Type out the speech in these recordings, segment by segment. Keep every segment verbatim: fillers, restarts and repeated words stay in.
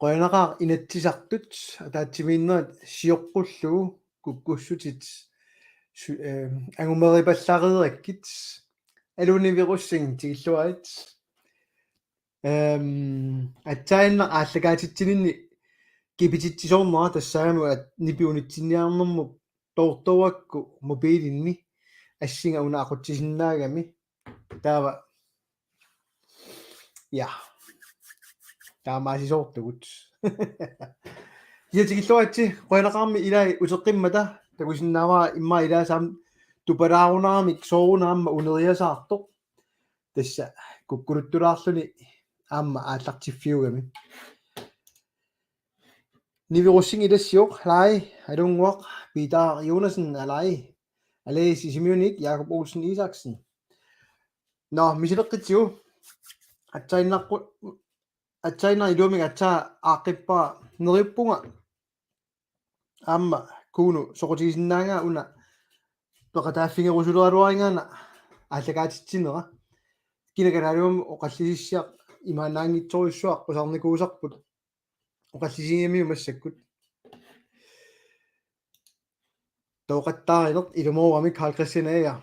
Qujanaqaaq Inatsisartut ataatsimiinnerat sioqqullugu kukkussutit su-, eh, angumeripallareerakkit. Aluu Nivi Rosing tikilluarit. Ehm, aatsaannaq aallakaatitsininni kipititsisoornera tassaagami at nipi unitsinniarnermut toortorakku mobiilinni assinga una aqutsisinnaagami. Taava. Ja. Taamaasisoortugut. Ja tikilluaritsi, qujanaqaarmi ilai uteqqimmata, takusinnaavara immaqa ilaasa aamma tupalaarunaramik soorunami aamma uneriasaartoq. Tassa kukkuluttulaarluni aamma aallartiffiugami. Nivi Rosing ilassivoq, alai, Alunnguaq, Peter Jonassen, alai, Alai Sisimiunit, Jakob Olsen Isaksen. Nå, misileqqitsigu, aatsaannaqqu-, aatsaannaq iluamik aatsaat aaqqippara neriuppunga aamma Kuno soqutigisinnaagama una peqataaffigerusulaaraluaraangama aallakaatitsinera. Kina kalaallimammi oqallisissiaq imaannaanngitsorujussuaq qusaarnikuusarput. Oqallisigigamiuk massakkut. Tooqattaarineq ilumoorami Carl Christian Ager.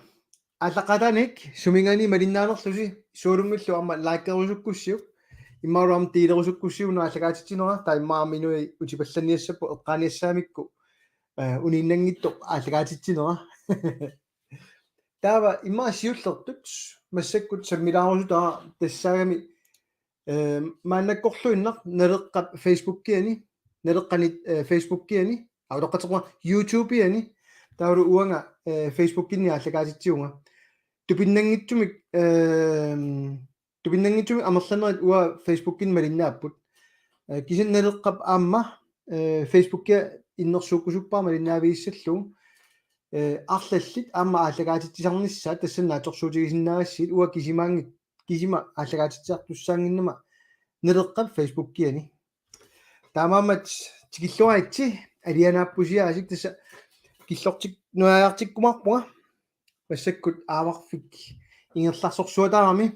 Aallaqqaataaniit suminngaanniit malinnaanerlusi sualummillu aamma likerusukkussiuk. Immaqa aamma delerusukkussiuk una aallakaatitsinera, taava immaqa aamma inuit utipallanniassapput eqqaaniassagamikku, eh, uniinnanngitsoq aallakaatitsinera. Taava immaqa siullertut massakkut sammilaarusutara tassaagami, eh, maannakkorluinnaq Naleqqap Facebookiani, Naleqqanit, eh, Facebookiani, aa, utoqqatserpunga YouTubeiani, taavalu uanga, eh, Facebookinni aallakaatitsivunga. Tupinnanngitsumik, eh, tupinnanngitsumik amerlanerit uanga Facebookinni malinnaapput. Eh, kisianni Naleqqap aamma, eh, Facebookia innersuukkusuppara malinnaavigissallugu. Eh, arlallit aamma aallakaatitsisarnissaat tassani naatsorsuutigisinnaagassigit, uanga kisimaanngit-, kisima aallakaatitsisartussaannginnama Naleqqap Facebookiani. Taamaammat tikilluaritsi, alianaappusiaasik, tassa killortik-, nujaartikkumaarpunga. Massakkut aavarfik ingerlarsorsuataarami.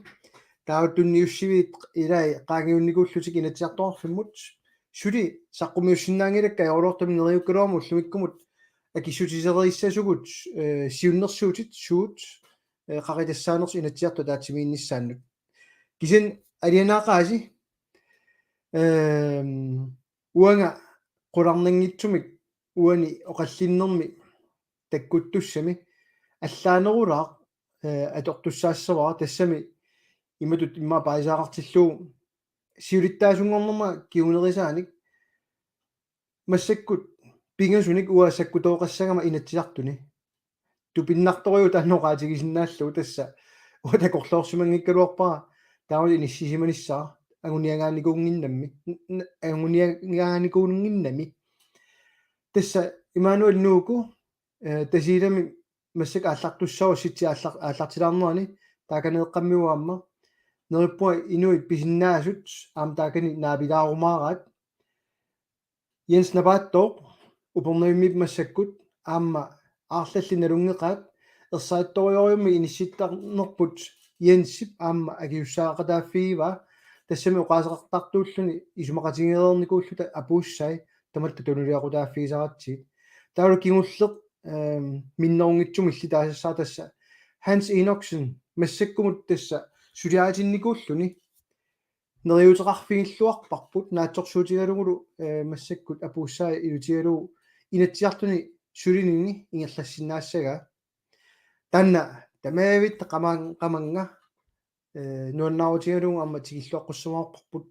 Taava tunniussivit ilai qaangiunnikuullutik Inatsisartoqarfimmut. Suli saqqummiussinnaanngilakka ajoraluartumik neriukkaluarmat ullumikkumut akissutissereerissasugut, eh, siunnersuutit suut, eh, qaqitassaanersut Inatsisartut ataatsimiinnissaannut. Kisianni alianaaqaasi, ehm, uanga qularnanngitsumik uani oqallinnermi takkuttussami allaanerulaaq, eh, atortussaassavara, tassami imatut immaqa paasisaaqartillugu siulittaasunngornerma kingunerisaanik massakkut pingasunik uanga sakkutooqassagama Inatsisartuni. Tupinnartorujuk taanna oqaatigisinnaallugu, tassa uanga takorloorsimanngikkaluarpara taamaallaat inissisimanissara anguniagaanikuunnginnami, n-, n-, anguniagaanikuunnginnami. Tassa Immanuel Nuuku, eh, Tasiilami massakkut aallartussaavoq, sitsi aallar-, aallartilaarnerani, taakaneeqqammiuaamma. Neriuppunga inuit pisinnaasut aamma taakani naapilaarumaaraat. Jens Napaattooq Upernavimmiippoq massakkut, aamma aarlallit nalunngeqaat, ersarittorujorujummik inissittarnerput Jensip aamma akisussaaqataaffigivaa, tassami oqaaseqartartuulluni isumaqatigeereernikuulluta apuussai tamatta tunuliaqutaaffigisaratsigit. Taavalu kingulleq, ehm, minnerunngitsumik illit taasassaaq tassa Hans Enoksen, massakkumut tassa suliaritinnikuulluni neriuuteqarfigilluarparput naatsorsuutigalugulu, eh, massakkut apuussai ilutigalugu Inatsisartuni sulinini ingerlassinnaassagaa. Taanna tamavitta qaman-, qamannga, eh, nuannaarutigalugu aamma tikilluaqqussumaarparput.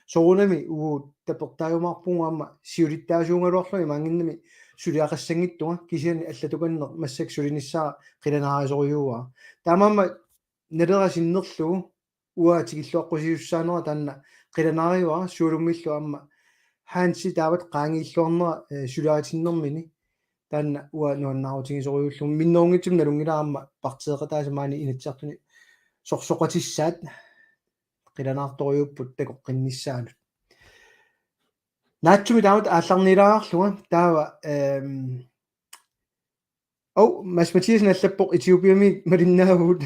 Soorunami uagut tapertaajumaarpugut aamma siulittaasuugaluarlunga imaanngimmat suliaqassanngitsunga, kisianni allatukanneq massakkut sulinissara qilanaarisorujuuara. Taamaammat Nalera sinnerlugu uanga tikilluaqqusisussaanera taanna qilanaarivara, sualummillu aamma Hansi taamatut qaangiilluarnera, eh, suliaritinnermini taanna uanga nuannaarutigisorujussuullunga, minnerunngitsumik nalunngilara aamma partiiqataasa maani Inatsisartuni sorsoqatissaat qilanaartorujussuupput takoqqinnissaanut. Naatsumik taamatut aallarniilaarlunga taava, ehm, au, Mads Mathiassen allappoq Etiopiami malinnaavugut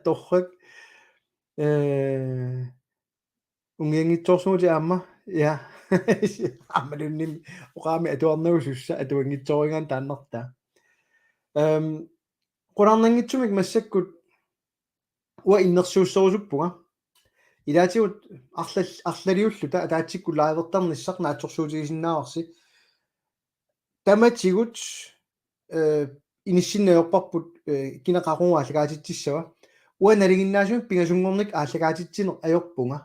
torrak. Eh, ungianngitsoorsuuti aamma, ja. Aammalunni oqaami atuarnagu sussa atuanngitsoorigaan taannartaa. Ehm, qularnanngitsumik massakkut uanga innersuusserusuppunga. Ilaatigut arlal-, arlaliulluta ataatsikkut livertarnissaq naatsorsuutigisinnaavarsi. Tamatigut, eh, inissinneq ajorparput, eh, kina qaqugu aallakaatitsissava. Uanga nalinginnaasumik pingasunngornikkut aallakaatitsineq ajorpunga.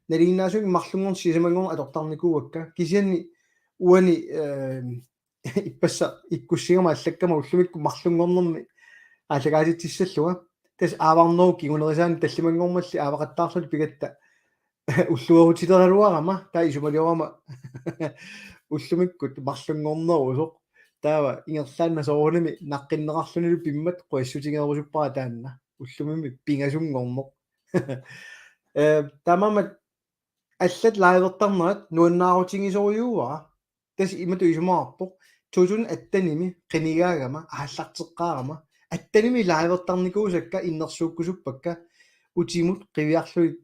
Nalinginnaasumik marlunngorneq sisamanngorneq atortarnikuuakka. Kisianni uani, eh, ippassaq ikkussigama allakkama ullumikkut marlunngornermi aallakaatitsissallunga. Tassa aavarnerup kingunerisaanik tallimanngormalli aavaqattaarluta pigatta ulluerutileraluarama, taava isumaliorama ullumikkut marlunngornerusoq. Taava ingerlaannaq soorunami naqqinneqarlunilu pimmat qujassutigerusuppara taanna. Ullumimmi pingasunngorneq. Eh, taamaammat allat livertarnerat nuannaarutigisorujuuara. Tassa imatut isumaqarpoq, to tusind attenimi qinigaagama aallarteqqaarama. Attenimi livertarnikuusakka innersuukkusuppakka utimut qiviarlugit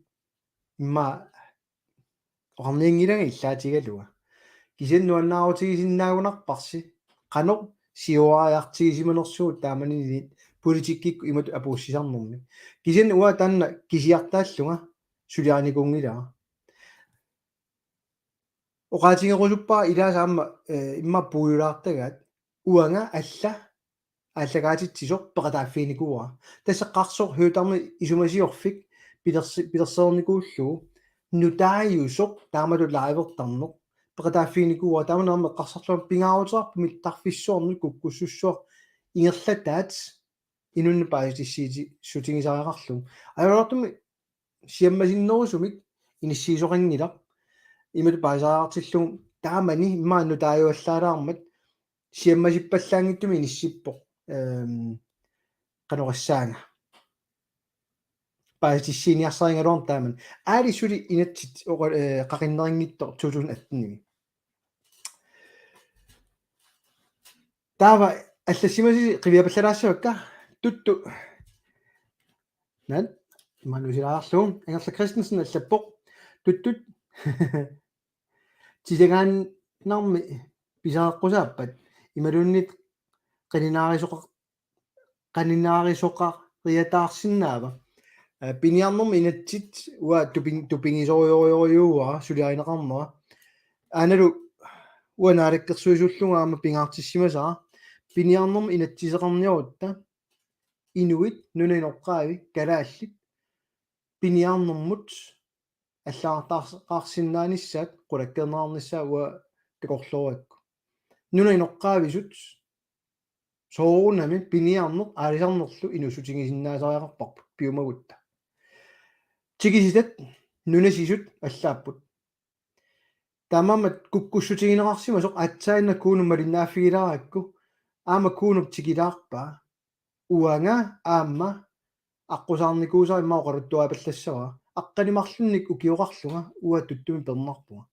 immaqa oqarnianngilanga illaatigaluga. Kisianni nuannaarutigisinnaagunarparsi. Qanoq siuariartigisimanersugut taamanilinnik politikkikkut imatut apuussisarnermi. Kisianni uanga taanna kisiartaallunga suliarinikuunngilara. Oqaatigerusuppara ilaasa aamma, eh, immaqa puigulaartagaat uanga alla aallakaatitsisoq peqataaffiginikuuara. Tassa qarsoq højttammi isumasiorfik pilersi-, pilersereernikuullugu nutaajusoq taamatut livertarneq peqataaffiginikuuara. Taamani aamma eqqarsarlunga pingaaruteqarpoq mittarfissuarnut kukkussussuaq ingerlataat inunnut paasitissiiti-, -sutigisariaqarlugu. Ajoraluartumik siammasinnerusumik inissiisoqanngilaq. Imatut paasisariaqartillugu taamani immaqa nutaajuallaalaarmat siammasippallaanngitsumik inissippoq. Ehm, qanoq oqassaanga. Paasitissiiniarsarigaluarmat taamani. Aalisuli inatsit oqa-, eh, qaqinneqanngitsoq to tusind attenimi. Taava allassimasasi qiviapallalaassavakka Tuttu. Naat, manusilaarlu, Angerlaq Christensen allappoq. Tuttut. Tisagaannarmi pisareqqusaappat imaluunniit qaninaarisoqa-, qaninaarisoqariataarsinnaava? Eh, piniarnermi inatsit uanga tupin-, tupigisorujussuuara suliarineqarnera. Aanalu uanga naalakkersuisullugu aamma pingaartissimasara piniarnermi inatsiseqarniarutta inuit nunap inoqqaavi kalaallit piniarnermut allagartaarsinnaanissaat qulakkeerneqarnissaa uanga takorloorakku. Nunap inoqqaavisut soorunami piniarneq aalisarnerlu inuussutigisinnaasariaqarparput piumagutta. Tikisitat nunasisut allaapput. Taamaammat kukkussutigineqarsimasoq aatsaannaq Kunup malinnaaffigilaarakkit aamma Kunup tikilaarpaa. Uanga aamma aqqusaarnikuusara immaqa oqaluttuaapallassavara. Aqqaneq-marlunnik ukioqarlunga uanga Tuttumi pernarpunga.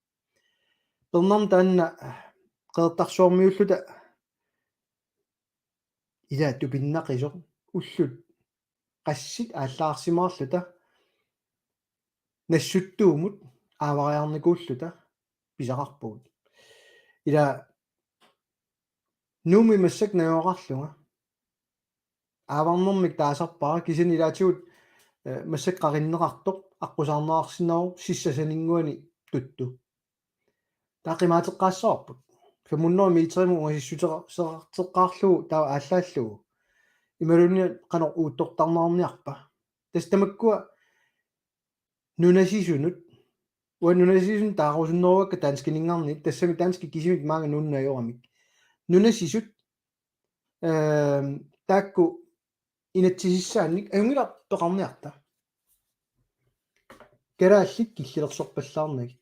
Pernarmat taanna Qeqertarsuarmiulluta ila tupinnaqisoq ullut qassit aallaarsimaarluta Nassuttuumut aavariarnikuulluta pisaqarpugut. Ila Nuummi massakkut najugaqarlunga. Aavarnermik taasarpara kisianni ilaatigut, eh, massakkut qaqinneqartoq aqqusaarneqarsinnaavoq sissap saninnguani Tuttu. Taava qimaateqqaassavarput. Fem hundrede meterimut ungasissuteqarlugu taava aallaallugu. Imaluunniit qanoq uuttortarneqarniarpa. Tassa tamakkua nunasisunut. Uanga nunasisunut taarusunneruakka danskininngarnit, tassami danskit kisimik maanga nuunneq ajoramik. Nunasisut, ehm, taakku inatsisissaannik ajunngilaq peqarniarta. Kalaallit killilersorpallaarnagit.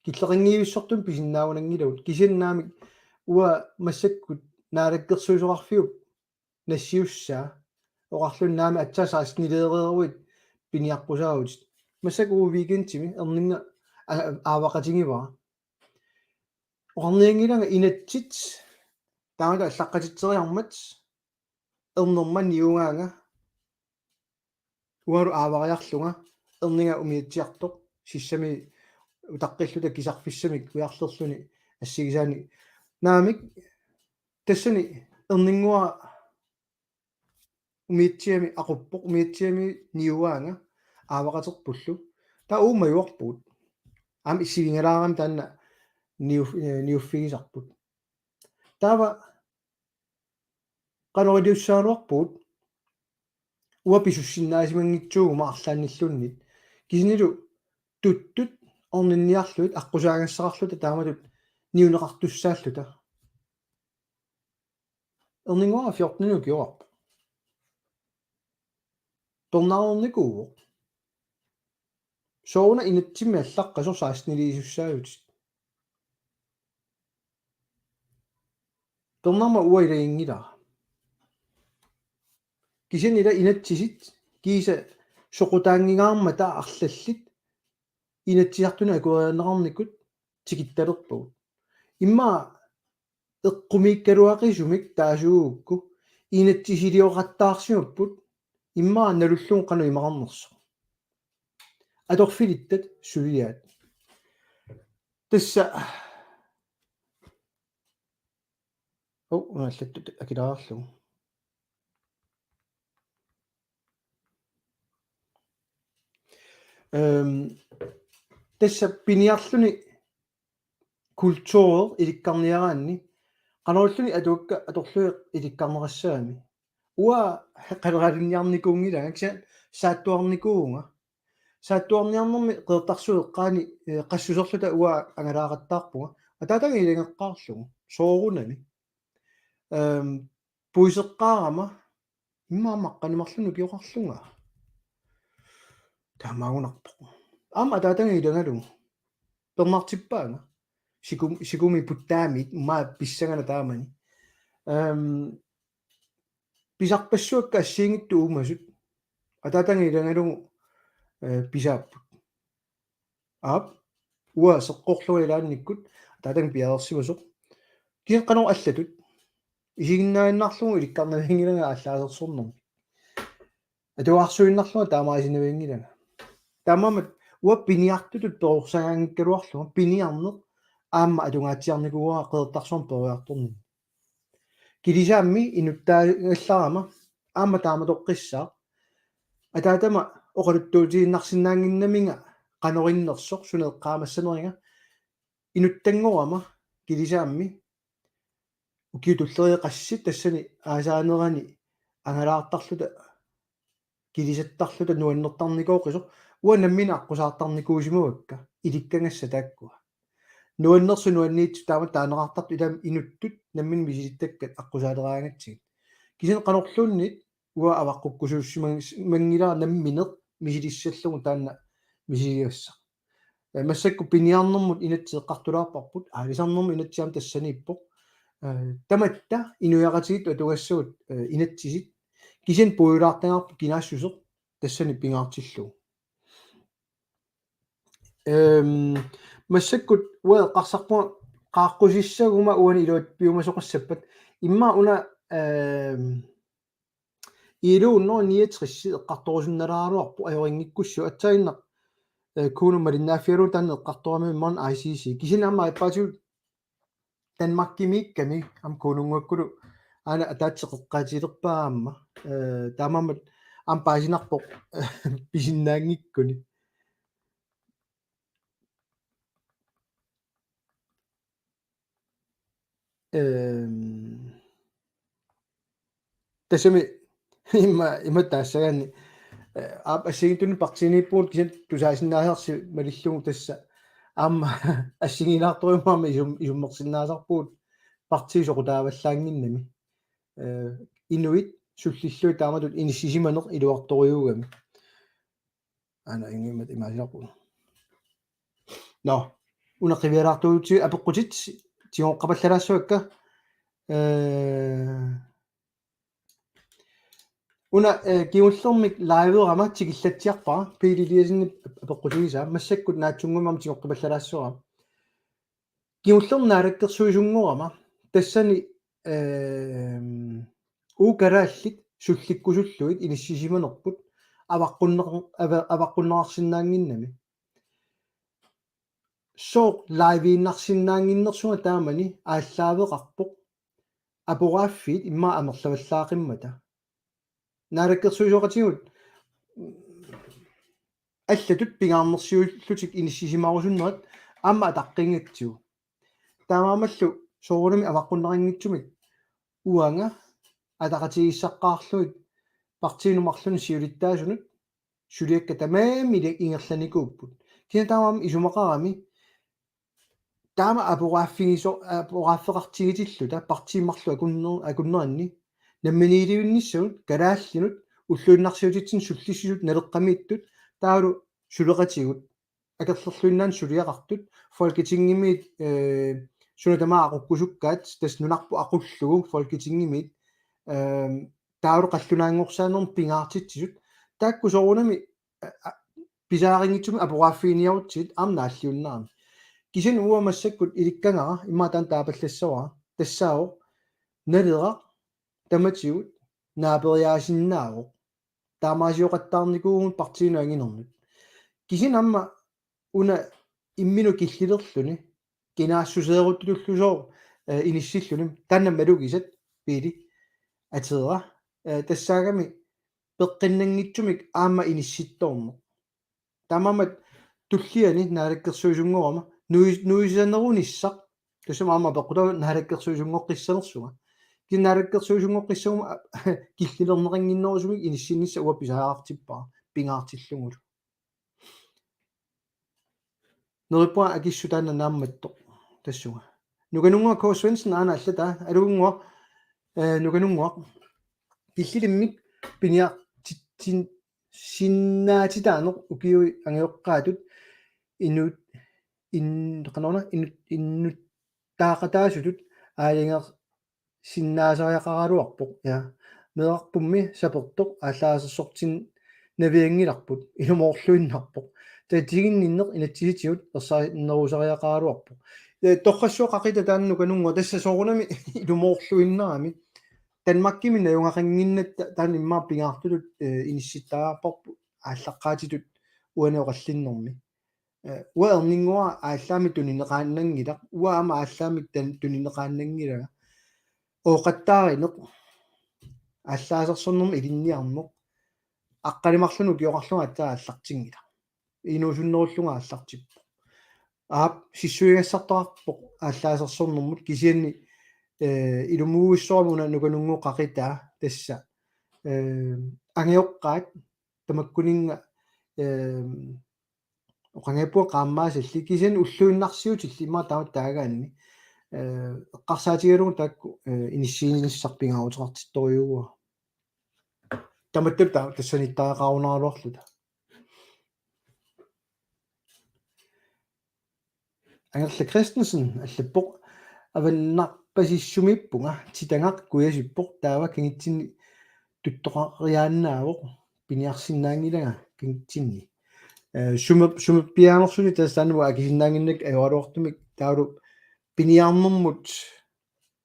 Killeqanngivissortumik pisinnaagunanngilagut. Kisianni naamik uanga massakkut naalakkersuisoqarfiup nassiussaa oqarluni naamik aatsaat sekstenileereeruit piniaqqusaavutit. Massakkut uku weekendimi erninnga a-, aavaqatigivara. Oqarnianngilanga inatsit taamaallaat allaqqatitseriarmat ernerma niugaanga uaru aavariarlunga erniga umiatsiartoq sissami utaqqilluta kisarfissamik ujarlerluni assigisaani naamik tassani erninnguara umiatsiami aquppoq umiatsiami niugaanga aavaqaterpullu taava uumajuarpugut aamma issivingalaarami taanna niu- niuffigisarput taava qanoq iliussagaluarpugut uanga pisussinnaasimanngitsuuguma arlaannilluunniit kisinilu tuttut orninniarlugit aqqusaagassaqarluta taamatut niuneqartussaalluta. Erninnguara fjorten ukioqarpoq. Tornaarnikuuvoq. Sooruna inatsimmi allaqqasoq seksteniliisussaavutit. Tornarma uanga ilaginngilara. Kisianni ila inatsisit kiisa soqutaanngingaarmata arlallit inatsisartunut akuerineqarnikut tikittalerpagut. Immaqa eqqumiikkaluaqisumik taasugukku inatsisilioqattaarsimapput immaqa nalullugu qanoq imaqarnersoq. Atorfilittat suliaat. Tassa Oh, una allattut akilaarlugu. Øhm, tassa piniarluni kulturer ilikkarniaraanni qanorluunniit atuakka atorlugit ilikkarneqassagami. Uanga qaleralinniarnikuunngilanga kisianni saattuarnikuuvunga. Saattuarniarnermi Qeqertarsuup eqqaani eh, qassuserluta uanga angalaaqattaarpunga. Ataataga ilangeqqaarlugu. Soorunami. Øhm, puiseqqaarama immaqa maqqani marlunnik ukioqarlunga. Taamaagunarpoq. Aamma ataataga ilagalugu. Pernartippaanga. Sikum, sikumi puttaamit maa pissangana taamani. Øhm, pisarpassuakka assigiinngitsut uumasut. Ataataga ilagalugu eh, pisaapput. Aap, uanga seqqorlunga ilaannikkut ataataga piareersimasoq. Kisianni qanoq allatut. Isiginnaaginnarlugu ilikkarnavianngilanga aallaasersornermi. Atuarsuinnarlunga taamaasinavianngilanga. Taamaammat uanga piniartutut perorsagaanngikkaluarlunga piniarneq aamma atungaatsiarnikuuara Qeqertarsuarmi peroriartorninni. Kilisaammi inuttaagallarama aamma taamatoqqissaaq. Ataatama oqaluttuutiinnarsinnaannginnaminga qanoq innersoq suna eqqaamassaneriga inuttanngorama kilisaammi ukiut tulleriit qassit tassani aasaanerani angalaartarluta kilisattarluta nuannertarnikooqisoq uanga nammineq aqqusaartarnikuusimavakka ilikkagassat taakkua. Nuannersut nuanniitsut taamatut taaneqartartut ilaat inuttut nammineq misilittakkat aqqusaaleraangatsigit. Kisianni qanorluunniit uanga avaqqukkusuussimanngilara nammineq misilissallugu taanna misiligassaq. Eh, massakkut piniarnermut inatsit eqqartulaarparput, aalisarnermut inatsit aamma tassaniippoq. Eh, tamatta inuiaqatigiittut atugassagut eh, inatsisit. Kisianni puigulaartagaarput kinaassuseq tassani pingaartillugu. Øhm, massakkut uanga eqqarsarpunga qaaqqusissaguma uani iluat piumasoqassappat. Immaqa una øhm, I L O hundrede niogtres eqqartorusunnalaaraluarpoq ajorinngikkussiuk aatsaannguaq eh, Kuno malinnaaffigalugu taanna eqqartorami maanna I C C. Kisianni aamma aappaatigut Danmarkimiikkami aamma Kunonnguakkulu aana ataatsip eqqaatigilerpaa aamma. Eh, taamaammat aamma paasinarpoq pisinnaanngikkuni. Øhm, tassami imma, imma taassagaanni eh, aap assigiinngitsunik partiiniippugut kisianni tusaasinnaasarsi malillugu tassa aamma assigiinnartorujummik aamma isum, isummersinnaasarpugut partiit soqutaavallaannginnami. Eh, inuit sullillugit taamatut inissisimaneq iluartorujuugami. Aana ingimat imaasilaarpugut. Nå, una qivialaartuuti apeqqutit tigoqqapallalaassavakka. Eh, una eh, kingullermik live-erama tikillatsiarpara Pele Eliassenip apeqqutigisaa massakkut naatsunnguamik tigoqqipallalaassavara. Kingullermi naalakkersuisunngorama tassani, ehm, uagut kalaallit sullikkusullugit inissisimanerput avaqqunneq-, ava-, avaqqunneqarsinnaannginnami. Sooq live-iinnarsinnaannginnersunga taamani aallaaveqarpoq aporaaffiit immaqa amerlavallaaqimmata. Naalakkersuisooqatigut allatut pingaarnersiullutik inissisimarusunnerat aamma ataqqingatsigu. Taamaammallu soorunami avaqqunneqanngitsumik uanga ataqatigiissaqqaarlugit partiinut marlunut siulittaasunut suliakka tamarmik ingerlanikuupput. Kisianni taamaammat isumaqarami taama aporaaffigiso-, aporaaffeqartigitilluta partiit marluk akunner-, akunneranni namminiilivinnissamut kalaallinut ulluinnarsiutitsinni sullissisut naleqqamiittut taavalu suleqatigut akerlerluinnaani suliaqartut Folketingimiit, eh, suna tamaat aqukkusukkaat tassa nunarput aqullugu Folketingimiit, ehm, taavalu qallunaanngorsaanermut pingaartitsisut taakku soorunami, eh, a-, pisariaqanngitsumik aporaaffiginiarutsigit aamma naalliunnarami. Kisianni uanga massakkut ilikkagara immaqa taanna taapallassavara tassaavoq Naleraq tamatigut naaperiaasinnaavoq. Taamaasioqattaarnikuuvugut partiinut anginernut. Kisianni aamma una imminut killilerluni kinaassuseeruttullusooq, eh, inissilluni taanna malugisat Pele Ateera, eh, tassaagami peqqinnanngitsumik aamma inissittoorneq. Taamaammat tulliani naalakkersuisunngorama nui-, nuisanerunissaq tassami aamma peqqutaavoq naalakkersuisunngoqqissanersunga. Kisianni naalakkersuisunngoqqissagunik killilerneqannginnerusumik inissiinissaq uanga pisariaqartippara pingaartillugulu. Neriuppunga akissut taanna naammattoq tassunga. Nukanunnguaq K. Svendsen aana allataa, aluunnguaq, eh, Nukanunnguaq. Killilimmik piniartitsin-, sinnaatitaaneq ukiut angajoqqaatut inut-, in-, qanoruna, inut-, innuttaaqataasutut aalanger-, sinnaasariaqaraluarpoq, ja. Meerarpummi sapertoq aallaasersortinnavianngilarput, ilumoorluinnarpoq. Tatiginninneq inatsisitigut ersarinnerusariaqaraluarpoq. Eh, torrassuaq qaqita taanna Nukanunnguaq tassa soorunami ilumoorluinnarami. Danmarkimi najugaqannginnatta taanna immaqa pingaartutut, eh, inissittariaqarparput aallaqqaatitut uani oqallinnermi. Eh, uanga erninnguara aallaamik tunineqaannanngilaq, uanga aamma aallaamik tan-, tunineqaannanngilanga. Ooqattaarineq aallaasersornermut ilinniarneq. Aqqaneq-marlunnik ukioqarlunga aatsaat aallartinngilaq. Inuusunnerullunga aallartippoq. Aap, sissuigassartaqarpoq aallaasersornermut kisianni, eh, ilumuuissorama una Nukanunnguup qaqitaa tassa. Eh, angajoqqaat tamakkuninnga, eh, oqanngippunga qaammaassalli kisianni ulluinnarsiutillit immaqa taamatut taagaanni, eh, eqqarsaatigalugu taakku, eh, inissiinissaq pingaaruteqartittorujuuara. Tamatta ta-, tassaniittariaqarunaraluarluta. Angerla Christensen allappoq: Avannarpasissumiippunga, titagaq kujasippoq, taava kangitsinni tuttoqariaannaavoq, piniarsinnaanngilanga kangitsinni. Eh, sumi-, sumippiaanersutit tassa taanna akisinnaannginnakku ajoraluartumik taavalu piniarnermut,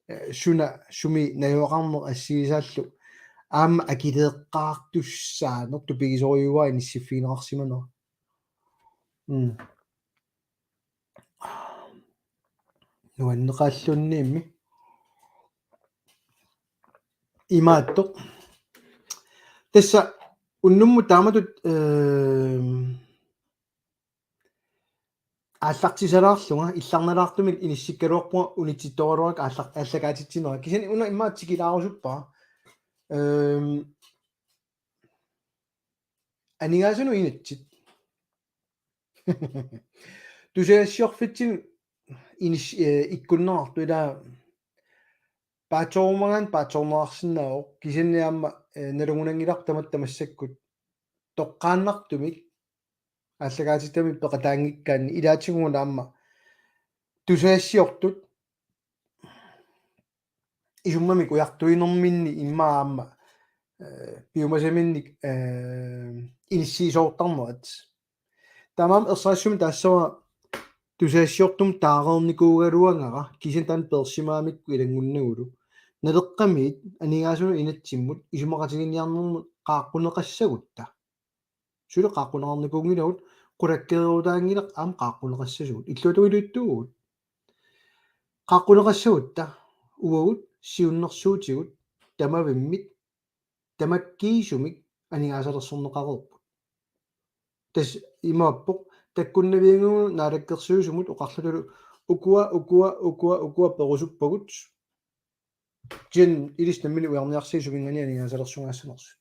eh, suna sumi najugaqarneq assigisaallu aamma akileeqqaartussaaneq tupigisorujuuara inissiffigineqarsimanera. Mm. Nuanneqaallunniimmi. Imaattoq. Tassa unnummut taamatut, ehm, aallartisalaarlunga, illarnalaartumik inissikkaluarpunga unitsittoraluarakku aalla-, aallakaatitsinera. Kisianni una immaqa tikilaarusuppara. Ehm, aningaasanut inatsit. Tusagassiorfitsinnut inis-, eh, ikkunneqartoq ilaa paatsoorumagaanni paatsoorneqarsinnaavoq kisianni aamma, eh, nalugunanngilarput tamatta massakkut toqqaannartumik aallakaatitami peqataanngikkaanni ilaatigut aamma tusagassiortut isummamik ujartuinerminni immaqa aamma, eh, piumasaminnik, eh, inissiisoortarnerat. Taamaammat ersarissumik taassavara tusagassiortumik taareernikuugaluagara kisianni taanna peersimagamikku ilanngunnagulu. Naleqqamiit aningaasanut inatsimmut isumaqatiginninniarnermut qaaqquneqassagutta. Suli qaaqquneqarnikuunngilagut, qulakkeerutaanngilaq aamma qaaqquneqassasugut. Illuatungiliuttuugut. Qaaqquneqassagutta uagut siunnersuutigut tamavimmit tamakkiisumik aningaasalersorneqareerput. Tassa imaappoq takkunnavianngilaq naalakkersuisumut oqarlutalu ukua, ukua, ukua, ukua perusuppagut. Kisianni ilissi nammineq ujarniarsigit suminngaanniit aningaasalersugaassanersut.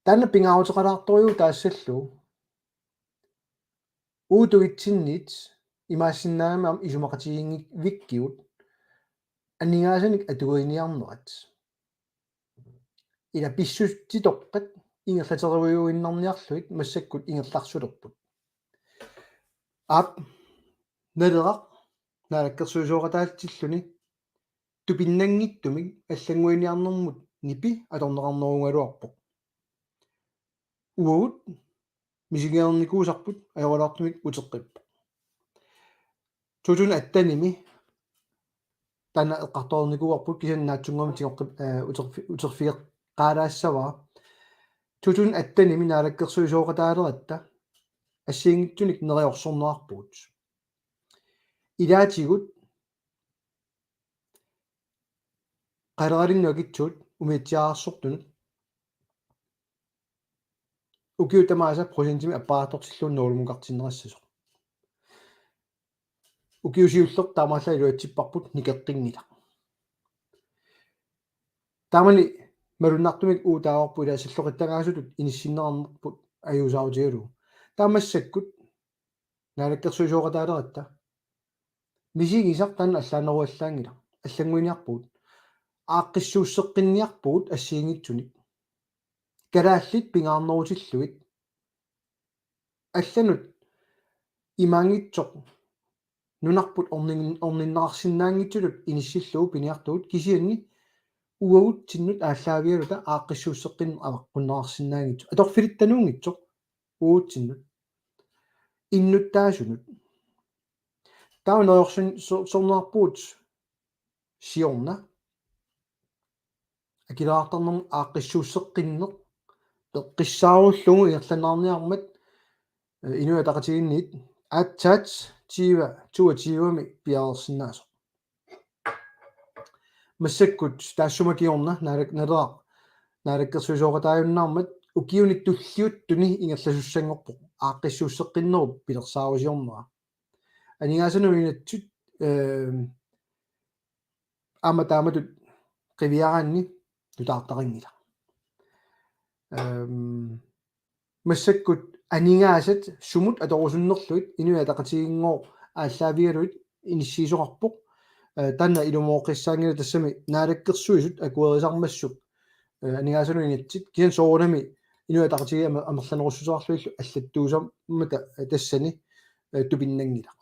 Taanna pingaaruteqalaartorujuuvoq taassallugu. Uagut tungitsinniit imaassinnaagami aamma isumaqatiginngivikkigut aningaasanik atuiniarnerat. Ila pissutsitoqqat ingerlaterujuinnarniarlugit massakkut ingerlarsulerput. Aap, Naleraq naalakkersuisooqataatsilluni tupinnanngitsumik allannguiniarnermut nipi atorneqarnerugaluarpoq. Uagut misigereernikuusarput ajoraluartumik uteqqippoq. To tusind attenimi taanna eqqartoreernikuuarput kisianni naatsunnguamik tigoqqip-, eh, uterfi-, uterfigeqqaalaassavara. To tusind attenimi naalakkersuisooqataaleratta assigiinngitsunik neriorsorneqarpugut. Ilaatigut qaleralinnut akitsuut umiatsiaararsortunut ukiut tamaasa procentimik appariartortillugu nuulumukartinnerassasoq. Ukiut siulleq taamaallaat iluatsipparput nikeqqinngilaq. Taamani malunnartumik uagut taavarput ila salloqittagaasutut inissinneqarnerput ajuusaarutigalugu. Taava massakkut naalakkersuisooqataaleratta misigisaq taanna allaaneruallaanngilaq. Allannguiniarpugut. Aaqqissuusseqqinniarpugut assigiinngitsunik. Kalaallit pingaarnerutillugit. Allanut imaanngitsoq nunarput ornin-, orninneqarsinnaanngitsutut inissillugu piniartugut kisianni uagutsinnut aallaavigaluta aaqqissuusseqqinneq avaqqunneqarsinnaanngitsoq. Atorfilittanuunngitsoq uagutsinnut. Innuttaasunut. Taava neriorsun-, so-, sorneqarpugut siorna. Akileraartarnermut aaqqissuusseqqinneq peqqissaarullugu ingerlanneqarniarmat, eh, Inuit Ataqatigiinniit aatsaat tyve toogtyve-mi piareersinnaasoq. Massakkut taassuma kingorna naalak-, Naleraq naalakkersuisooqataajunnaarmat ukiuni tulliuttuni ingerlasussanngorpoq aaqqissuusseqqinnerup pilersaarusiornera. Aningaasanut inatsisut, eh, aamma taamatut qiviaraanni tutaartaqanngilaq. Ehm, massakkut aningaasat sumut atorusunnerlugit Inuit Ataqatigiinngooq aallaavigalugit inissiisoqarpoq. Eh, taanna ilumooqqissaanngilaq tassami naalakkersuisut akuerisarmassuk, eh, aningaasanut inatsit kisianni soorunami Inuit Ataqatigiit amer-, amerlanerussuteqarlugillu allattuusammata, eh, tassani, eh, tupinnanngilaq.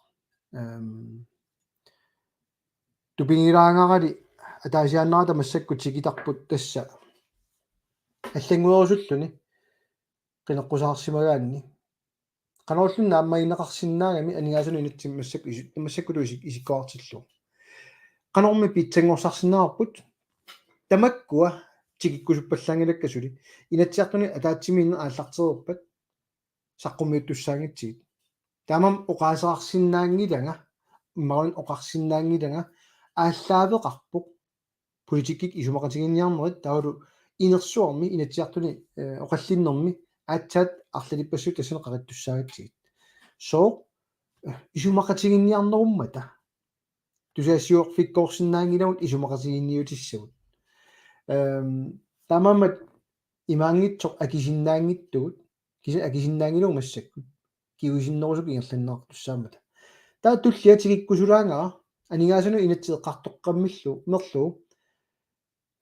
Ehm, Tupinngilaangaarali ataasiaannarata massakkut tikitarput tassa allannguerusulluni qineqqusaarsimagaanni. Qanorluunniit naammagineqarsinnaagami aningaasanut inatsimmi massakkut isu-, massakkut isik-, isikkoqartillugu. Qanormi pitsanngorsarsinnaavarput tamakkua tikikkusuppallaanngilakka suli. Inatsisartuni ataatsimiinneq aallartereerpat saqqummiuttussaanngitsigit. Taamaammat oqaaseqarsinnaanngilanga, imaluunniit oqarsinnaanngilanga aallaaveqarpoq politikkikkut isumaqatiginninniarnerit taavalu inersuarmi Inatsisartuni, eh, oqallinnermi aatsaat arlalippassuit tassani qaqittussaagatsigit. Sooq, eh, isumaqatiginninniarnerummata. Tusagassiorfikkoorsinnaanngilagut isumaqatiginninniutissagut. Ehm, taamaammat imaanngitsoq akisinnaanngitsugut, kisianni akisinnaanngilagut massakkut. Kiuisinnerusukkut ingerlanneqartussaammata. Taava tullia tikikkusulaangara aningaasanut inatsit eqqartoqqammillu, merlu.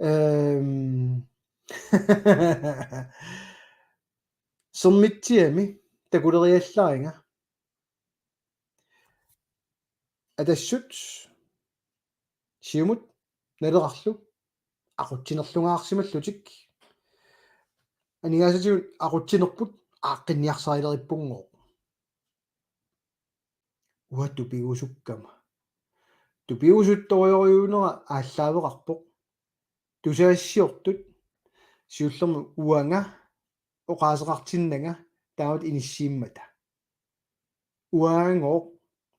Ehm, Sermitsiami takuleriallaringa. Atassut, Siumut, Nalerarlu aqutsinerlungaarsimallutik. Aningaasatigut aqutsinerput aaqqinniarsarilerippunngooq. uanga tupigusukkama. Tupigusuttorujussuunera aallaaveqarpoq. Tusagassiortut siullermik uanga oqaaseqartinnanga taamatut inissiimmata. Uangooq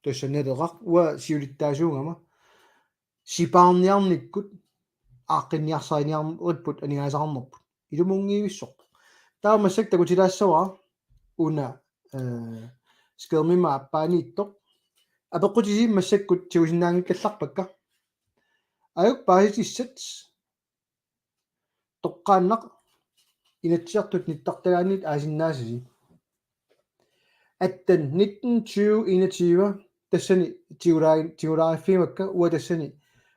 tassa Naleraq uanga siulittaasuugama sipaarniarnikkut aaqqinniarsariniarniarput aningaasaqarnerput. Ilumunngivissorpoq. Taava massakkut takutilaassavara una, eh, skærmimma aappaaniittoq. Apeqqutisi massakkut tigusinnaanngikkallarpakka. Ajuk paasitissat toqqaannaq Inatsisartut nittartagaanniit aasinnaasasi. Atten, nitten, tyve, enogtyve, tassani tigulaa-, tigulaariffigimakka uanga tassani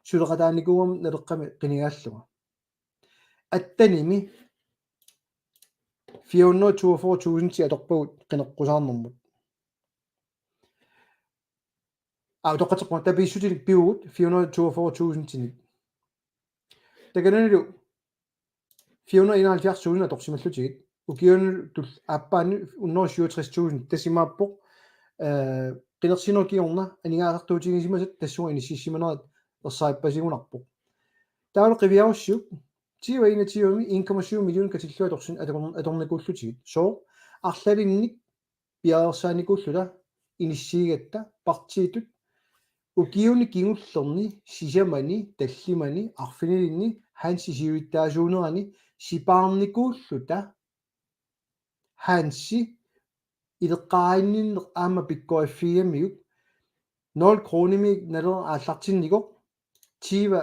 suleqataanikuugama Naleqqami qinigaallunga. Attenimi fire hundrede toogfyrre tusind atorpagut qineqqusaarnermut. Aa, utoqqatseqquaq tapiissutinik pivugut fire hundrede toogfyrre tusindinik. Takananilu fire hundrede enoghalvfjerds tusind atorsimallutigit. Ukiunut aappaanut hundrede syvogtres tusind tassa imaappoq, eh, qinersinerup kingorna aningaasartuutigisimasat tassunga inississimanerat erseqqissisigunarpoq. Taavalu qiviarussiuk tyve enogtyvemi en komma syv million katillugit atorsin-, ator-, atornikuullutigit. Sooq arlalinnik piareersaanikuulluta inissiigatta partiitut ukiuni kingullerni sisamani tallimani arfinilinni Hansi siulittaasuunerani sipaarnikuulluta Hansi ileqqaarinninneq aamma pikkoriffigigamiuk nul kronimik Naleraq aallartinnikoq tyve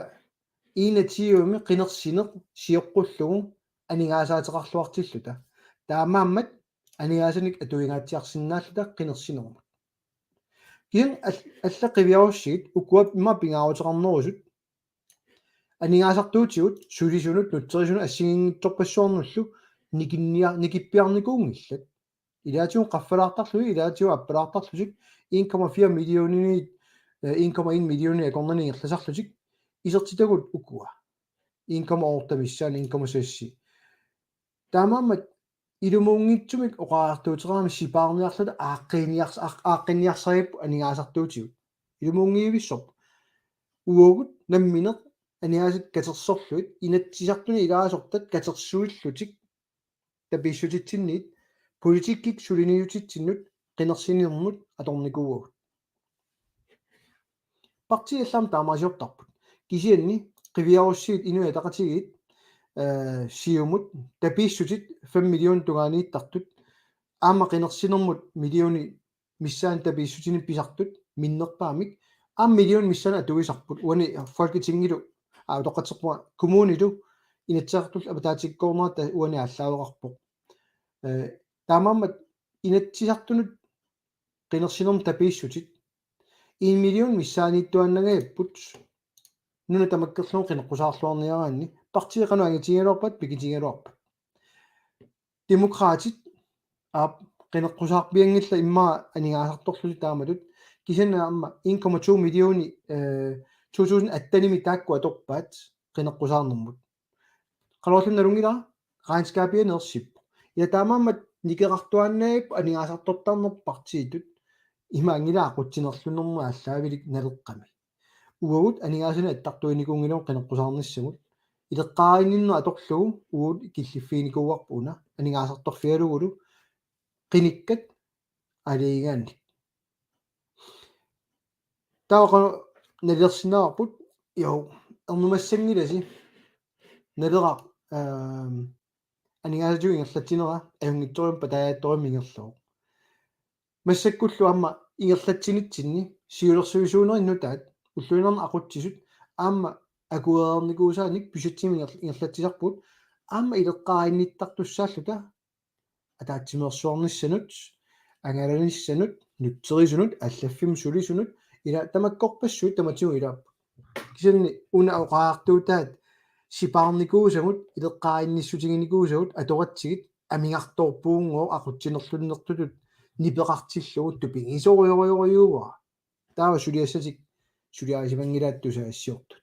enogtyvemi qinersineq sioqqullugu aningaasaateqarluartilluta. Taamaammat aningaasanik atuingaatsiarsinnaalluta qinersinermut. Kisianni al-, alla qiviarussigit ukua immaqa pingaaruteqarnerusut aningaasartuutigut sulisunut nutserisunut assigiinngitsorpassuarnullu nikinnia-, nikippiarnikuunngillat. Ilaatigut qaffalaartarlutik, ilaatigut appalaartarlutik, en komma fire millionini, eh, en komma en millionini akornanni ingerlasarlutik, isertitagut ukua. En komma otte missaani, en komma seks. Taamaammat ilumuunngitsumik oqariartuuteqarami sipaarniarluta aaqqinniars-, aaq-, aaqqinniarsaripput aningaasartuutigut. Ilumuunngivissorpoq. Uagut nammineq aningaasat katersorlugit, Inatsisartuni ilaasortat katersuillutik, tapiissutitsinnit, politikkikkut suliniutitsinnut qinersinermut atornikuuagut. Partiit allat aamma taamaasiortarput. Kisianni qiviarussigit Inuit Ataqatigiit, eh, Siumut tapiissutit fem million tungaaniittartut aamma qinersinermut millioni missaani tapiissutinik pisartut minnerpaamik aamma million missaani atuisarput uani Folketingilu, aa, utoqqatserpunga, kommunilu Inatsisartullu apataatikkoornerata uani aallaaveqarpoq. Eh, taamaammat Inatsisartunut qinersinermut tapiissutit en million missaaniittuaannangajapput nuna tamakkerlugu qineqqusaarluarniaraanni partiit qanoq angitigigaluarpat pikitigigaluarpat. Demokraatit, aap, qineqqusaarpianngillat immaqa aningaasartorlutik taamatut, kisianni aamma en komma to millioni, eh, to tusind attenimi taakku atorpaat qineqqusaarnermut. Qanorluunniit nalunngilara, regnskabia nersippoq. Ja, taamaammat nikeqartuaannarpoq aningaasartortarnerput partiitut, imaanngilaq aqutsinerlunnermut aallaavilik Naleqqami. Uagut aningaasanik attartuinikuunngilagut qineqqusaarnissamut. Ileqqaarinninneq atorlugu uagut killiffiginikuuarput una aningaasartorfigalugulu qinikkat aalajangigaannik. Taava qanoq nalilersinnaavarput, jo, ernumassanngilasi Naleraq, ehm, aningaasatigut ingerlatsinera ajunngitsorujussuarmik patajaattorujussuarmik ingerlavoq. Massakkullu aamma ingerlatsinitsinni siulersuisuunerit nutaat ulluinnarni aqutsisut aamma akuereernikuusaanik budgetimi inger-, ingerlatsisarpugut aamma ileqqaarinnittartussaalluta ataatsimeersuarnissanut, angalanissanut, nutserisunut, allaffimmut sulisunut, ila tamakkorpassuit tamatigut ilaapput. Kisianni una oqariartuutaat sipaarnikuusagut, ileqqaarinniutiginikuusagut atoratsigit amigartoorpugut aqutsinerlunnertutut nipeqartillugu tupigisorujorujussuuara. Taava suliassatik suliarisimanngilaat tusagassiortut.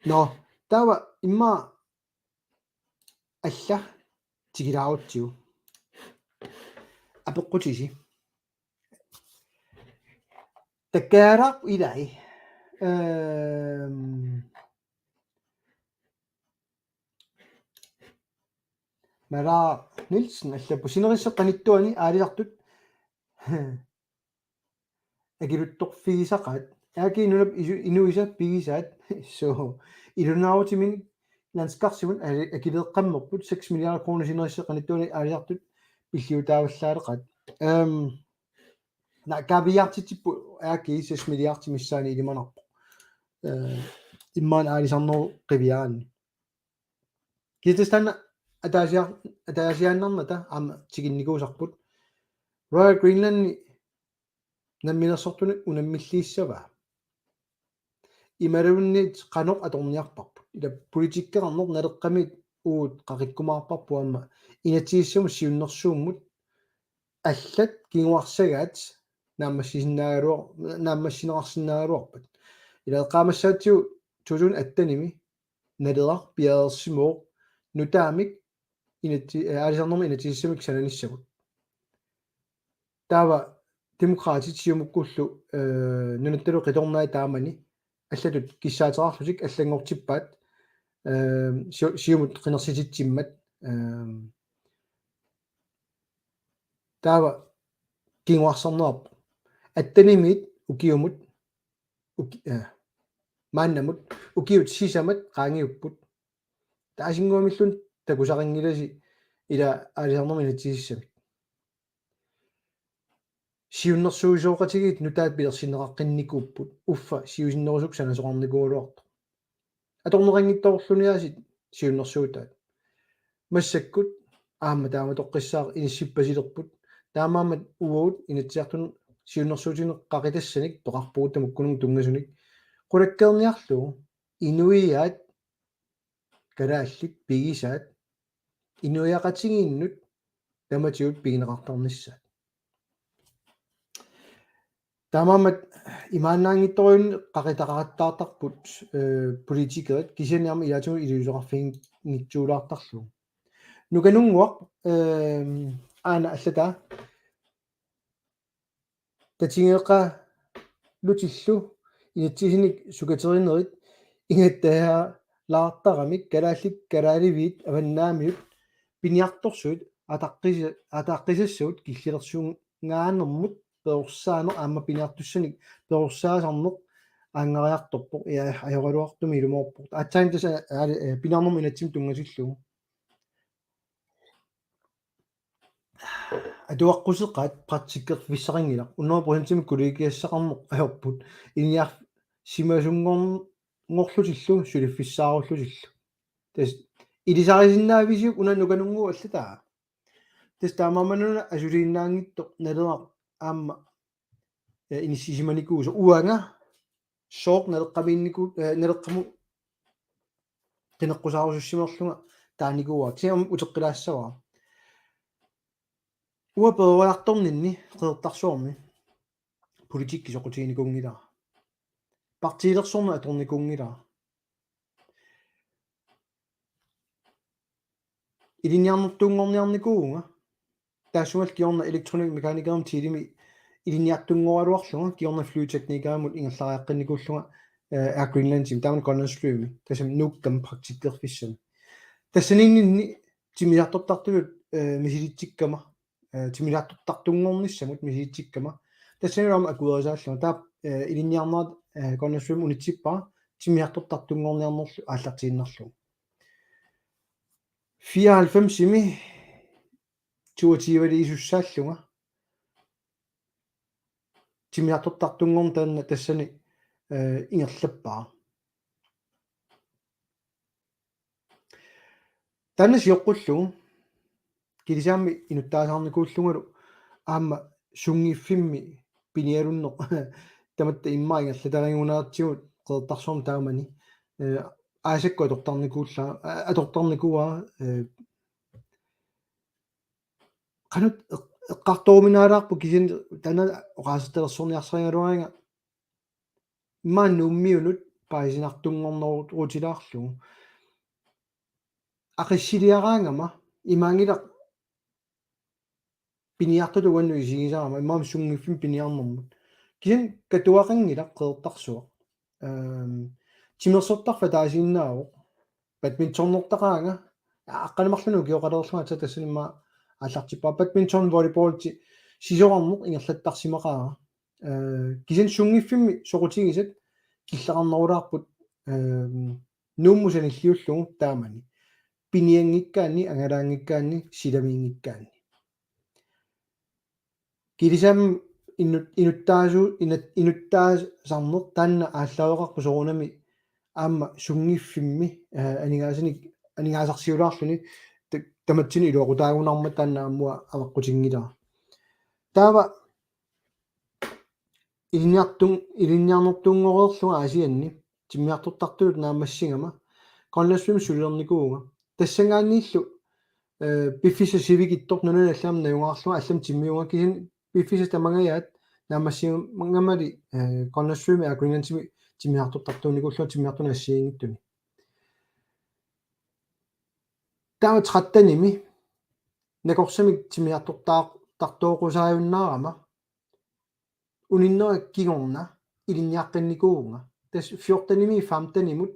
Nå, taava immaqa alla tigilaarutsigu. apeqqutisi. Takkaalaarpoq ilai. Ehm, Mala Nielsen allappoq: sinerissap qanittuani aalisartut akiluttorfigisaqaat. Aaki nunap isu-, inuisa pigisaat. So, ilunaarutiminnik landskarsivunnut ali-, akileeqqammerput, seks milliarder kroner sinerissap qanittuani aalisartut pilliutaavallaaleqaat. Ehm, na kaaviiaartitsipput aaki seks milliarder missaani ilimanarpoq. Eh, immaqa aalisarnerup qiviaraanni. Kisianni tassa taanna ataasiar-, ataasiaannarnata aamma tikinnikuusarput. Royal Greenlandi namminersortunik unammilliissavaa. Imaluunniit qanoq atorniarparput. Ila politikkeqarneq Naleqqami uagut qaqikkumaarparput aamma inatsisissamut siunnersuummut allat kinguarsagaat naammassisinnaagaluar-, naammassineqarsinnaagaluarpat. Ila eqqaamassaatsigut to tusind atten-imi Naleraq piareersimavoq nutaamik inatsi-, eh, aalisarnermut inatsisissamik sananissamut. Taava Demokraatit Siumukkullu, eh, nunattalu qitornai taamani allatut kissaateqarlutik allanngortippaat, eh, Siu-, Siumut qinersititsimmat, eh, taava kinguarsarneqarpoq. Atten-imiit ukiumut, uki-, eh, maannamut ukiut sisamat qaangiupput. Taasinnguamilluunniit takusaqanngilasi ila aalisarnermut inatsisissamik. Siunnersuisoqatigiit nutaat pilersinneqaqqinnikuupput, uffa siusinnerusukkut sanasoqarnikuugaluartoq. Atorneqanngitsoorluniaasiit siunnersuutaat. Massakkut aamma taamatoqqissaaq inissippasilerput. Taamaammat uagut Inatsisartunut siunnersuutinik qaqitassanik toqarpugut tamakkununnga tunngasunik. Qulakkeerniarlugu inuiaat kalaallit pigisaat inuiaqatigiinnut tamatigut pigineqartarnissaat. Taamaammat imaannaanngitsorujunik qaqitaqattaartarput, eh, politikerit kisianni aamma ilaatigut iliuuseqarfiginngitsuulaartarlugu. Nukanunnguaq, ehm, aana allataa tatigeqalutillu inatsisinik sukaterinerit ingattaalaartaramik kalaallit kalaaliviit avannaamiut piniartorsuit ataqqisa-, ataqqisassavut killilersuungaanermut perorsaaneq aamma piniartussanik perorsaasarneq aanngariartorpoq, ja, ajoraluartumik ilumoorpoq. Aatsaat tassa, eh, piniarnermut inatsimmi tunngatillugu. Atuaqquseqaat praktikkerfissaqanngilaq. Hundrede procentimik kollegiassaqarneq ajorput. Ilinniarsimasunngorn-, -ngorlutillu suliffissaarullutillu. Tassa ilisarisinnaavisiuk una nukanunnguup allataa. Tassa taamaammat una asuliinnaanngitsoq Naleraq aamma, eh, inissisimanikuusoq uanga sooq Naleqqamiinniku-, eh, Naleqqamut qineqqusaarusussimanerlunga taanikuuara. Kisianni uteqqilaassavara. Uanga peroriartorninni Qeqertarsuarmi politikki soqutiginikuunngilara. Partiilersorneq atornikuunngilara. Ilinniarnertuunngorniarnikuuvunga. Taassumalu kingorna elektronikmekanikerimut Telemi ilinniartunngoraluarlunga, kingorna flyteknikerimut ingerlariaqqinikuullunga, eh, Air Greenlandimi, taamani Grønlandsflymi, tassami Nuukkami praktikkerfissami. Tassaniinninni timmisartortartutut, eh, misilitsikkama, eh, timmisartortartunngornissamut misilitsikkama. Tassanilu aamma akuerisaallunga. Taava, eh, ilinniarnerat, eh, Grønlandsflymi unitsippara timmisartortartunngorniarnerlu aallartiinnarlugu. Fireoghalvfemsimi toogtyveliisussaallunga. Timmisartortartunngorneq taanna tassani, eh, ingerlappara. Taanna sioqqullugu kilisaammi inuttaasaarnikuullungalu aamma sunngiffimmi pinialunneq tamatta immaqa ingerlatarigunartigut Qeqertarsuarmi taamani, eh, aasakkut atortarnikuulla-, a-, atortarnikuuara, eh, qanoq eq-, eqqartoruminaalaarpoq kisianni taanna oqaasertalersorniarsarigaluariga immaqa Nuummiunut paasinartunngornerutilaarlugu. Aqissiliaraangama imaanngilaq piniartutut uannut isigisarama, immaqa sunngiffimmi piniarnermut. Kisianni katuaqanngilaq Qeqertarsuaq. Ehm, timersortarfik ataasiinnaavoq. Badmintonertaqaanga, aqqaneq-marlunnik ukioqalerlunga aatsaat tassani immaqa aallartippara. Badminton, volleyball ti-, sisorarneq ingerlattarsimaqaara. Eh, kisianni sunngiffimmi soqutigisat killeqarnerulaarput, ehm, Nuummut sanilliullugu taamani. Pinianngikkaanni, angalaanngikkaanni, silamiinngikkaanni. Kilisam inut-, inuttaasu-, inat-, inuttaasarneq taanna aallaveqarpoq soorunami aamma sunngiffimmi, eh, aningaasanik, aningaasarsiulaarluni ta-, tamatsinnut iluaqutaagunarmat taanna aamma avaqqutinngilara. Taava ilinniartun-, ilinniarnertuunngoreerlunga Aasianni timmisartortartutut naammassigama Grønlandsvømmi sulilernikuuvunga. Tassanngaanniillu, eh, piffissaq sivikitsoq nunanut allanut najugaqarlunga allamut timmiuvunga, kisianni piffissap tamangajaat naammassigamali, eh, Grønlandsvømmi Air Greenlandimi timmisartortartuunikuullunga timmisartunut assigiinngitsuni. Taava trettenimi nakorsamik timmisartortar-, tartoqqusaajunnaarama uninnera kingorna ilinniaqqinnikuuvunga. Tassa fjortenimi femtenimut,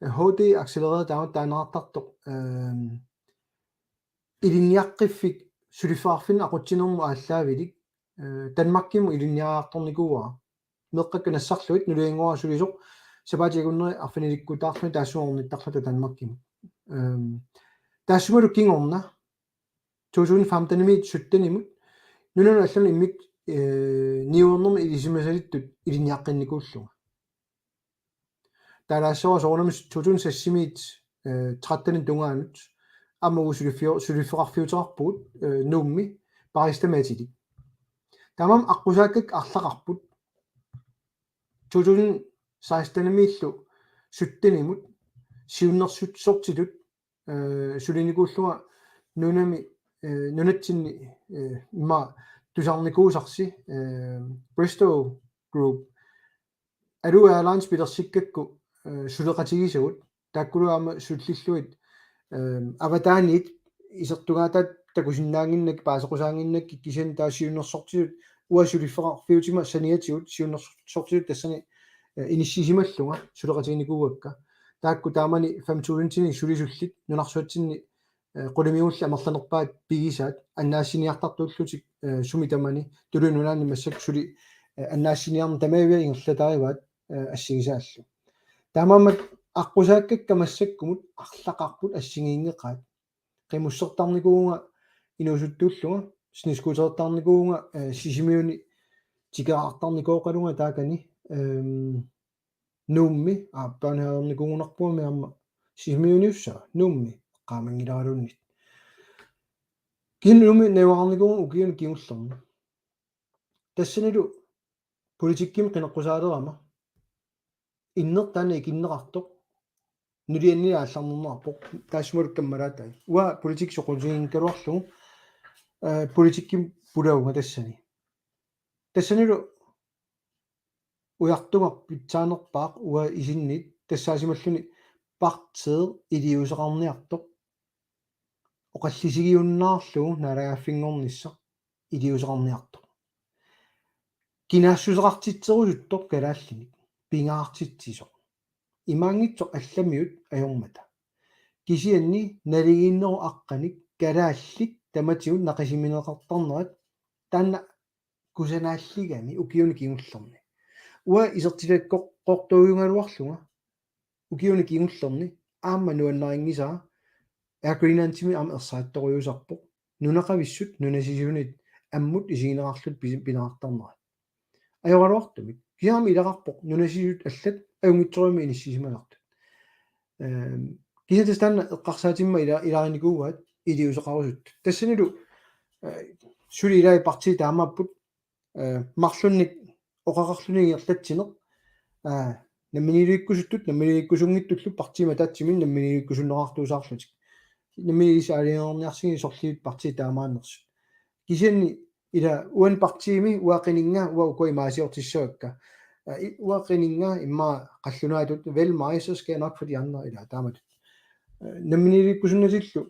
eh, H D accelereret taama taaneqartartoq, ehm, ilinniaqqiffik suliffeqarfinni aqutsinermut aallaavilik, eh, Danmarkimut ilinniariartornikuuara. Meeqqakka nassarlugit nuliannguara sulisoq sapaatip akunneri arfinilikkutaarluni taassuma ornittarluta Danmarkimut. Ehm, taassumalu kingorna to tusind femtenimiit syttenimut nunanut allanut immikkut, eh, niuernermut ilisimasalittut ilinniaqqinnikuullunga. Taalaassavara soorunami to tusind seksimiit, eh, trettenip tungaanut aamma uagut suliffio-, suliffeqarfiuteqarpugut, eh, Nuummi baristami atilik. Taamaammat aqqusaakkakka arlaqarput. To tusind sekstenimiillu syttenimut siunnersortitut, eh, sulinikuullunga nunami, eh, nunatsinni, eh, immaqa tusarnikuusarsi, eh, Bristow Group. Alu Airlines pilersikkakku, eh, suleqatigisagut, taakkulu aamma sullillugit, eh, avataaniit isertugaataat takusinnaannginnakkit, paaseqqusaannginnakkit, kisianni taava siunnersortitut uanga suliffeqarfiutima saniatigut siunnersortitut tassani, eh, inissisimallunga suleqatiginikuuakka. Taakku taamani fem tusindinik sulisullit nunarsuatsinni, eh, qulimiguullit amerlanerpaat pigisaat annaassiniartartullutik, eh, sumi tamani Tuluit Nunaanni massakkut suli, eh, annaassiniarneq tamaviaat ingerlatarivaat, eh, assigisaallu. Taamaammat aqqusaakkakka massakkumut arlaqarput assigiinngeqaat. Qimussertarnikuuvunga inuusuttuullunga, snescootertarnikuuvunga, eh, Sisimiuni tikeraartarnikooqalunga taakani, ehm, Nuummi, aa, børnehavenikuugunarpunga aamma Sisimiuniussaa, Nuummi, eqqaamanngilaraluunniit. Kisianni Nuummi najugaqarnikuuvunga ukiuni kingullerni. Tassanilu politikkimi qineqqusaalerama. Innertaani ikinneqartoq. Nulianni aallarnerneqarpoq. Taassumalu kammalaatai. Uanga politikki soqutiginngikkaluarlugu, eh, politikkimi pulaavunga tassani. Tassanilu ujartuga pitsaanerpaaq uanga isinnit tassaasimalluni partiit iliuuseqarniartoq. Oqallisigiunnaarlugu naalagaaffinngornissaq iliuuseqarniartoq. Kinaassuseqartitserusuttoq kalaallinik pingaartitsisoq. Imaanngitsoq allamiut ajormata. Kisianni naligiinnerup aqqanik kalaallit tamatigut naqisimineqartarnerat taanna kusanaalligami ukiuni kingullerni. Uanga isertitakko-, qortuujugaluarlunga ukiuni kingullerni aamma nuannarinngisaa Air Greenlandimi aamma ersaattorujuusarpoq. Nunaqavissut nunasisunit ammut isigineqarlutik pisi-, pineqartarnerat. Ajoraluartumik. Kisianni ilaqarpoq nunasisut allat ajunngitsorujussuarmik inissisimasartut. Ehm, kisianni tassa taanna eqqarsaatima ila-, ilaarinikuuaat iliuuseqarusuttut. Tassanilu, eh, suli ilai partiit taamaapput, eh, marlunnik oqaqarluni ingerlatsineq, eh, namminiilivikkusuttut, namminiivikkusunngitsullu partiimi ataatsimi namminiivikkusunneqartuusaarlutik. Namminiilisaaliorniarsigit sorliit partiit taamaannersut. Kisianni ila uani partiimi uanga qininnga uanga ukua imaasiortissavakka. Eh, i-, uanga qininnga immaqa qallunaatut, vælg mig, så skal jeg nok få de andre, ila taamatut. Eh, namminiivikkusunnatillu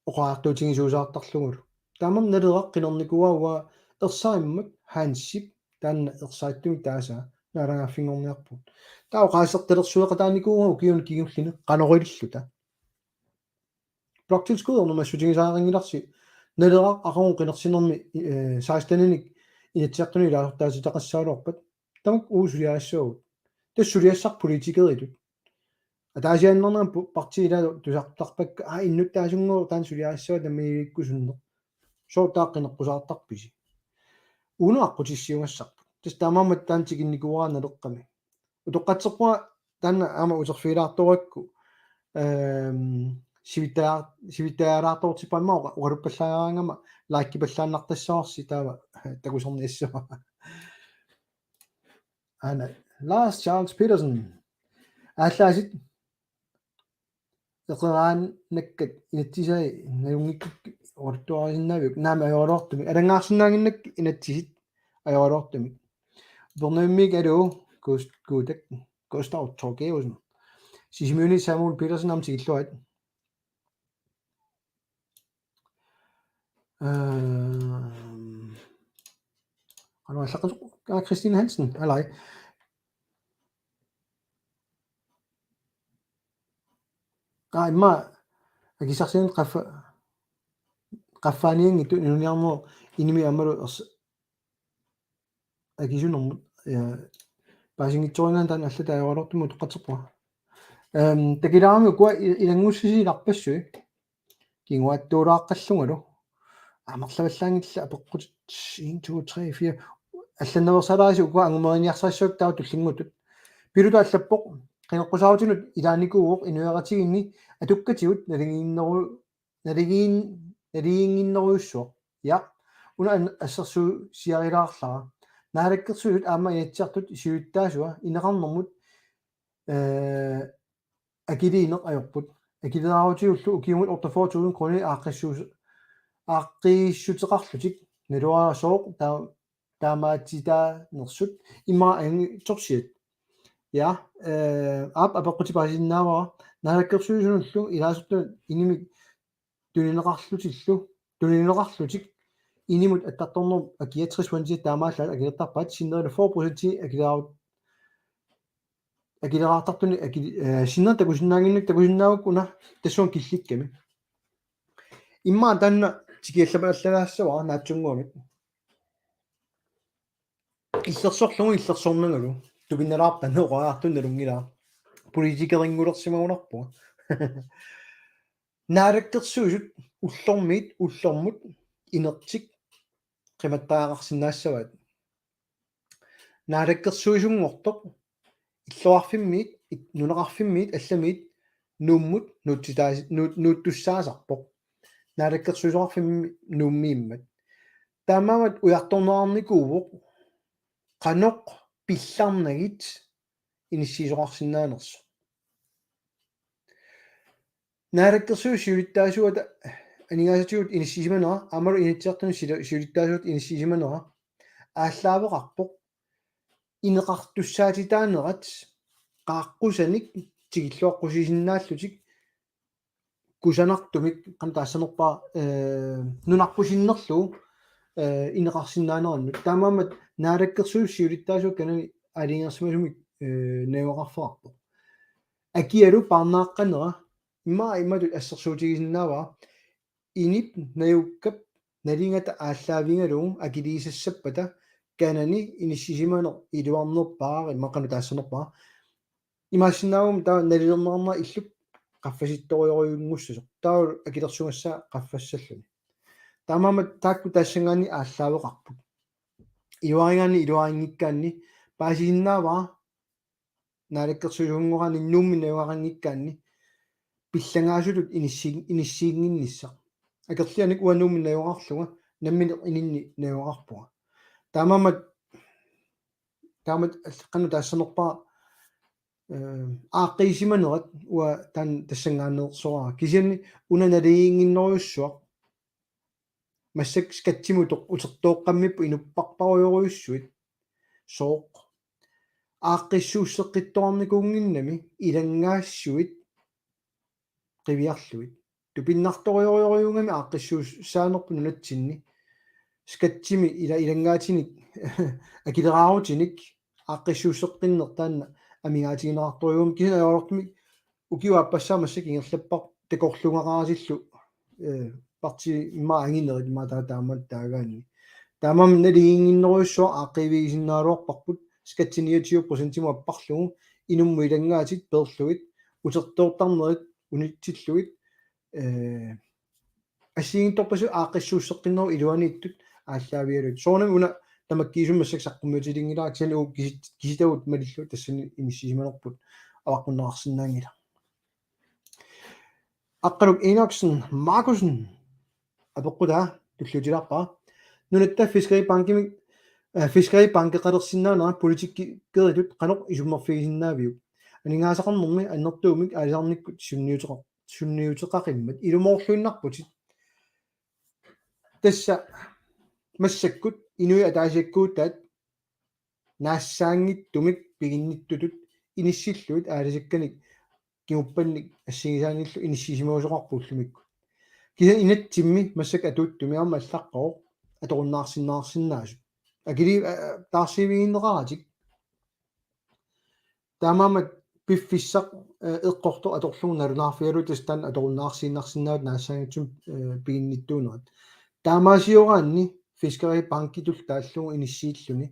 oqariartuutigisuusaartarlugulu. Tamanna Naleraq qinernikuuaa, ersarimmat Hansip taanna ersarittumik taasaa naalagaaffinngorniarpugut. Taava oqaaseqqilersueqataanikuuaa ukiuni kingullerni qanoq ililluta. Bloktilskud ernumassutigisariaqanngilarsi, Naleraq aqagu qinersinermi, eh, seksteninik Inatsisartuni ilaasortaatitaqassagaluarpat. Tamakku uagut suliarissavagut. Tassa suliassaq politikeritut. Ataasiaannarnera pu-, partiit ilaalu tusartarpakka, aa, innuttaasunngooq taanna suliarissavaa tammaniilikkusunneq. Sooq taava qineqqusaartarpisi? Uunga aqqutissiugassarput. Tassa taamaammat taanna tikinnikuuara Naleqqami. Utoqqatserpunga taanna aamma uterfigilaartorakku, ehm, sivittaa-, sivittarilaartortippaamma oqa-, oqaluppallaaraangama likekipallaannartassavarsi taava takuserniassavara. Aana, Lars Charles Petersen. Aallaasit eqeraannakkat inatsisai nalunngikkakku oqaluttuarisinnaaviuk? Naamik, ajoraluartumik. Alanngaarsinnaannginnakku inatsisit ajoraluartumik. Upernavimmiit aluu, Gust-, Guutak, Gustav Thorgeusen. Sisimiuni Samuel Petersen aamma tikilluarit. Ehm, qanoq allaqqasoq, aa, Christine Hansen, alai. Aa, immaqa akissarsianik qaffa-, qaffaanianngitsoq inuuniarnerup inimi aammalu ers-, akisunermut, ja, paasinngitsoorigaanni taanna allatut ajoraluartumik utoqqatserpunga. Ehm, takilaarami ukua i-, ilanngussisilarpassui. Kinguaattuulaaqqallungalu. Amerlavallaanngillat apeqqutit en, to, tre, fire. Allannaveersaalaarisi ukua angumeriarsarissapput taava tullinnguuttut. Piluta allappoq: Qineqqusaarutinut ilaanikuuvoq inuiaqatigiinni atukkatigut naligiinneru-, naligiin-, naligiinnginnerujussuaq. Ja. Una an-, assersuusiarilaarlara. Naalakkersuisut aamma Inatsisartut siulittaasua ineqarnermut, eh, akiliineq ajorput. Akileraarutigalugulu ukiumut otteogfyrre tusind kroner aaqqissuus-, aaqqiissuteqarlutik. Naluara sooq taa-, taamaatitaanersut immaqa anguttorsiat. Ja, eh, aap, apeqqutit paasisinnaavara. Naalakkersuisunullu ilaasortanut inimik tunineqarlutillu, tunineqarlutik inimut attartornerup akia tres procent taamaallaat akilertarpaat, sinnerilu fyrre procent akileraarut-, akileraartartunik akili-, eh, sinneri takusinnaannginnakkit, takusinnaavakka una tassunga killikkami. Immaqa taanna tikiallapallalaassavara naatsunnguamik. Illersorlugu illersornangalu tupinnalaarpat oqariartunik nalunngilara. Politikerinngulersimagunarpunga. Naalakkersuisut ullormiit ullormut inertik qimattariaqarsinnaassavaat. Naalakkersuisunngortoq illoqarfimmiit, it-, nunaqarfimmiit allamiit Nuummut nuutsitaas-, nuu-, nuuttussaasarpoq. Naalakkersuisoqarfimmi Nuummiimmat. Taamaammat ujartorneqarnikuuvoq qanoq pillarnagit inissiisoqarsinnaanersoq. Naalakkersuisut siulittaasuata aningaasatigut inissisimanera, aammalu Inatsisartuni siu-, siulittaasuata inissisimanera aallaaveqarpoq ineqartussaatitaanerat qaaqqusanik tikilluaqqusisinnaallutik kusanartumik, qanoq taassanerpara, eh, nunarput sinnerlugu, eh, ineqarsinnaanerannut. Taamaammat Naalakkersuisut siulittaasuat kanani aalajangersimasumik, eh, najugaqarfeqarpoq. Akialu parnaaqqanera immaqa imatut assersuutigisinnaavara: Inip najukkap nalingata aallaavigalugu akiliisassappata kanani inissisimaneq iluarnerpaaq, immaqa qanoq taassanerpara. Imaassinnaaguma taava nalilerneqarnera illup qaffasittorujorujunngussasoq. Taava akilersugassaa qaffassalluni. Taamaammat taakku tassanngaanniit aallaaveqarput. Iluarigaanni iluarinngikkaanni paasisinnaavara Naalakkersuisunngoraanni Nuummi najugaqanngikkaanni pillagaasutut inissi-, inissiinnginnissaq. Akerlianik uanga Nuummi najugaqarlunga nammineq ininni najugaqarpunga. Taamaammat, taamaammat qanoq taassanerpara, eh, aaqqiisimanerat uanga taanna tassanngaanneersoraara. Kisianni una naligiinnginnerujussuaq. Massakkut skattimut utertooqqammipput inupparparujorujussuit. Sooq? Aaqqissuusseqqittoqarnikuunnginnami ilanngaassuit qiviarlugit. tupinnartorujorujussuugami aaqqissuussaanerput nunatsinni. Skattimi ila ilanngaatinik akileraarutinik aaqqissuusseqqinneq taanna amigaatigineqartorujussuugami kisianni ajoraluartumik ukiup aappassaa massakkut ingerlappara takorluugaqaratillu, eh, partiit immaqa anginerit immaqa taava taama taagaanni. Taamaammat naligiinnginnerujussuaq aaqqiivigisinnaagaluarparput, skattinik tyve procentimut apparlugu, inummut ilanngaatit peerlugit, utertoortarnerit unitsillugit, eh, assigiinngitsorpassuit aaqqissuusseqqinnerup iluaniittut aallaavigalugit. Soorunami una tamakkiisumik massakkut saqqummiutilinngilara kisianni uagut kisit-, kisitagut malillugu tassani inissisimanerput avaqqunneqarsinnaanngilaq. Aqqaluk Enoksen Markussen apeqqutaa tulliutilaarpara. Nunatta Fiskeribankimik, eh, Fiskeribankeqalersinnaanera politikeritut qanoq isummerfigisinnaaviuk? Aningaasaqarnermi annertuumik aalisarnikkut sunniuteqa-, sunniuteqaqimmat ilumoorluinnarputit. Tassa massakkut inuit ataasiakkuutaat naassaanngitsumik piginnittutut inissillugit aalisakkanik kinguppannik assigisaanillu inissisimasoqarput ullumikkut. Kisianni inatsimmi massakkut atuuttumi aamma allaqqavoq atorunnaarsinnaarsinnaasut. Akili-, a-, a-, taarsiivigineqaratik. Taamaammat piffissaq, eh, eqqortoq atorlugu nalunaarfigalugu tassa taanna atorunnaarsiinnarsinnaavoq naassaanngitsumik, eh, piginnittuunerat. Taamaasioraanni Fiskeribankitut taallugu inissiilluni.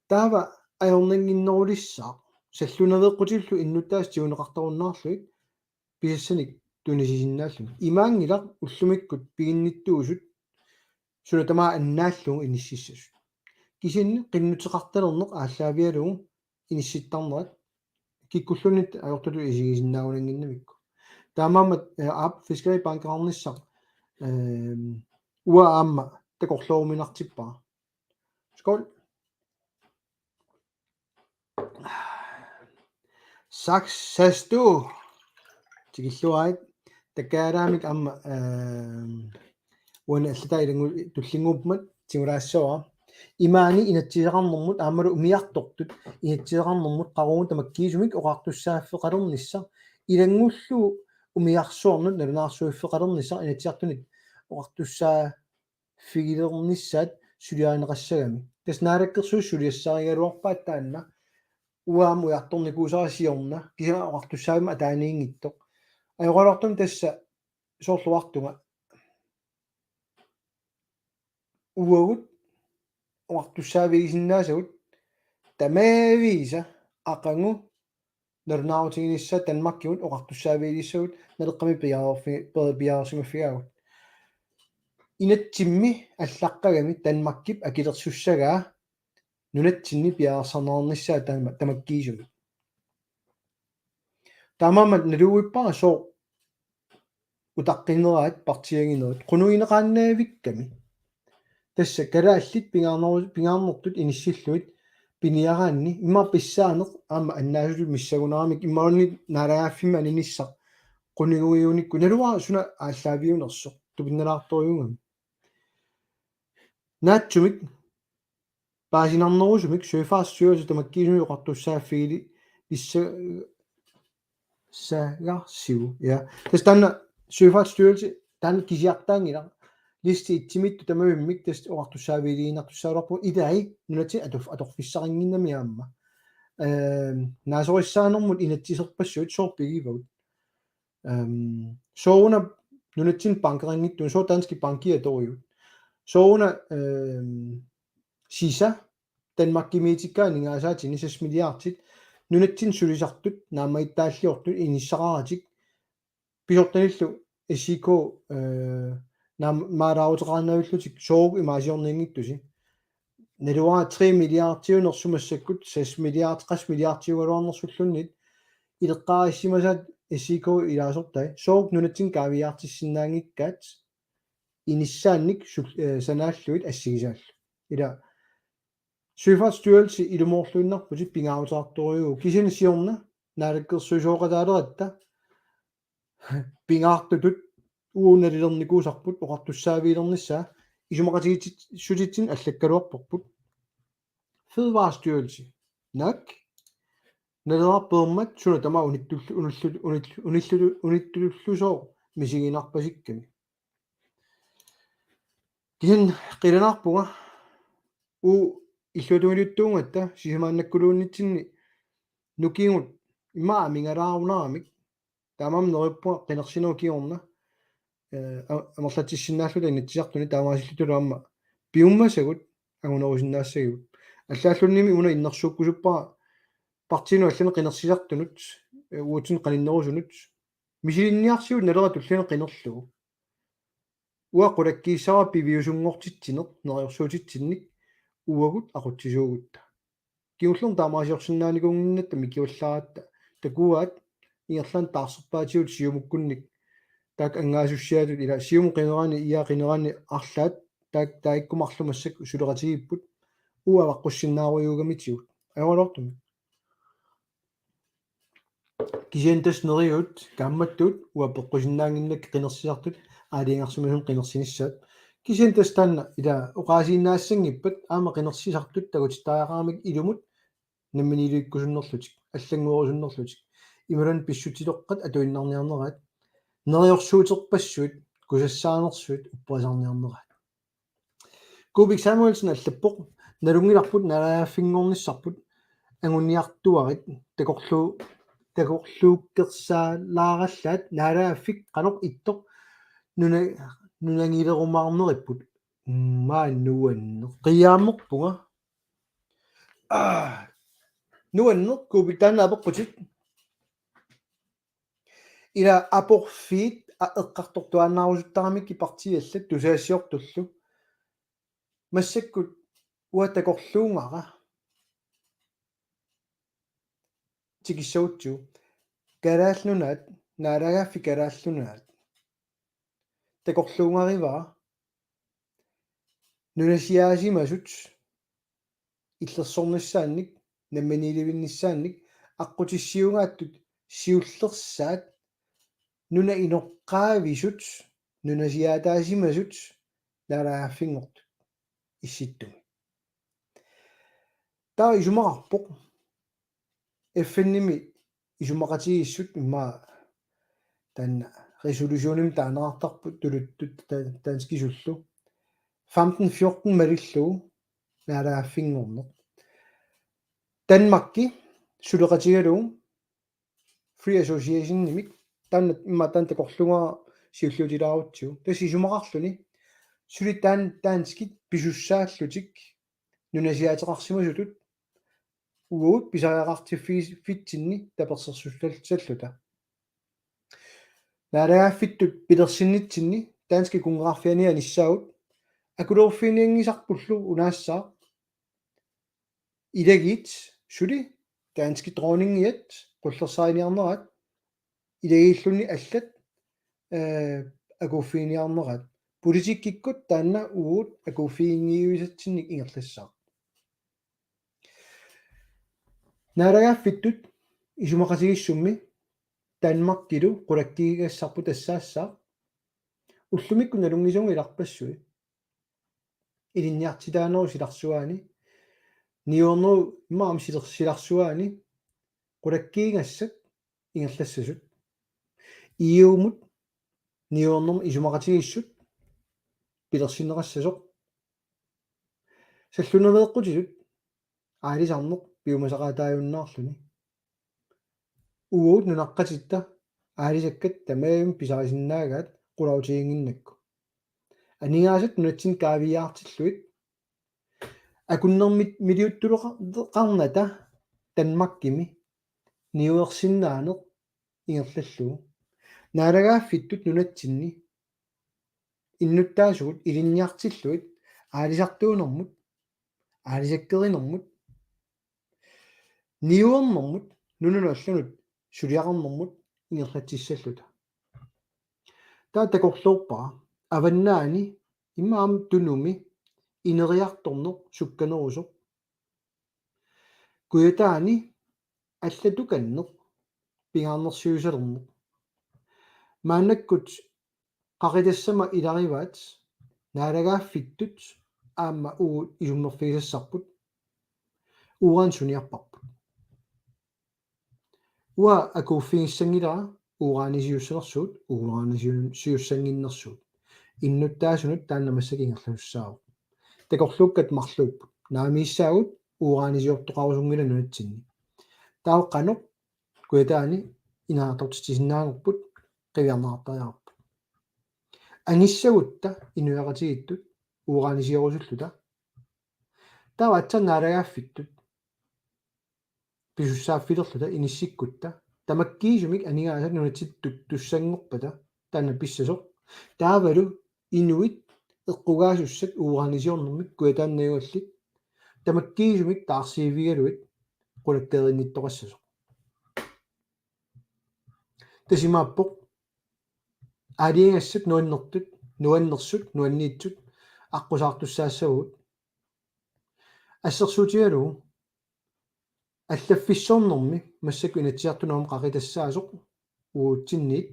Taava ajornannginnerulissaaq. Sallunaveeqqutillu innuttaasut tiguneqartarunnaarlugit pisassanik tunisisinnaalluni. Imaanngilaq ullumikkut piginnittuusut suna tamaat annaallugu inississasut. Kisianni qinnuteqartalerneq aallaavigalugu inissittarnerat kikkulluunniit ajortutut isigisinnaagunannginnamikku. Taamaammat, eh, aap Fiskeribankeqarnissaq, ehm, uanga aamma takorlooruminartippara. Skål. Saxastu. Tikilluarit. Takaraamik aamma, ehm, uani allataa ilanngu-, tullinnguuppat tigulaassavara. Imaani inatsisaqarnermut aammalu umiartortut inatsisaqarnermut qaqugu tamakkiisumik oqartussaaffeqalernissaq ilanngullugu umiarsuarnut nalunaarsuiffeqalernissaq Inatsisartunit oqartussaa- figilernissaat suliarineqassagami. Tassa Naalakkersuisut suliassarigaluarpaat taanna uanga aamma ujartornikuusara siorna kisianni oqartussaavimma ataaniinngitsoq. Ajoraluartumik tassa soorlu oqartunga. Uagut oqartussaavigisinnaasagut tamaviisa aqagu nalunaarutiginissaat Danmarkimut oqartussaavigilissagut Naleqqami piareerfi-, pe-, piareersimaffigaagut. Inatsimmi allaqqagami Danmarkip akilersussagaa nunatsinni piareersarneqarnissaa tama-, tamakkiisumik. Taamaammat naluvippara sooq utaqqineraat partiiaginerit qunugineqaannaavikkami. Tassa kalaallit pingaarneru-, pingaarnertut inissillugit piniaraanni immaqa pissaaneq aamma annaasutut missagunaramik imaluunniit naalagaaffimmi aninissaq quniguunikku naluara suna aallaaviunersoq tupinnalaartorujuugami. Naatsumik paasinarnerusumik Søfartsstyrelsen tamakkiisumik oqartussaaffigilissagarsigu. Ja. Tassa taanna Søfartsstyrelsen taanna kisiartaanngilaq. Liste itsimiittut tamavimmik tassa oqartussaaffigiinnartussaavarput ilai nunatsinni atu-, atorfissaqannginnami aamma. Ehm, naasorissaanermut inatsiserpassuit sooq pigivagut. Ehm, sooruna nunatsinni bankeqanngitsumik, sooq danskit bankit atorujuit. Sooruna, ehm, sisa Danmarkimiitikka aningaasaatini seks milliardit nunatsinni sulisartut naammagittaalliortut inissaqaratik pisortanillu S I K, eh, naam-, maalaaruteqarnavillutik sooq imaasiornianngitsusi. Naluara tre milliardiunersoq massakkut seks milliard, qassit milliardiugaluarnersulluunniit ileqqaarissimasaat S I K ilaasortai sooq nunatsinni kaaviiaartissinnaanngikkaat inissaannik sul-, eh, sanaallugit assigisaallu. Ila Søfartsstyrelsen ilumoorluinnarputit pingaaruteqartorujuuvoq kisianni siorna naalakkersuisooqataaleratta pingaartutut uagut nalilernikuusarput oqartussaavigilernissaa isumaqatigiissutitsinni allakkaluarparput. Fødevarestyrelse. Naak. Naleraq peermat suna tamaat unittull-, unillu-, unillu-, unillu-, unittullusooq misiginarpasikkami. Kisianni qilanaarpunga uu illuatungiliuttuungatta sisamaannakkuluunnitsinni nukigut immaqa amigalaarunarmata taamaammat neriuppunga qinersinerup kingorna, eh, a-, amerlatsissinnaalluta inatsisartuni taamaasillutullu aamma piumagatsigu angunerusinnaassagigut. Allaalluunniimmi una innersuukkusuppara partiinut allanut qinersisartunut, eh, uatsinnut qaninnerusunut, misilinniarsiuk nalera tulliani qinerlugu. Uanga qulakkiissavara piviusunngortitsineq neriorsuutitsinnik uagut aqutsisuugutta. Kingullermik taamaaliorsinnaanikuunnginnatta mikivallaaratta takuaat ingerlaannaq taarserpaatigut Siumukkunnik taakku angaasussiaatut ila Siumup qinerani IA qinerani arlaat taak-, taakku marluk massakkut suleqatigiipput uagut avaqqussinnaarujussuugamitigut. Ajoraluartumik. Kisianni tassa neriuut kaammattut uanga peqqusinnaannginnakku qinersisartut aalajangersimasumik qinersinissaat. Kisianni tassa taanna ila oqaasiinnaassanngippat aamma qinersisartut takutittariaqaramikku ilumut namminiilivikkusunnerlutik, allannguerusunnerlutik. Imaluunniit pissutitoqqat atuinnarniarneraat. Neriorsuuterpassuit, kusassaanersuit upperisarniarneraat. Kuupik Samuelsen allappoq: Nalunngilarput naalagaaffinngornissarput anguniartuarit takorlu-, takorluukkersaalaarallaat naalagaaffik qanoq ittoq nuna-, nunangilerumaarneripput. Maa nuanneq. Qiiaammerpunga. Aa, nuanneq Kuupik taanna apeqqutit. Ila aporfiit a-, eqqartortuaannaarusuttaramikku partiit allat tusagassiortullu. Massakkut uanga takorluugara. Tikissagutsigu. Kalaallit Nunaat, naalagaaffik Kalaallit Nunaat. Takorluugarivara. Nunasiaasimasut illersornissaannik, namminiilivinnissaannik, aqqutissiuugaattut siullersaat, nunap inoqqaavisut, nunasiaataasimasut, naalagaaffinngortut Issittumi. Taava isumaqarpoq F N-imi isumaqatigiissut immaqa taanna resolutionimik taaneqartarput tuluttut ta-, danskisullu. Femten fjorten malillugu naalagaaffinngorneq. Danmarki suleqatigalugu Free Association-imik taanna immaqa taanna takorluugara siulliutilaarutsigu. Tassa isumaqarluni suli taanna danskit pisussaallutik nunasiaateqarsimasutut uagut pisariaqartiffigis-, -fitsinni tapersersussalluta. Naalagaaffittut pilersinnitsinni danskit kunngeqarfianit anissaagut akuleruffiinianngisarpullu unaassaaq ilagiit suli danskit dronningiat qullersaariniarneraat ilagiilluunniit allat, eh, akuuffiginiarneraat. Politikkikkut taanna uagut akuuffiginngivisatsinnik ingerlassaaq. Naalagaaffittut isumaqatigiissummi Danmarkilu qulakkiigassarput tassaassaaq. Ullumikkut nalunngisavunga ilarpassui. Ilinniartitaanerup silarsuaani, niuernerup imaam silar-, silarsuaani qulakkiigassat ingerlassasut. E U-mut niuernermut isumaqatigiissut pilersinneqassasoq. Sallunaveeqqutitut aalisarneq piumasaqaataajunnaarluni. Uagut nunaqqatitta aalisakkat tamarmik pisarisinnaagaat qulautiginnginnakku. Aningaasat nunatsinni kaaviiaartillugit akunnermit miliuttuleqa-, -qarnata Danmarkimi niuersinnaaneq ingerlallugu. Naalagaaffittut nunatsinni innuttaasugut ilinniartillugit aalisartuunermut, aalisakkerinermut, niuernermut, nunanut allanut suliaqarnermut ingerlatsissalluta. Taava takorloorpara avannaani imaam tunumi ineriartorneq sukkanerusoq. Kujataani allatukanneq pingaarnersiuisalerneq. Maannakkut qaqitassama ilarivaat naalagaaffittut aamma uagut isummerfigisassarput uran suniarparput. Uanga akuuffigissanngilara uranisiussanersugut, uranisiussannginnersugut. Innuttaasunut taanna massakkut ingerlasussaavoq. Takorluukkat marluupput. Naamissaagut uranisiortoqarusunngilaq nunatsinni. Taava qanoq Kujataani ineriartortitsisinnaanerput qiviarneqartariaqarpoq. Angissagutta inuiaqatigiittut uranisiorusutulluta. Taava aatsaat naalagaaffittut pisussaaffilerluta inissikkutta. Tamakkiisumik aningaasat nunatsittut tussanngorpata taanna pissasoq. Taavalu inuit eqqugaasussat uranisiornermik kujataannaagallit. Tamakkiisumik taarsiivigalugit qulakkeerinnittoqassasoq. Tassa imaappoq aalajangassat nuannertut, nuannersut, nuanniitsut aqqusaartussaassavagut. Assersuutigalugu allaffissornermi massakkut Inatsisartunut aamma qaqitassaasoq uatsinnit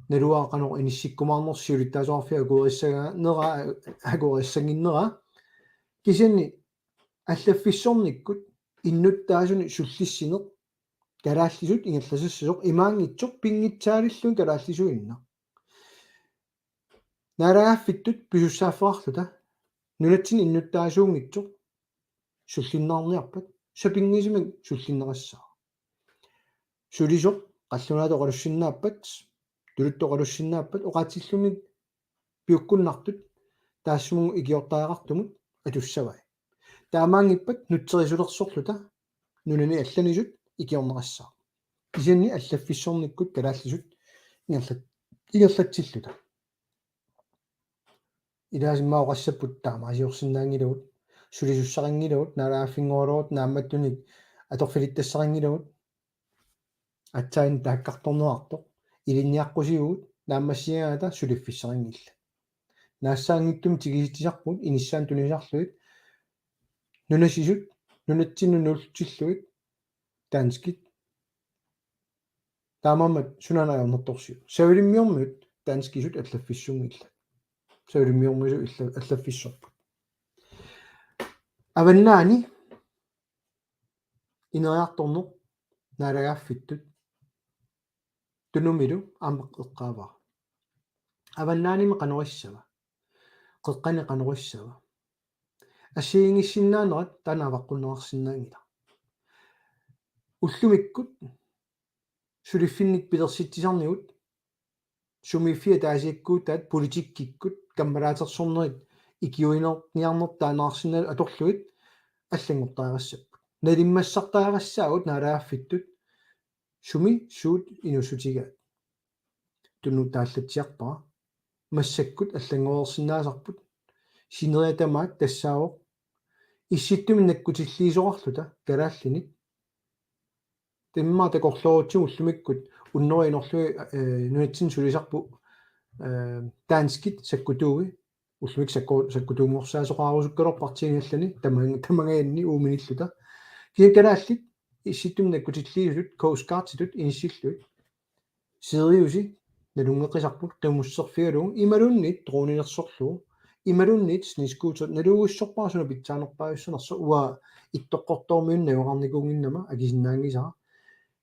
naluara qanoq inissikkumaarnersoq siulittaasoqarfiup akuerissagaa-, nera-, akuerissannginnera. Kisianni allaffissornikkut innuttaasunik sullissineq kalaallisut ingerlasassasoq imaanngitsoq pinngitsaalilluni kalaallisuinnaq. Naalagaaffittut pisussaaffeqarluta nunatsinni innuttaasuunngitsoq sullinneqarniarpat sapinngisamik sullinneqassaaq. Sulisoq qallunaatut oqalussinnaappat, tuluttut oqalussinnaappat oqaatsilluunniit piukkunnartut taassumunnga ikiortariaqartumut atussavai. Taamaanngippat nutserisoqarluta nunani allanisut ikiorneqassaaq. Kisianni allaffissornikkut kalaallisut ingerlat-, ingerlatsilluta. Ilaasimmaa oqassapput taamaasiorsinnaanngilagut, sulisussaqanngilagut, naalagaaffinngoraluarutta naammattunik atorfilittassaqanngilagut, aatsaat taakkartorneqartoq, ilinniaqqusivugut, naammassigaangata suliffissaqanngillat. Naassaanngitsumik tigusitsisarput, inissaanut tunisarlugit, nunasisut, nunatsinnut nuullutillugit, danskit. Taamaammat sunaana ajornartorsiut. Savalimmiormiut danskisut allaffissunngillat. Savalimmiormiut illa-, allaffissorput. Avannaani ineriartorneq naalagaaffittut Tunumilu aamma eqqaavara. Avannaanimi qanorissava? Qeqqani qanorissava? Assigiinngissinnaanerat taanna avaqqunneqarsinnaanngilaq. Ullumikkut suliffinnik pilersitsisarnigut sumiiffiit ataasiakkuutaat politikkikkut kammalaatersornerit ikiuinerniarnertut taaneqarsinnaasut atorlugit allanngortariaqassapput. Nalimmassartariaqassaagut naalagaaffittut sumi suut inuussutigaat. Tunut taallatsiarpara. Massakkut allanngoreersinnaasarput. Sineriak tamaat tassaavoq Issittumi nakkutilliisoqarluta kalaallinit. Taamaammat takorloorutsigit ullumikkut unneruinerlui, eh, nunatsinni sulisarput, eh, danskit sakkutuui. Ullumikkut sakku-, sakkutuunngorsaasoqarusukkaluarpoq partiini allani tamang-, tamangajanni uuminilluta. Kisianni kalaallit Issittumi nakkutilliisutut, Coast Guarditut inissillugit. Siriusi nalunngeqisarput qimusserfigalugu imaluunniit dronilersorlugu imaluunniit snescooter naluugussorpara suna pitsaanerpaajussanersoq uanga ittoqqortoormiunneq najugaqarnikuunnginnama akisinnaanngisara.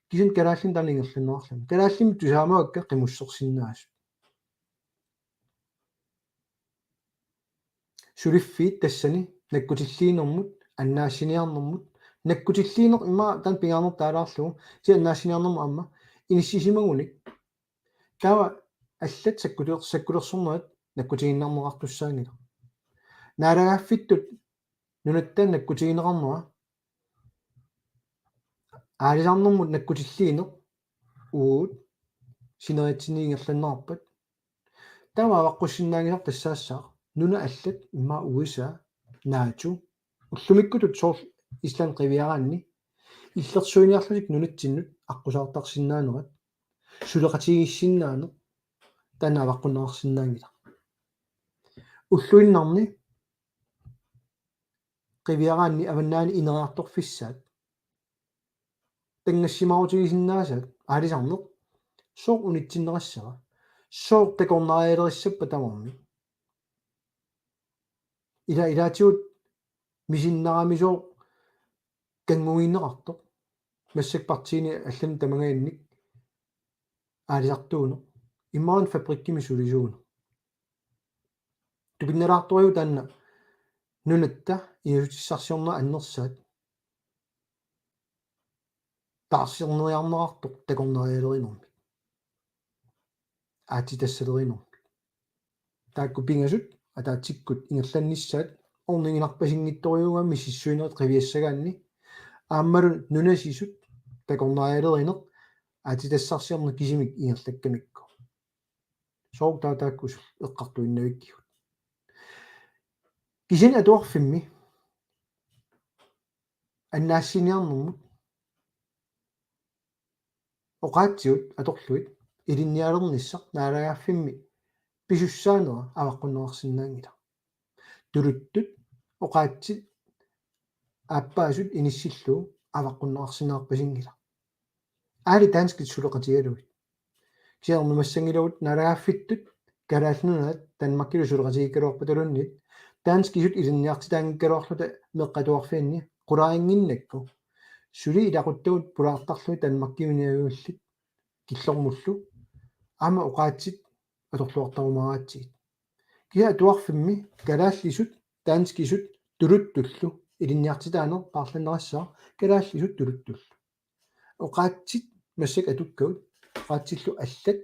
Kisianni kalaallinik taanna ingerlanneqarluni. Kalaallimmi tusaamavakka qimussersinnaasut. Suliffiit tassani nakkutilliinermut, annaassiniarnermut, nakkutilliineq immaqa taanna pingaarnertut taalaarlugu, kisianni annaassiniarnermut aamma inissisimagunik. Taava allat sakkuler-, sakkulersornerat nakkutigiinnarneqartussaanngilaq. Naalagaaffittut nunatta nakkutigineqarnera aalisarnermut nakkutilliineq uagut sineriatsinni ingerlanneqarpat. Taava avaqqussinnaanngisaq tassaassaaq nunat allat immaqa U S A, NATO, ullumikkutut soorlu Island qiviaraanni illersuiniarlutik nunatsinnut aqqusaartarsinnaanerat, suleqatigiissinnaaneq taanna avaqqunneqarsinnaanngilaq. Ulluinnarni qiviaraanni avannaani ineriartorfissaat. Tanngassimaarutigisinnaasat aalisarneq. Sooq unitsinneqassava? Sooq takornarialerissappat tamarmik? Ila ilaatigut misinnarami sooq kanngugineqartoq. Massakkut partiini allani tamangajannik aalisartuuneq, imaluunniit fabrikkimi sulisuuneq. Tupinnalaartorujuk taanna nunatta inuussutissarsiorneq annersaat taarserniarneqartoq takornarialerinermik, aatsitassalerinermik. Taakku pingasut ataatsikkut ingerlannissaat orniginarpasinngitsorujuugamik misissuinerit qiviassagaanni, aammalu nunasisut takornarialerineq aatsitassarsiorneq kisimik ingerlakkamikku. Soorlu taava taakku eqqartuinnavikkigut. Kisianni atuarfimmi annaassiniarnermut oqaatsivut atorlugit ilinnialernissaq naalagaaffimmi pisussaanera avaqqunneqarsinnaanngilaq. Tuluttut oqaatsit aappaasut inissillugu avaqqunneqarsinnaarpasinngilaq. Aali danskit suleqatigalugit. Kisianni ernumassanngilagut naalagaaffittut Kalaallit Nunaat Danmarkilu suleqatigiikkaluarpataluunniit danskisut ilinniartitaanngikkaluarluta meeqqat atuarfianni qularinnginnakku suli ilaquttagut pulaartarlugit Danmarkimiinngaanniilli killormullu aamma oqaatsit atorluartarumaaraatsigit. Kisianni atuarfimmi kalaallisut danskisut tuluttullu ilinniartitaaneq paarlanneqassaaq, kalaallisut tuluttullu. Oqaatsit massakkut atukkagut, oqaatsillu allat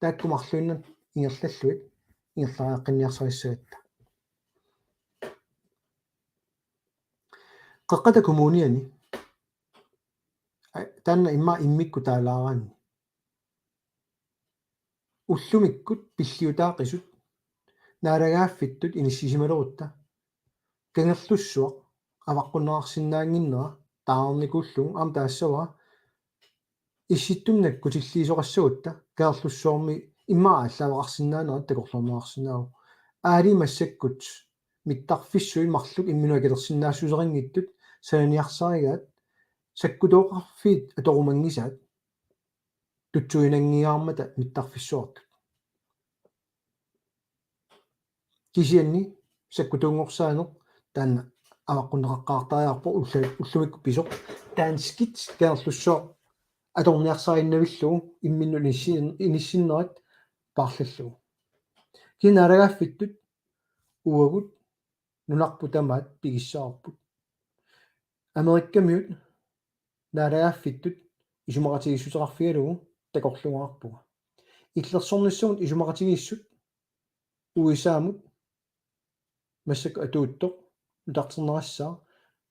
taakku marluinnaq ingerlallugit ingerlariaqqinniarsarissagatta. Qeqqata Kommuniani, aa, taanna immaqa immikkut taalaaraanni, ullumikkut pilliutaaqisut naalagaaffittut inissisimalerutta Kangerlussuaq avaqqunneqarsinnaannginnera taarnikuullugu, aamma taassavara Issittumik nakkutilliisoqassagutta Kangerlussuarmi immaqa aallaaveqarsinnaanerat takorloorneqarsinnaavoq. Aali massakkut mittarfissuit marluk imminut akilersinnaassuseqanngitsut sananiarsarigaat sakkutooqarfiit atorumanngisaat tutsuinanngigaarmata mittarfissuartut. Kisianni sakkutuunngorsaaneq taanna avaqqunneqaqqaartariaqarpoq, ulla-, ullumikkut pisoq danskit Kangerlussuaq atorniarsariinnavillugu imminnut inissin-, inissinnerat paarlallugu. Kisianni naalagaaffittut uagut nunarput tamaat pigissavarput. Amerikkamiut naalagaaffittut isumaqatigiissuteqarfigalugu takorluugaarpunga. Illersornissamut isumaqatigiissut U S A-mut massakkut atuuttoq nutarternerassaaq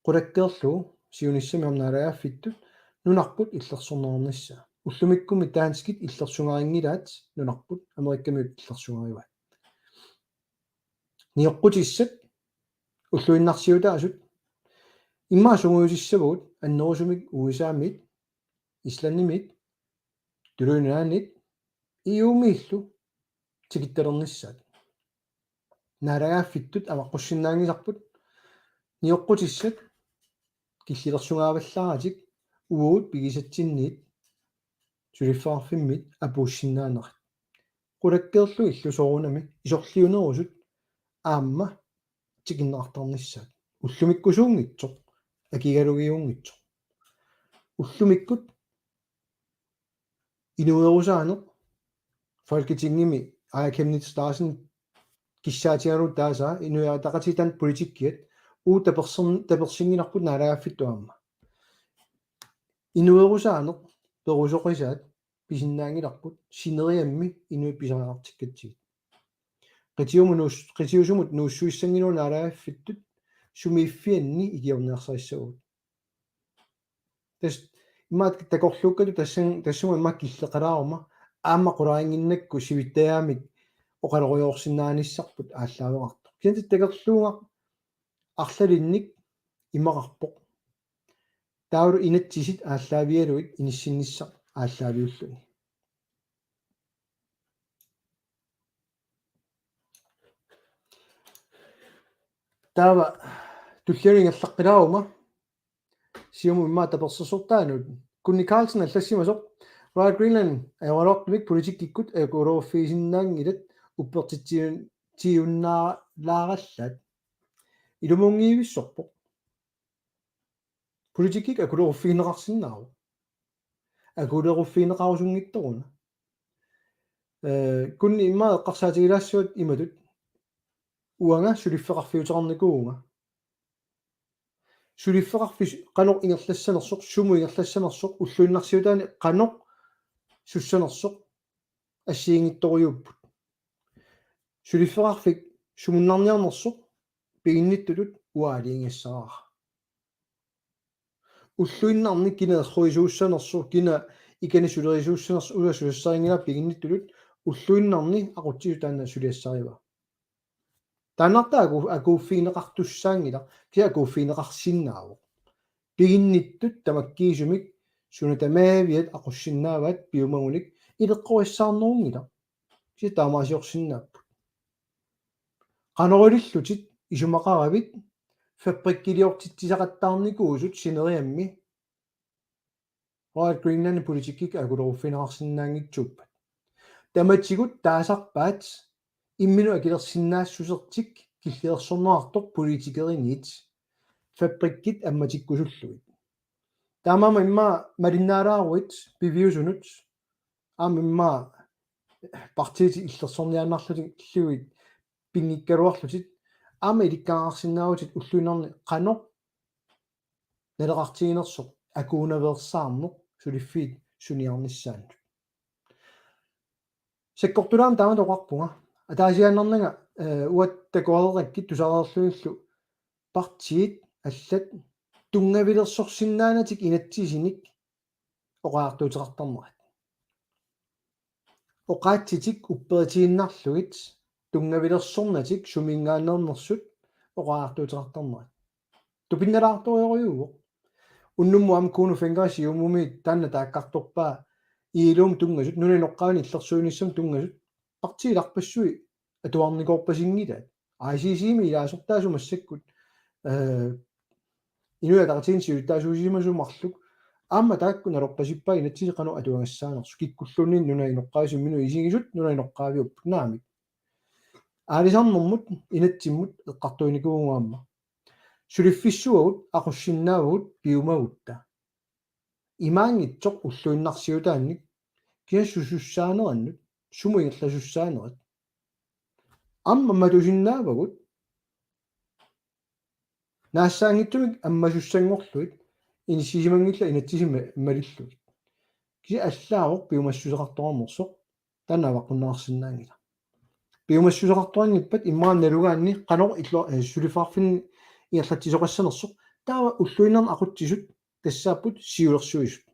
qulakkeerlugu siunissami aamma naalagaaffittut nunarput illersorneqarnissaa. Ullumikkummi danskit illersugarinngilaat nunarput, Amerikkamiut illersugarivaat. Nioqqutissat ulluinnarsiutaasut immaqa sungiusissavagut annerusumik U S A-miit, Islandimiit, Tuluit Nunaanniit, E U-miillu tikittalernissaat. Naalagaaffittut avaqqussinnaanngisarput nioqqutissat killilersugaavallaaratik uagut pigisatsinniit suliffeqarfimmit apuussinnaanerat. Qulakkeerlugillu soorunami isorliunerusut aamma tikinneqartarnissaat. Ullumikkusuunngitsoq, akigalugiuunngitsoq. Ullumikkut inuerusaaneq Folketingimi Aaja Chemnitz Larsen kissaatigalugu taasaa Inuit Ataqatigiit politikkiat uagut taperser-, tapersinngilarput naalagaaffittut aamma. Inuerusaaneq perusoqisaat pisinnaanngilarput sineriammi inuit pisariaqartikkatsigit. Qitiumut nuus-, qitiusumut nuussuissanngilagut naalagaaffittut sumiiffianni ikiorniarsarissavagut. Tassa immaqa takorluukkatut tassun-, tassunga immaqa killeqalaaruma aamma qularinnginnakku sivittajaamik oqalorujoorsinnaanissarput aallaaveqartoq. Kisianni takorluugaq arlalinnik imaqarpoq. Taavalu inatsisit aallaavigalugit inissinnissaq aallaaviulluni. Taava tullianut ingerlaqqilaaruma Siumut immaqa tapersersortaanut. Kunni Carlsen allassimasoq: Royal Greenland ajoraluartumik politikkikkut akuleruffigisinnaanngilat uppertitsiunnaalaarallaat. Ilumuunngivissorpoq. Politikkikkut akuleruffigineqarsinnaavoq. Akuleruffigineqarusunngitsoruna. Eh, kunni immaqa eqqarsaatigilaassavatit imatut: Uanga suliffeqarfiuteqarnikuuvunga. Suliffeqarfik qanoq ingerlassanersoq, sumut ingerlassanersoq, ulluinnarsiutaani qanoq sussanersoq assigiinngitsorujuupput. Suliffeqarfik sumunnarniarnersoq piginnittutut uanga aalajangigassaraara. Ulluinnarni kina erruisuussanersoq, kina ikani sulerisuussanersoq, uanga susassarinngilara piginnittutut, ulluinnarni aqutsisut taanna suliassarivaa. Taannartaa aku-, akuuffigineqartussaanngilaq, kisianni akuuffigineqarsinnaavoq. Piginnittut tamakkiisumik suna tamaaviat aqussinnaavaat piumagunik, ileqqorissaarnerunngilaq. Kisianni taamaasiorsinnaapput. Qanoq ilillutit isumaqaravit fabrikkiliortitsisaqattaarnikuusut sineriammi Royal Greenlandip politikkikkut akuleruffigineqarsinnaanngitsuuppat? Tamatigut taasarpaat imminut akilersinnaassusertik killilersorneqartoq politikeriniit fabrikkit ammatikkusullugit. Taamaammat immaqa malinnaalaaruit piviusunut aamma immaqa partiit illersorniaannarlugit pinngikkaluarlutit aamma ilikkagaqarsinnaavutit ulluinnarni qanoq naleqartiginersoq akuunaveersaarneq suliffiit suniarnissaannut. Sakkortulaamik taamatut oqarpunga. Ataasiaannarnanga, eh, uagut takoreerakkit tusareerlugillu partiit allat tunngavilersorsinnaanatik inatsisinik oqariartuuteqartarnerat. Oqaatsitik upperitiinnarlugit tunngavilersornatik suminngaanneernersut oqariartuuteqartarnerat. Tupinnalaartorujorujuuvoq. Unnummut aamma Kuno Fencker Siumumi taanna taakkartorpaa I L O-mut tunngasut, nunap inoqqaavinik illersuinissamut tunngasut, partiit arpassui atuarnikoorpasinngilaat. I C C-mi ilaasortaasut massakkut, eh, Inuit Ataqatigiinni siulittaasuusimasut marluk aamma taakku nalorpasippaat inatsisit qanoq atuagassaanersut, kikkulluunniit nunap inoqqaavisut imminut isigisut nunap inoqqaaviupput, naamik. Aalisarnermut inatsimmut eqqartuinikuuvugut aamma. Suliffissuagut aqussinnaavagut piumagutta. Imaanngitsoq ulluinnarsiutaannik, kisianni susussaanerannut, sumut ingerlasussaanerat. Aamma matusinnaavagut naassaanngitsumik ammasussanngorlugit, inissisimanngillat inatsisit malillugit. Kisianni allaavoq piumassuseqartoqarnersoq, taanna avaqqunneqarsinnaanngilaq. Piumassuseqartoqanngippat immaqa nalugaanni qanoq illo-, eh, suliffeqarfinni ingerlatsisoqassanersoq, taava ulluinnarni aqutsisut tassaapput siulersuisut.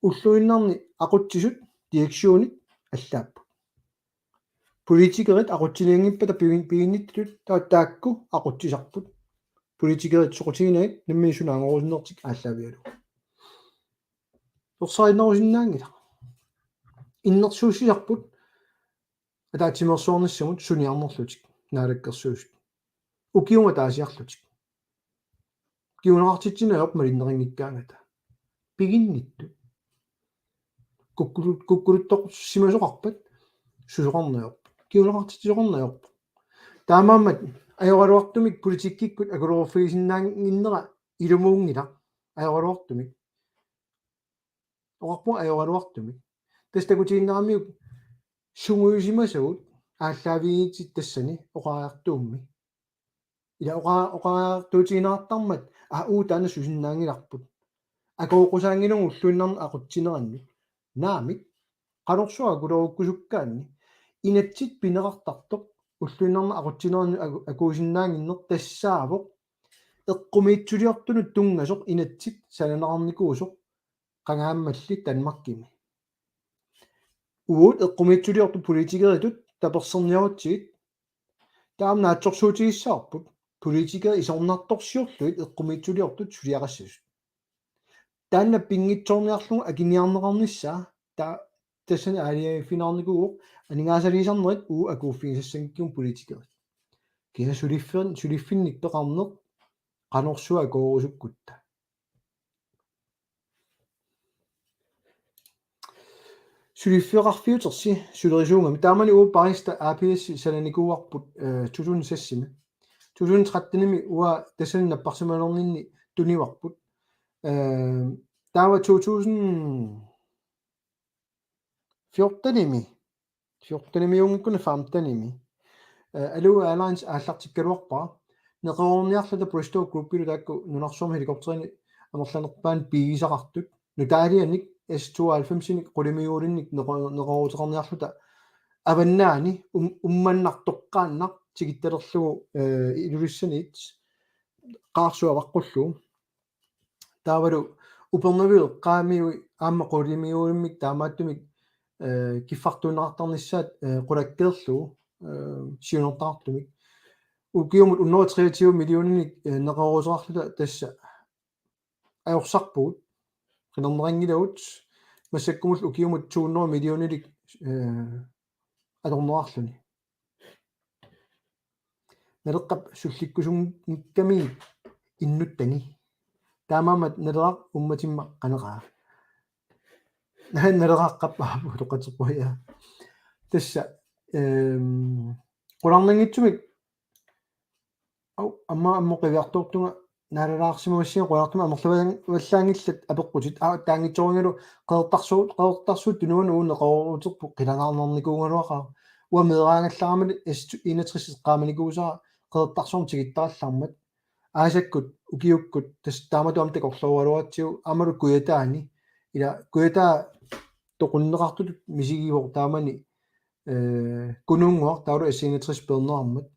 Ulluinnarni aqutsisut direktionit allaapput. Politikerit aqutsinianngippata pigin-, piginnittutut taava taakku aqutsisarput. Politikerit soqutiginagit nammineq suna angorusunnertik aallaavigalugu. Ersarinnerusinnaanngilaq. Innersuussisarput ataatsimeersuarnissamut suniarnerlutik naalakkersuisut. Ukiumut ataasiarlutik. Kinguneqartitsineq ajorpoq malinneqanngikkaangata. Piginnittut. Kukkulu-, kukkuluttoqarsimasoqarpat susoqarneq ajorpoq. Kinguneqartitsisoqarneq ajorpoq. Taamaammat ajoraluartumik politikkikkut akuleruffigisinnaannginnera ilumuunngilaq. Ajoraluartumik. Oqarpunga ajoraluartumik. Tassa takutiinnaramiuk sungiusimasagut aallaaviginngilatit tassani oqariartuummi. Ila oqa-, oqariartuutigineqartarmat, aa, uagut taanna susinnaanngilarput. Akuoqqusaanngilagut ulluinnarni aqutsinerannut. Naamik, qanorsuaq akulerukkusukkaanni. Inatsit pineqartartoq ulluinnarni aqutsinerannut aku-, akuusinnaannginneq tassaavoq eqqumiitsuliortunut tunngasoq inatsit sananeqarnikuusoq qangaammalli Danmarkimi. Uagut eqqumiitsuliortut politikeritut tapersersorniarutsigit, taava naatsorsuutigissavarput politikerit isornartorsiorlugit eqqumiitsuliortut suliaqassasut. Taanna pinngitsoorniarlugu akiniarneqarnissaa, ta-, tassani aalajangiiffigineqarnikuuvoq, aningaasaliisarnerit uagut akuuffigisassanngikkigut politikerit. Kisianni suliffin-, suliffinnik peqarneq qanorsuaq akuerusukkutta. Suliffeqarfiutersi sulerisuugami. Taamani uagut Pariisista A P S sananikuuarput, eh, to tusind seksimi. To tusind trettenimi uanga tassani napparsimalerninni tunivarput. Eh, taava to tusind fjortenimi fjortenimiunngikkuni femtenimi. Eh, Alu Airlines aallartikkaluarpara. Neqeroorniarluta Bristow Groupilu taakku nunarsuarmi helikopterini amerlanerpaani pigisaqartut. Nutaalianik S tooghalvfemsinik qulimiuulinnik neqe-, neqerooruteqarniarluta avannaani um-, ummannaq toqqaannaq tikittalerlugu, eh, Ilulissanit Qaarsut avaqqullugu. Taavalu Upernaviup eqqaamiui aamma qulimiuulimmik taamaattumik, eh, kiffartuunneqartarnissaat, eh, qulakkeerlugu, eh, siunertaqartumik. Ukiumut hundrede treogtyve millioninik, eh, neqerooruteqarluta tassa ajorsarpugut. Qinerneqanngilagut massakkumut ukiumut to hundrede millionilik, eh, atorneqarluni. Naleqqap sullikkusunngikkamiuk innuttani. Taamaammat Naleraq ummatimma qaneraa. Naleqqap aap utoqqatserpoq, ja. Tassa, ehm, qularnanngitsumik, au, aamma ammut qiviartortunga naalalaarsimagassinga qulartumik amerlavallaanngillat apeqqutit. Aa, taanngitsoorigaluarlunga Qeqertarsuup, Qeqertarsuup Tunuani uagut neqerooruterput qilanaarnikuugaluaqaaq. Uanga meeraagallaramali S enogtres eqqaamanikuusara Qeqertarsuarmi tikittarallarmat. Aasakkut, ukiukkut, tassa taamatut aamma takorlooraluaratsigu, aammalu Kujataani. Ila Kujataa toqunneqartutut misigivoq taamani, eh, Kunuunnguaq taavalu S enogtres peerneqarmat.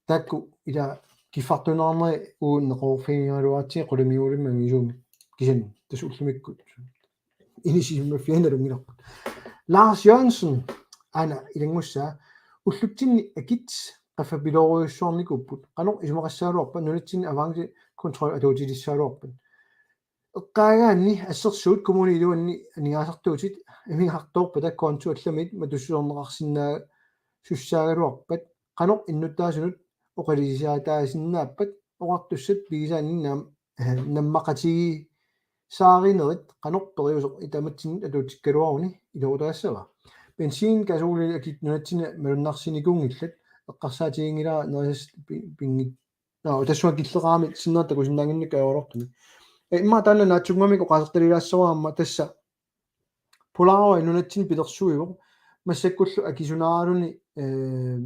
Taakku ila kiffartuunneqarneri uagut neqeroorfigigaluaratsigit qulimiuulimmik angisuumik. Kisianni tassa ullumikkut inissisimaffiannalunngilarput. Lars Jørgensen, aana ilanngussaa, ullutsinni akit qaffapiloorujussuarnikuupput. Qanoq isumaqassagaluarpat, nunatsinni avancekontrol atuutilissagaluarpat? Eqqaagaanni assersuut kommunip iluani aningaasartuutit amigartoorpata konto allamit matussuserneqarsinnaasussaagaluarpat, qanoq innuttaasunut oqaluusisaataasinnaappat, oqartussat pigisaanni naam-, eh, nammaqatigisaarinerit qanoq periuseq itamatsinnut atuutsikkaluaruni iluaqutaassava? Benzin, gasolin akit nunatsinni malunnarsinikuunngillat, eqqarsaatiginngilara nerisassat pi-, pinngit-, Nå, tassunga killeqarami sinnera takusinnaannginnakku ajoraluartumik. Eh, immaqa taanna naatsunnguamik oqaasertalilaassavara aamma tassa Polaroil nunatsinni pilersuivoq massakkullu akisunaaraluni, eh,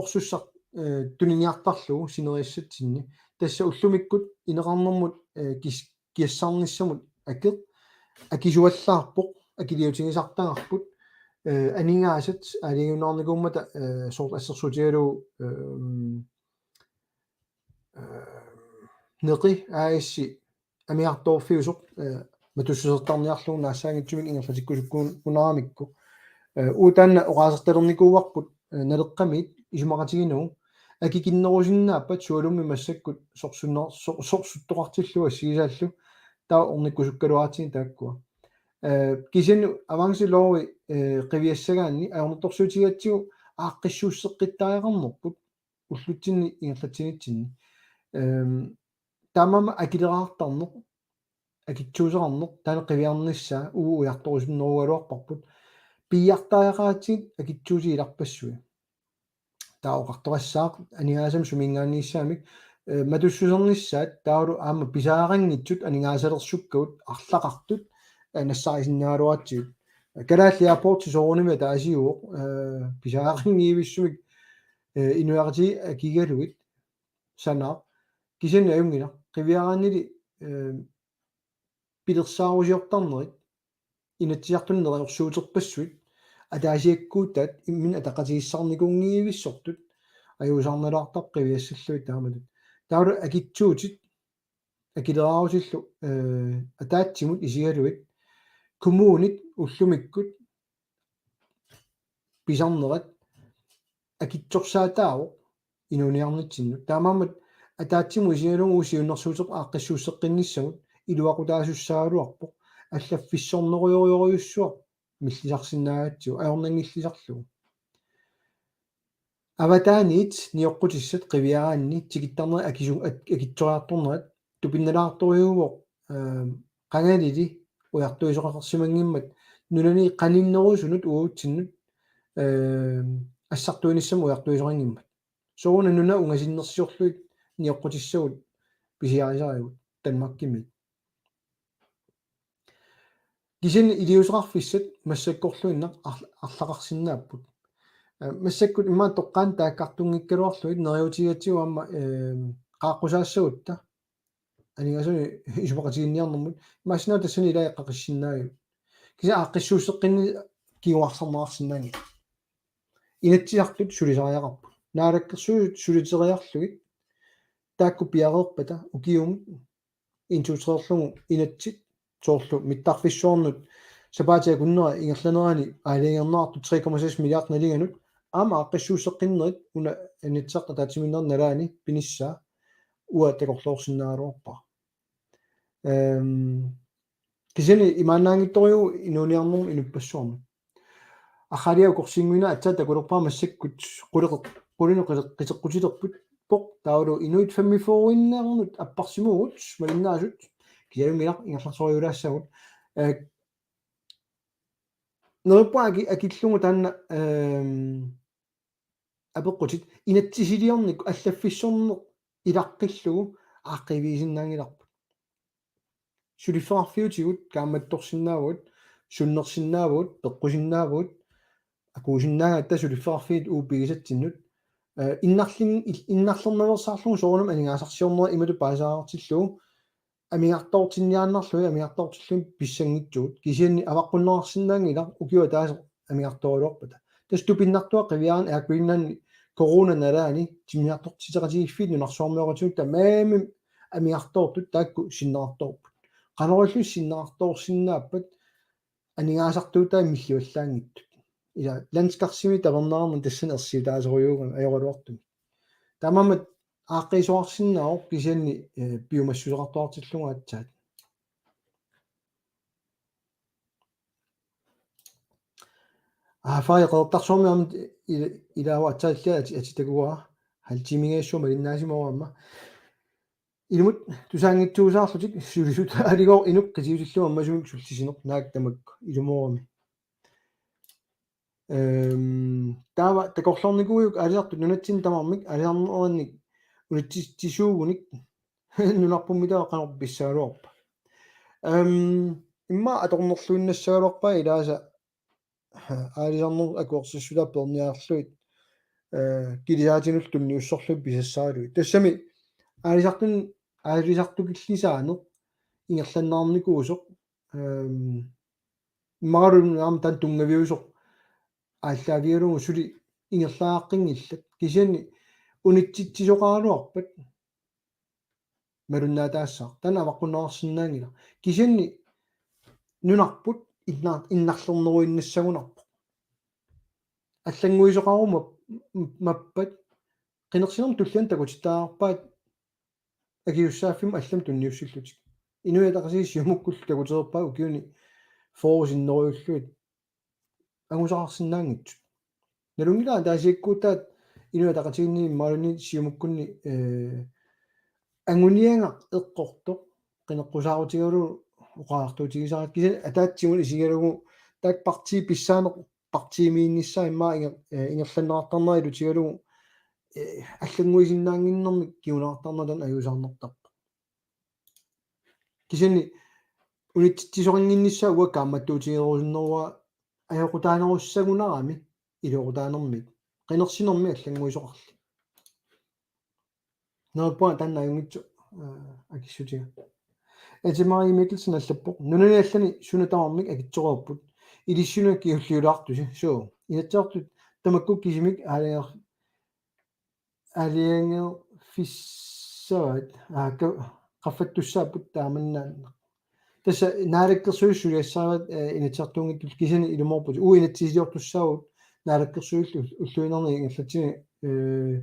orsussaq, eh, tuniniartarlugu sinerissatsinni. Tassa ullumikkut ineqarnermut, eh, kis-, kiassarnissamut akeq akisuallaarpoq, akiliutigisartagarput, eh, aningaasat aalajangiunnaarnikuummata, eh, soorlu assersuutigalugu, ehm, eh, Neqi A/S amigartoorfiusoq, eh, matussusertarniarlugu naassaanngitsumik ingerlatikkusukkuunaramikku. Eh, uagut taanna oqaasertalernikuuarput, eh, Naleqqamiit isumaqatiginagu akikinnerusinnaappat sualummik massakkut sorsunner-, sor-, sorsuttoqartillugu assigisaallu taava ornikkusukkaluaratsigit taakkua. Eh, kisianni avanceloori, eh, qiviassagaanni ajornartorsiutigigatsigu aaqqissuusseqqittariaqarnerput ullutsinni ingerlatsinitsinni. Ehm, taamaammat akileraartarneq, akitsuuseqarneq, taanna qiviarnissaa uagut ujartorusunnerugaluarparput. Piiartariaqaratsigit akitsuutit ilarpassui. Taava oqartoqassaaq aningaasamik suminngaanniissaamik, eh, matussusernissaat taavalu aamma pisariaqanngitsut aningaasalersukkagut arlaqartut, eh, nassarisinnaagaluaratsigu. Kalaallit Airports soorunami ataasiuvoq, eh, pisariaqanngivissumik, eh, inuiaqatigiit akigalugit sanaaq. Kisianni ajunngilaq. Qiviaraannili, eh, pilersaarusiortarnerit Inatsisartuni neriorsuuterpassuit ataasiakkuutaat imminut ataqatigiissaarnikuunngivissortut ajuusaarnalaartarpoq qiviassallugit taamatut. Taavalu akitsuutit akileraarutillu, eh, ataatsimut isigalugit kommunit ullumikkut pisarnerat akitsorsaataavoq inuuniarnitsinnut. Taamaammat ataatsimut isigalugu uagut siunnersuuteqarpoq aaqqissuusseqqinnissamut iluaqutaasussaagaluarpoq, allaffissornerujorujussuaq millisarsinnaagatsigu ajornanngillisarlugu. Avataaniit nioqqutissat qiviaraanni tikittarnerit akisu-, ak-, akitsoriartornerat tupinnalaartorujuuvoq, ehm, qangalili ujartuisoqarsimanngimmat nunani qaninnerusunut uagutsinnut, ehm, assartuinissamut ujartuisoqanngimmat. Sooruna nuna ungasinnersiorlugit nioqqutissagut pisiarisarigut Danmarkimiit. Kisianni iliuuseqarfissat massakkorluinnaq arl-, arlaqarsinnaapput. Massakkut immaqa toqqaannaq taakkartunngikkaluarlugit neriuutigatsigu aamma, ehm, qaaqqusaassagutsigu. Aningaasanik isumaqatiginninniarnermut. Imaassinnaavoq tassani ilai eqqaqqissinnaagigut. Kisianni aaqqissuusseqqinneq kinguarsarneqarsinnaanngilaq. Inatsisartut sulisariaqarput. Naalakkersuisut suliteriarlugit. Taakku piareerpata ukiumut intuutereerlugu inatsit soorlu mittarfissuarnut sapaatip akunnera ingerlanerani aalajangerneqartut tre komma seks milliard nalinganut aamma aaqqissuusseqqinnerit una Inatsisartut ataatsimiinnerit nalaani pinissaa uanga takorloorsinnaagaluarpara. Ehm, kisianni imaannaanngitsorujuuvoq inuuniarnermut inuppassuarnut. Arralia ukorsiinnguinera aatsaat takulerpara massakkut quleqeq-, qulinut qiteq-, qiteqqutilerput poq taavalu inuit femogfyrre-innernut apparsimavugut malinnaasut kisianni ingerlasorujuulaassaagut. Eh, neriuppunga aki-, akillugu taanna, ehm, apeqqutit inatsisiliornikkut allaffissorneq ilaqqillugu aaqqiivigisinnaanngilarput. Suliffeqarfiutigut kaammattorsinnaavagut, sunnersinnaavagut, peqqusinnaavagut, akuusinnaagatta suliffeqarfiit uagut pigisatsinnut. Eh, innarlin-, il-, innarlernaveersaarlugu soorunami aningaasarsiornera imatut paasisaqartillugu amigartoortinniaannarlugit amigartoortillugit pissanngitsugut. Kisianni avaqqunneqarsinnaanngilaq ukiup ataaseq amigartooraluarpata. Tassa tupinnartua qiviaraanni Air Greenland corona nalaani timmisartortitseqatigiiffiit nunarsuarmioqatigut tamarmik amigartoortut taakku sinneqartoorput. Qanoq ilillutik sinneqartoorsinnaappat aningaasartuutai millivallaanngitsut. Ila landskarsimik taperneqarmat tassani ersiutaasorujuugami ajoraluartumik. Taamaammat aaqqiisoqarsinnaavoq kisianni, eh, piumassuseqartoqartillugu aatsaat. Aa, Fai Qeqertarsuarmi aamma ila-, ilaava aatsaat illit ati-, atitakuara halv timingaassuaq malinnaasimavoq aamma. Ilumut tusaanngitsuusaarlutik sulisut aaligoor inuk qitiutillugu ammasumik sullisineq naak tamakku ilumoorami. Ehm, taava takorloornikuujuk aalisartut nunatsinni tamarmik aalisarnerannik unitsitsisuugunik nunarpummi taava qanoq pissagaluarpa. Ehm, immaqa atornerluinnassagaluarpaa ilaasa aalisarneq akuersissutaa peerniarlugit, eh, kilisaatinut tunniussorlugit pisassaralugit. Tassami aalisartun-, aalisartukillisaaneq ingerlanneqarnikuusoq, ehm, immaqaluunniit aamma taanna tunngaviusoq aallaavigalugu suli ingerlaqqinngillat. Kisianni unitsitsisoqaraluarpat malunnaataassaaq. Taanna avaqqunneqarsinnaanngilaq. Kisianni nunarput inna-, innarlerneruinnassagunarpoq. Allannguisoqaruma mappat qinersinermut tullianut takutittariaqarpaat akisussaaffimmut allamut tunniussillutik. Inuit Ataqatigiit Siumukkullu takutereerpaat ukiuni fyrre sinnerujullugit angusaqarsinnaanngitsut. Nalunngilara ataasiakkuutaat Inuit Ataqatigiinni imaluunniit Siumukkunni, eh, anguniagaq eqqortoq qineqqusaarutigalugu oqariartuutigisaraat kisianni ataatsikkut isigalugu taakku partiit pissaaneq partiimiinnissaa immaqa inger-, eh, ingerlanneqartarnera ilutigalugu, eh, allannguisinnaannginnermik kinguneqartarnera taanna ajuusaarnartarpoq. Kisianni unitsitsisoqannginnissaa uanga kaammattuutigerusunneruara ajoqutaanerussagunarami iluaqutaanermik. Qinersinermi allannguisoqarli. Neriuppunga taanna ajunngitsoq, eh, akissutiga. Else Marie Mikkelsen allappoq: Nunani allani suna tamarmik akitsoreerput. Ilissinnut kingulliulaartusi. Suu. Inatsisartut tamakku kisimik aalanger-, aalajangerfissavaat. Aa, ka-, qaffattussaapput taamannaannaq. Tassa naalakkersuisut suliassaraat, eh, Inatsisartuunngitsullu kisianni ilumoorputit. Uagut inatsisiliortussaavugut naalakkersuisullu ulluinnarni ingerlatsini, eh,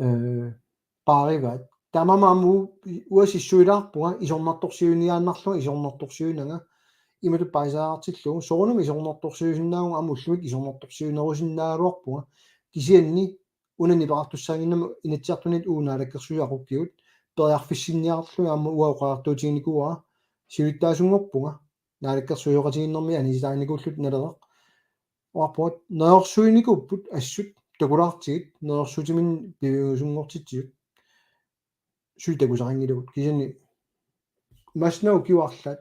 eh, paarivaat. Taamaammat aamma u-, uanga sissuilaarpunga isornartorsiuiniaannarlunga isornartorsiuinanga imatut paasisaqartillugu. Soorunami isornartorsiuisinnaavunga aamma ullumikkut isornartorsiunerusinnaagaluarpunga. Kisianni una nipeqartussaannginnama Inatsisartuniit uagut naalakkersuisut aqukkigut periarfissinniarlugit aamma uanga oqariartuutiginikuuara siulittaasunngorpunga naalakkersuisoqatigiinnermi anisitaanikuulluta Naleraq. Oqarpunga neriorsuinikuupput assut takulaartigit neriorsuutiminnik piviusunngortitsisut. Suli takusaqanngilagut. Kisianni masna ukiuarlaat.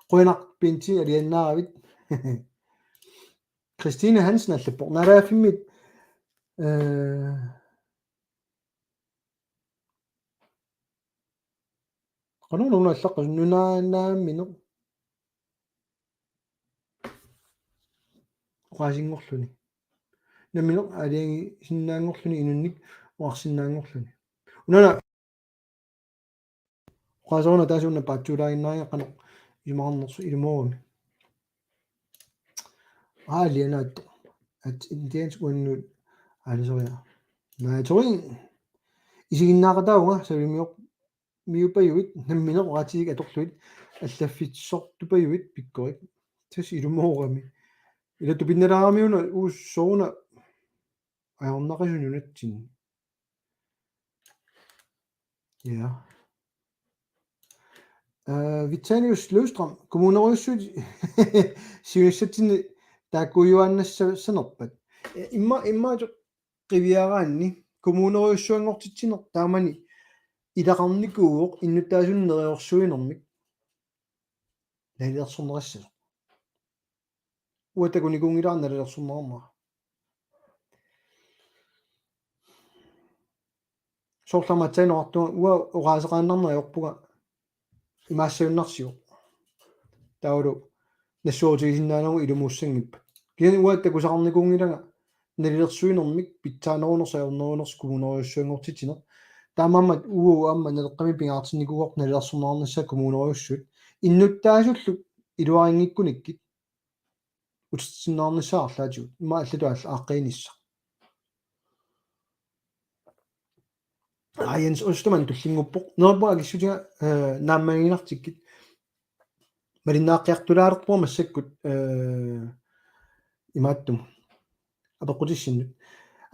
Qujanaq Pinti aliannaaravit. Christine Hansen allappoq. Naalagaaffimmit, eh, qanoq una allaqqasoq nunaannaammineq oqaasinngorluni. Nammineq aalajangiisinnaanngorluni inunnik oqarsinnaanngorluni. Unaana oqaaseruna taasuna paatsuulaaginnarigakku qanoq isumaqarnersoq ilumoorami. Aalianaattoq. At Indians uannut aaliseriaa. Naatsuin isiginnaaqataavunga savimiormiupajuit nammineq oqaatigikkit atorlugit allaffissortupajuit pikkorik. Tassa ilumoorami. Ila tupinnalaaramiuna uussuuna ajornaqisunik nunatsinni. Ja. Eh, Vitalius Løvstrøm, kommunerujussuit siunissatsinni taakkuujuaannassanerpat. Eh, imma, imma qiviaraanni kommunerujussuanngortitsineq taamani ilaqarnikuuvoq innuttaasunut neriorsuinermik nalilersorneqassasoq. Uanga takunikuunngilara nalilersorneqarnera. Soorlu aamma aatsaat oqartunga uanga oqaaseqaannarneq ajorpunga imaassagunnarsivoq. Taavalu nassuerutigisinnaanagu ilumuussanngippat. Kisianni uanga takusaqarnikuunngilanga nalilersuinermik pitsaanerunersoq ajornerunersoq kommunerujussuanngortitsineq. Taamaammat uagut aamma Naleqqami pingaartinnikuuarput nalilersorneqarnissaa kommunerujussuit. Innuttaasullu iluarinngikkunikku utertinneqarnissaa arlaatigut. Immaqa allatut aalla-, aaqqiinissaq. Aa, Jens Ostermann tullinnguuppoq. Neriuppunga akissutiga, eh, naammagiinnartikkit. Malinnaaqqiartulaalerpunga massakkut, eh, imaattumut. Apeqqutissinnut.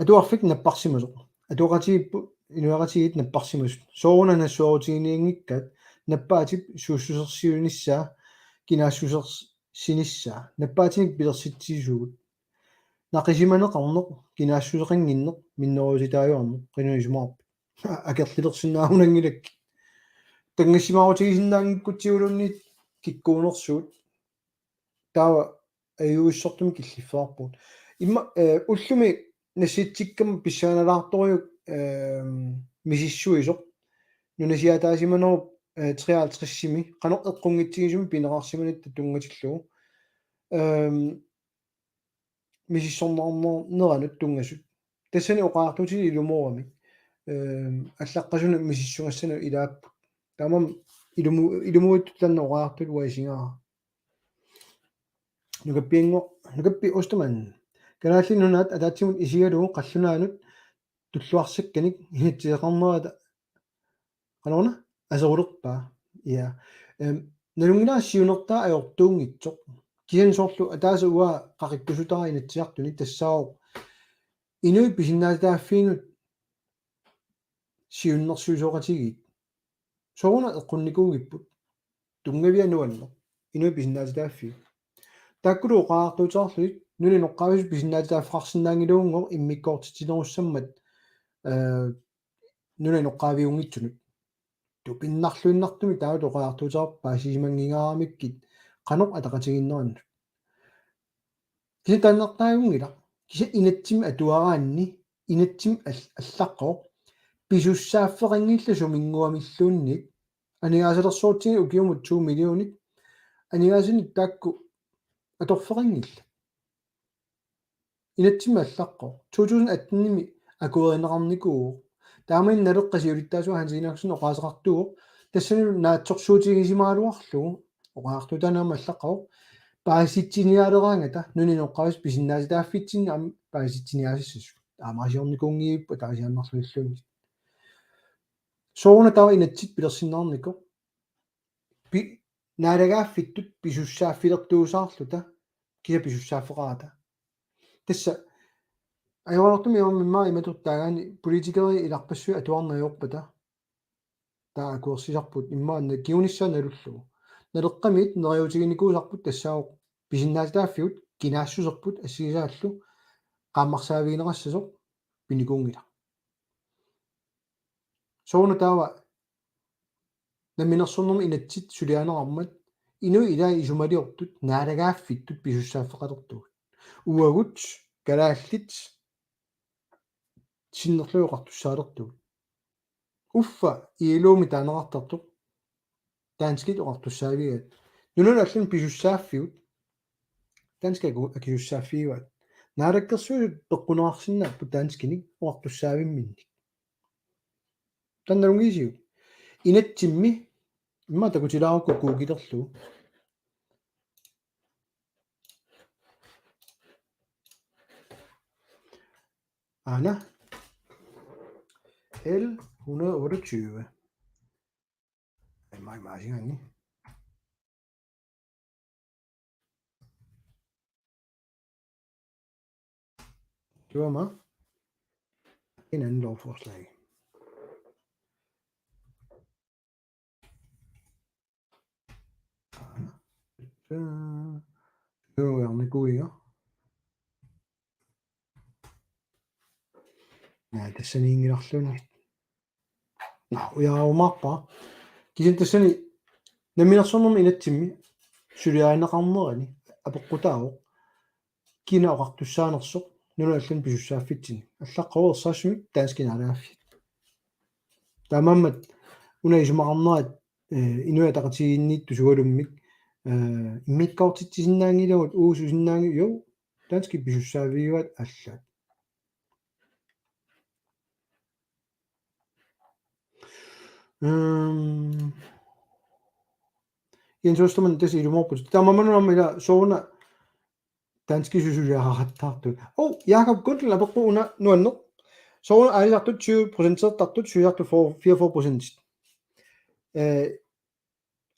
Atuarfik napparsimasoq. Atuaqatigiipput, inuiaqatigiit napparsimasut. Sooruna nassuerutiginianngikkaat nappaatip suussusersiunissaa, kinaassusers-, sinissaa. Nappaatinik pilersitsisugut. Naqisimaneqarneq, kinaassuseqannginneq, minnerusutaajuarneq, qanoq isumaqarpit. Akerlilersinnaagunanngilakkit. Tanngassimaarutigisinnaanngikkutsigu uluunniit kikkuunersugut. Taava ajuissortumik killiffeqarpugut. Imma, eh, ullumi nassitsikkama pissanganalaartorujuk, ehm, misissuisoq. Nunasiaataasimanerup, eh, treoghalvtredsimi. Qanoq eqqunngitsigisumik pineqarsimanitta tunngatillugu. Ehm, misissorneqarneranut tunngasut. Tassani oqariartuutilik ilumooramik. Ehm, allaqqasunut misissugassanut ilaapput. Taamaammat ilumu-, ilumuuittut taanna oqariartuut uanga isigaara. Nukappiannguaq, Nukappi Ostermann. Kalaallit Nunaat ataatsimut isigalugu qallunaanut tulluarsakkanik inatsiseqarnerata qanoruna aserulerpaa. Ja. Ehm, nalunngilara siunertaa ajortuunngitsoq. Kisianni soorlu ataaseq uanga qaqikkusutara Inatsisartuni tassaavoq inuit pisinnaatitaaffiinut siunnersuisoqatigiit. Sooruna eqqunnikuugipput. Tunngavia nuanneq. Inuit pisinnaatitaaffiit. Taakkulu oqariartuuteqarlugit nunap inoqqaavisut pisinnaatitaaffeqarsinnaanngilagut immikkoortitsinerussammat, eh, nunap inoqqaaviunngitsunut. Tupinnarluinnartumik taava oqariartuuteqarpoq paasisimanngikkaluaramikkit qanoq ataqatigiinnerannut. Kisianni taannartaajunngilaq. Kisianni inatsimmi atuaraanni, inatsimmi al-, allaqqavoq. Pisussaaffeqanngillat suminnguamilluunniit. Aningaasalersuutsigit ukiumut to millionit. Aningaasanik taakku atorfeqanngillat. Inatsimmi allaqqavoq. To tusind attenimi akuerineqarnikuuvoq. Taamani Naleqqap siulittaasua Hans Enoksen oqaaseqartuuvoq. Tassanilu naatsorsuutigisimagaluarlugu. Oqariartuutaannaammat allaqqavoq. Paasitsiniaaleraangata nunap inoqqaavisut pisinnaatitaaffitsinni aamma paasitsiniaasassasut. Taamaasiornikuunngillat ataasiaannarlutilluunniit. Sooruna taava inatsit pilersinneqarnikoq. Pi-, naalagaaffittut pisussaaffilertuusaarluta, kisianni pisussaaffeqarata. Tassa, ajoraluartumik immaqa imatut taagaanni politikerit ilarpassui atuarneq ajorpata. Taava akuersisarput immaqa na-, kingunissaa nalullugu. Naleqqamiit neriuutiginikuusarput tassaavoq pisinnaatitaaffigut kinaassuserput assigisaallu qaammarsaavigineqassasoq pinikuunngilaq. Sooruna taava namminersornermi inatsit sulianerarmat inuit ilaat isumaliortut naalagaaffittut pisussaaffeqalertugut. Uagut kalaallit sinnerlugit oqartussaalertugut. Uffa I L O-mi taaneqartartoq danskit oqartussaavigaat. Nunanut allanut pisussaaffigut danskit aku-, akisussaaffigivaat. Naalakkersuisut peqquneqarsinnaapput danskinik oqartussaavimminnik. Taanna nalunngiisiuk? Inatsimmi immaqa takutilaarukku kuukilerlugu. Aana. L hundrede otteogtyve. Ai, mai, mai, singangi. Det var mig. En anden lovforslag. Så. Det var jo med gode, ja. Nej, det er sådan en, jeg har. Nå, ujaarumaarpara. Kisianni tassani namminersornermi inatsimmi suliarineqarnerani apeqqutaavoq kina oqartussaanersoq nunanut allanut pisussaaffitsinni. Allaqqavoq ersarissumik danskit naalagaaffiat. Taamaammat una isumaqarnerat, eh, Inuit Ataqatigiinniittut sualummik, eh, immikkoortitsisinnaanngilagut uususinnaanngi-, jo, danskit pisussaavigivaat allaat. Øhm. Jens Ostermann, tassa ilumoorput. Taamaammat aamma ila sooruna danskit susuliaqattaartut. Oh, Jakob Gundel apeqqut una nuanneq. Sooruna aalisartut tyve procentertartut suliartut fireogfyrre procent. Eh,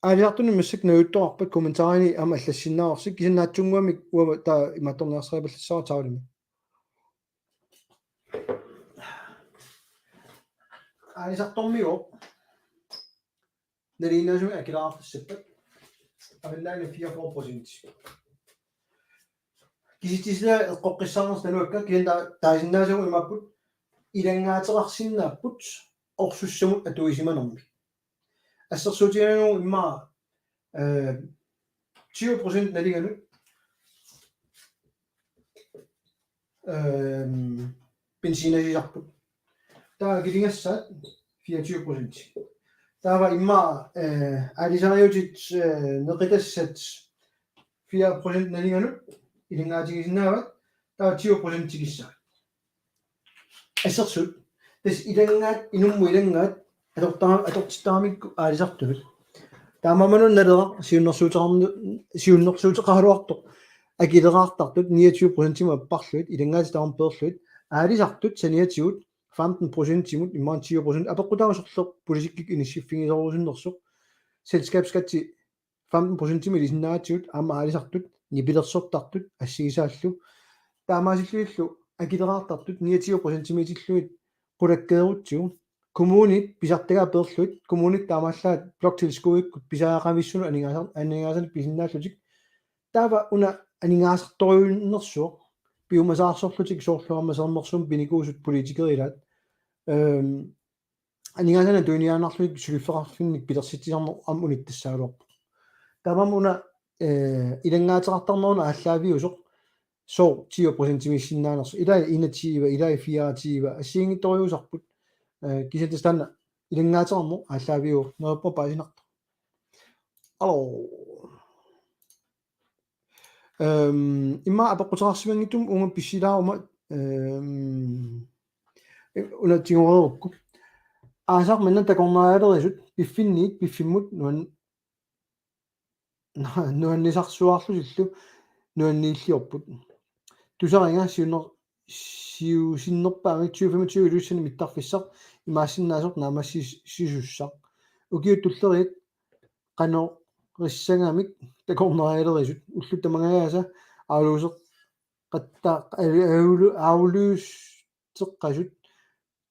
aalisartunut massakkut najuttoqarpat kommentarini aamma allassinnaavarsi kisianni naatsunnguamik uanga taava imaattorniarsaripallassavara taulimi. Aalisartormigooq nalinginnaasumik akileraartassappat. Avannaani fireogfyrre procent. Kisitsisilaa eqqoqqissaarnersi naluakka kisianni taa-, taasinnaasagut imaapput ilanngaateqarsinnaapput orsussamut atuisimanermik. Assersuutigalugu immaqa, eh, tyve procent nalinganut, øhm, benzinasisarput. Taava akiligassaat fireogtyve procent. Taava immaqa, eh, aalisariutit, eh, neqitassat fire procent nalinganut ilanngaatigisinnaavat, taava tyve procent tikissavat. Assersuut. Tassa ilanngaat, inummut ilanngaat, atortara-, atortittaramikku aalisartunut. Taamaammat Naleraq siunnersuuteqarn-, siunnersuuteqaraluartoq. Akileraartartut niogtyve procentimut apparlugit, ilanngaatit tamarmik peerlugit, aalisartut saniatigut femten procentimut, immaqa tyve procent, apeqqutaavoq sorleq politikkikkut inissiffigisorusunnersoq, selskabsskatti femten procentimik ilisinnaagatsigu aamma aalisartut, nipilersortartut, assigisaallu. Taamaasillunilu akileraartartut niogtyve procentimiitillugit qulakkeerutsigu. Kommunit pisartagaat peerlugit, kommunit taamaallaat bloktilskudikkut pisariaqavissunut aningaasar-, aningaasanik pisinnaallutik. Taava una aningaasartorujunnersuaq, piumasaarsorlutik soorlu aamma Sermersuumik pinikuusut politikerilaat. Øhm, aningaasanik tuiniaannarlutik suliffeqarfinnik pilersitsisarneq aamma unittassaagaluarpoq. Taamaammat una, eh, ilanngaateqartarneq una aallaaviusoq sooq tyve procentimiissinnaanersoq. Ilai enogtyve, ilai fireogtyve, assigiinngitsorujussuusarput. Eh, kisianni tassa taanna ilanngaateqarneq aallaaviuvoq, neriuppunga paasinartoq. Aluu. Øhm, immaqa apeqquteqarsimanngitsumik uunga pissilaaruma, øhm, una tigoreerukku. Aasaq manna takornarialerisut piffinniit piffimmut nuan-, nuannisarsuarlutillu nuanniilliorput. Tusariga siunner-, siusinnerpaamik tyve femogtyve Ilulissani mittarfissaq imaassinnaasoq naammassis-, sisussaq. Ukiut tulleriit qanorissagamik takornarialerisut ullut tamangajaasa aflyseqatta-, afly-, aflyseqasut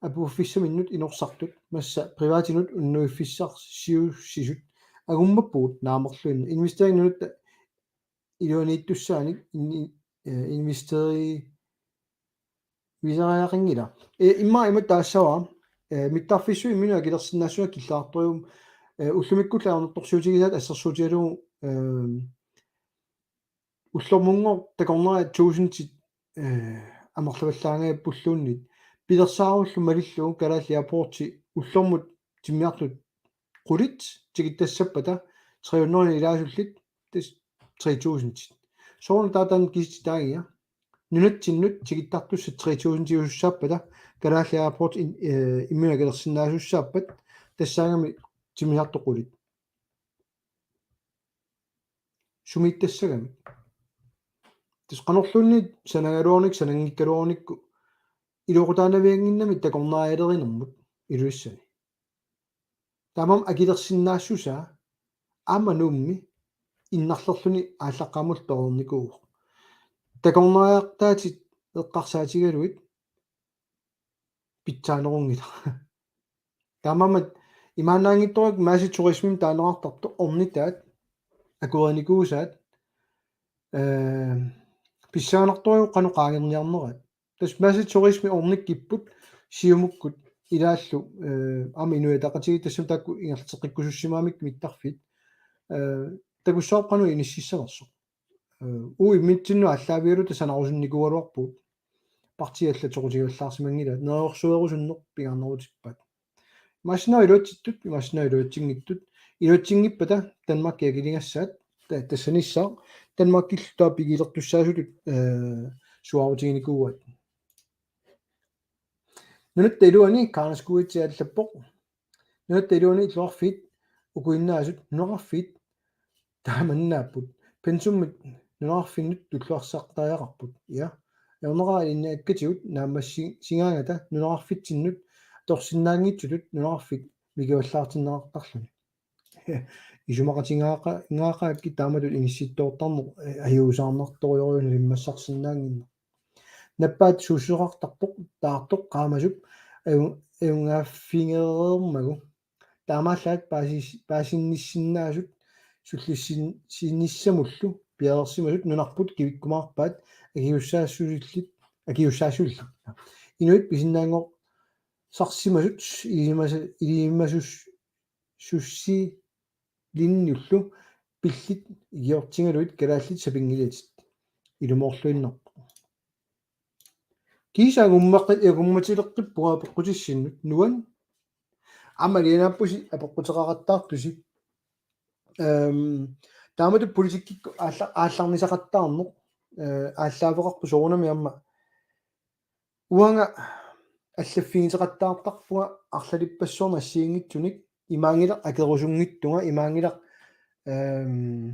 apuuffissaminnut inorsartut massa privatinut unnuiffissarsiussisut angummappugut naamerluinnaq. Investering nunatta iluaniittussaanik in-, eh, investeri-, investeriaqanngilaq. Eh, immaqa ima taassavara, eh, mittarfissuit imminut akilersinnaassuseq killeqartorujuuvoq, eh, ullumikkullu ajornartorsiutigisaat assersuutigalugu, eh, Ullormunngooq takornariat tuusintit, eh, amerlavallaangajappulluunniit. Pilersaarullu malillugu Kalaallit Airports ullormut timmisartut qulit tikittassappata tre hundrede ilaasullit, tassa tre tusind. Soorlu taava taanna kisitsitaagiga. Nunatsinnut tikittartussat tre tusind tiusussaappata, Kalaallit Airports in-, eh, imminut akilersinnaasussaappat, tassaagami timmisartut qulit. Sumiittassagami. Tassa qanorluunniit sanagaluarnikkut, sananngikkaluarnikkut, iluaqutaanaviannginnami takornarialerinermut Ilulissani. Taamaammat akilersinnaassusaa aamma Nuummi innarlerluni aallaqqaammullu toreernikuuvoq. Takornariartaatit eqqarsaatigalugit pitsaanerunngilaq. Taamaammat imaannaanngitsoq massaturismimik taaneqartartoq ornitaat, akuerinikuusaat, eh, pissanganartorujuuvoq qanoq qaangerniarneraat. Tassa massaturismi ornikkipput Siumukkut ilaallu, eh, aamma Inuit Ataqatigiit tassami taakku ingerlateqqikkusussimagamikkit mittarfiit. Eh, takussavarput qanoq inississanersoq. Eh, uagut immitsinnut aallaavigaluta sanarusunnikuugaluarpugut. Partiit allat soqutigivallaarsimanngilaat, neriorsuerusunneq pingaarnerutippaat. Imaassinnaavoq iluatsittut, imaassinnaavoq iluatsinngitsut. Iluatsinngippata Danmarkip akiligassaat, ta-, tassanissaaq Danmarkillu taava pigilertussaasutut, eh, suaarutiginikuuaat. Nunatta iluani Karnaskuitsi allappoq. Nunatta iluani illoqarfiit ukuinnaasut nunaqarfiit taamannaapput. Pensummit nunaqarfinnut tulluarsartariaqarput. Ja. Ajornaqaaq ilinniakkatigut naammassi-, sigaangata nunaqarfitsinnut atorsinnaanngitsutut nunaqarfik mikivallaartinneqartarluni. Isumaqatigaaqqa-, -gaaqaakkit taamatut inissittoortarneq, eh, ajuusaarnartorujussuuvoq nalimmassarsinnaannginneq. Nappaat suussuseqartarpoq, taartoq qaamasup aju-, ajugaaffigereermagu. Taamaallaat paasis-, paasinnissinnaasut sullissin-, -sinnissamullu piareersimasut nunarput kivikkumaarpaat akisussaassusillit, akisussaassusillit. Inuit pisinnaanngorsarsimasut ilimasa-, ilimasus-, -sussilinnullu pillit ikiortigalugit kalaallit sapinngilatit. Ilumoorluinnarpoq. Kiisa agummaq-, agummatileqqippunga apeqqutissinnut nuann-. Aamma alianaappusi apeqquteqaqattaartusi. Ehm, taamatut politikkikkut aalla-, aallarnisaqattaarneq, eh, aallaaveqarpoq soorunami aamma. Uanga allaffigiteqattaartarpunga arlalippassuarnik assigiinngitsunik, imaanngilaq akerusunngitsunga, imaanngilaq, ehm,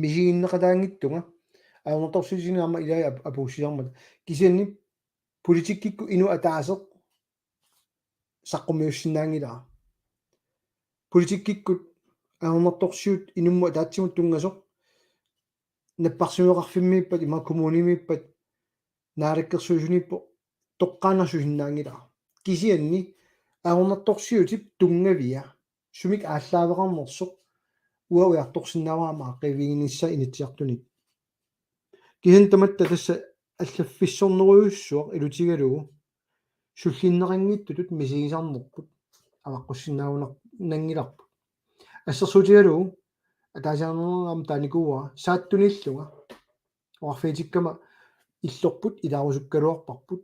misiginneqataanngitsunga, ajornartorsiutinik aamma ilai ap-, apuussisarmata. Kisianni politikkikkut inuk ataaseq saqqummiussinnaanngilara. Politikkikkut ajornartorsiut inummut ataatsimut tunngasoq, napparsimmaveqarfimmiippat, ima kommunimiippat, naalakkersuisuniippoq, toqqaannarsusinnaanngilara. Kisianni ajornartorsiutip tunngavia sumik aallaaveqarnersoq uanga ujartorsinnaavara aamma aaqqiiviginissaa Inatsisartunit. Kisianni tamatta tassa allaffissornerujussuaq ilutigalugu sullinneqanngitsutut misigisarnerput avaqqussinnaananngilarput. Assersuutigalugu ataasiarneq aamma taanikuuara saattunillunga. Oqarfigitikkama illorput ilaarusukkaluarparput.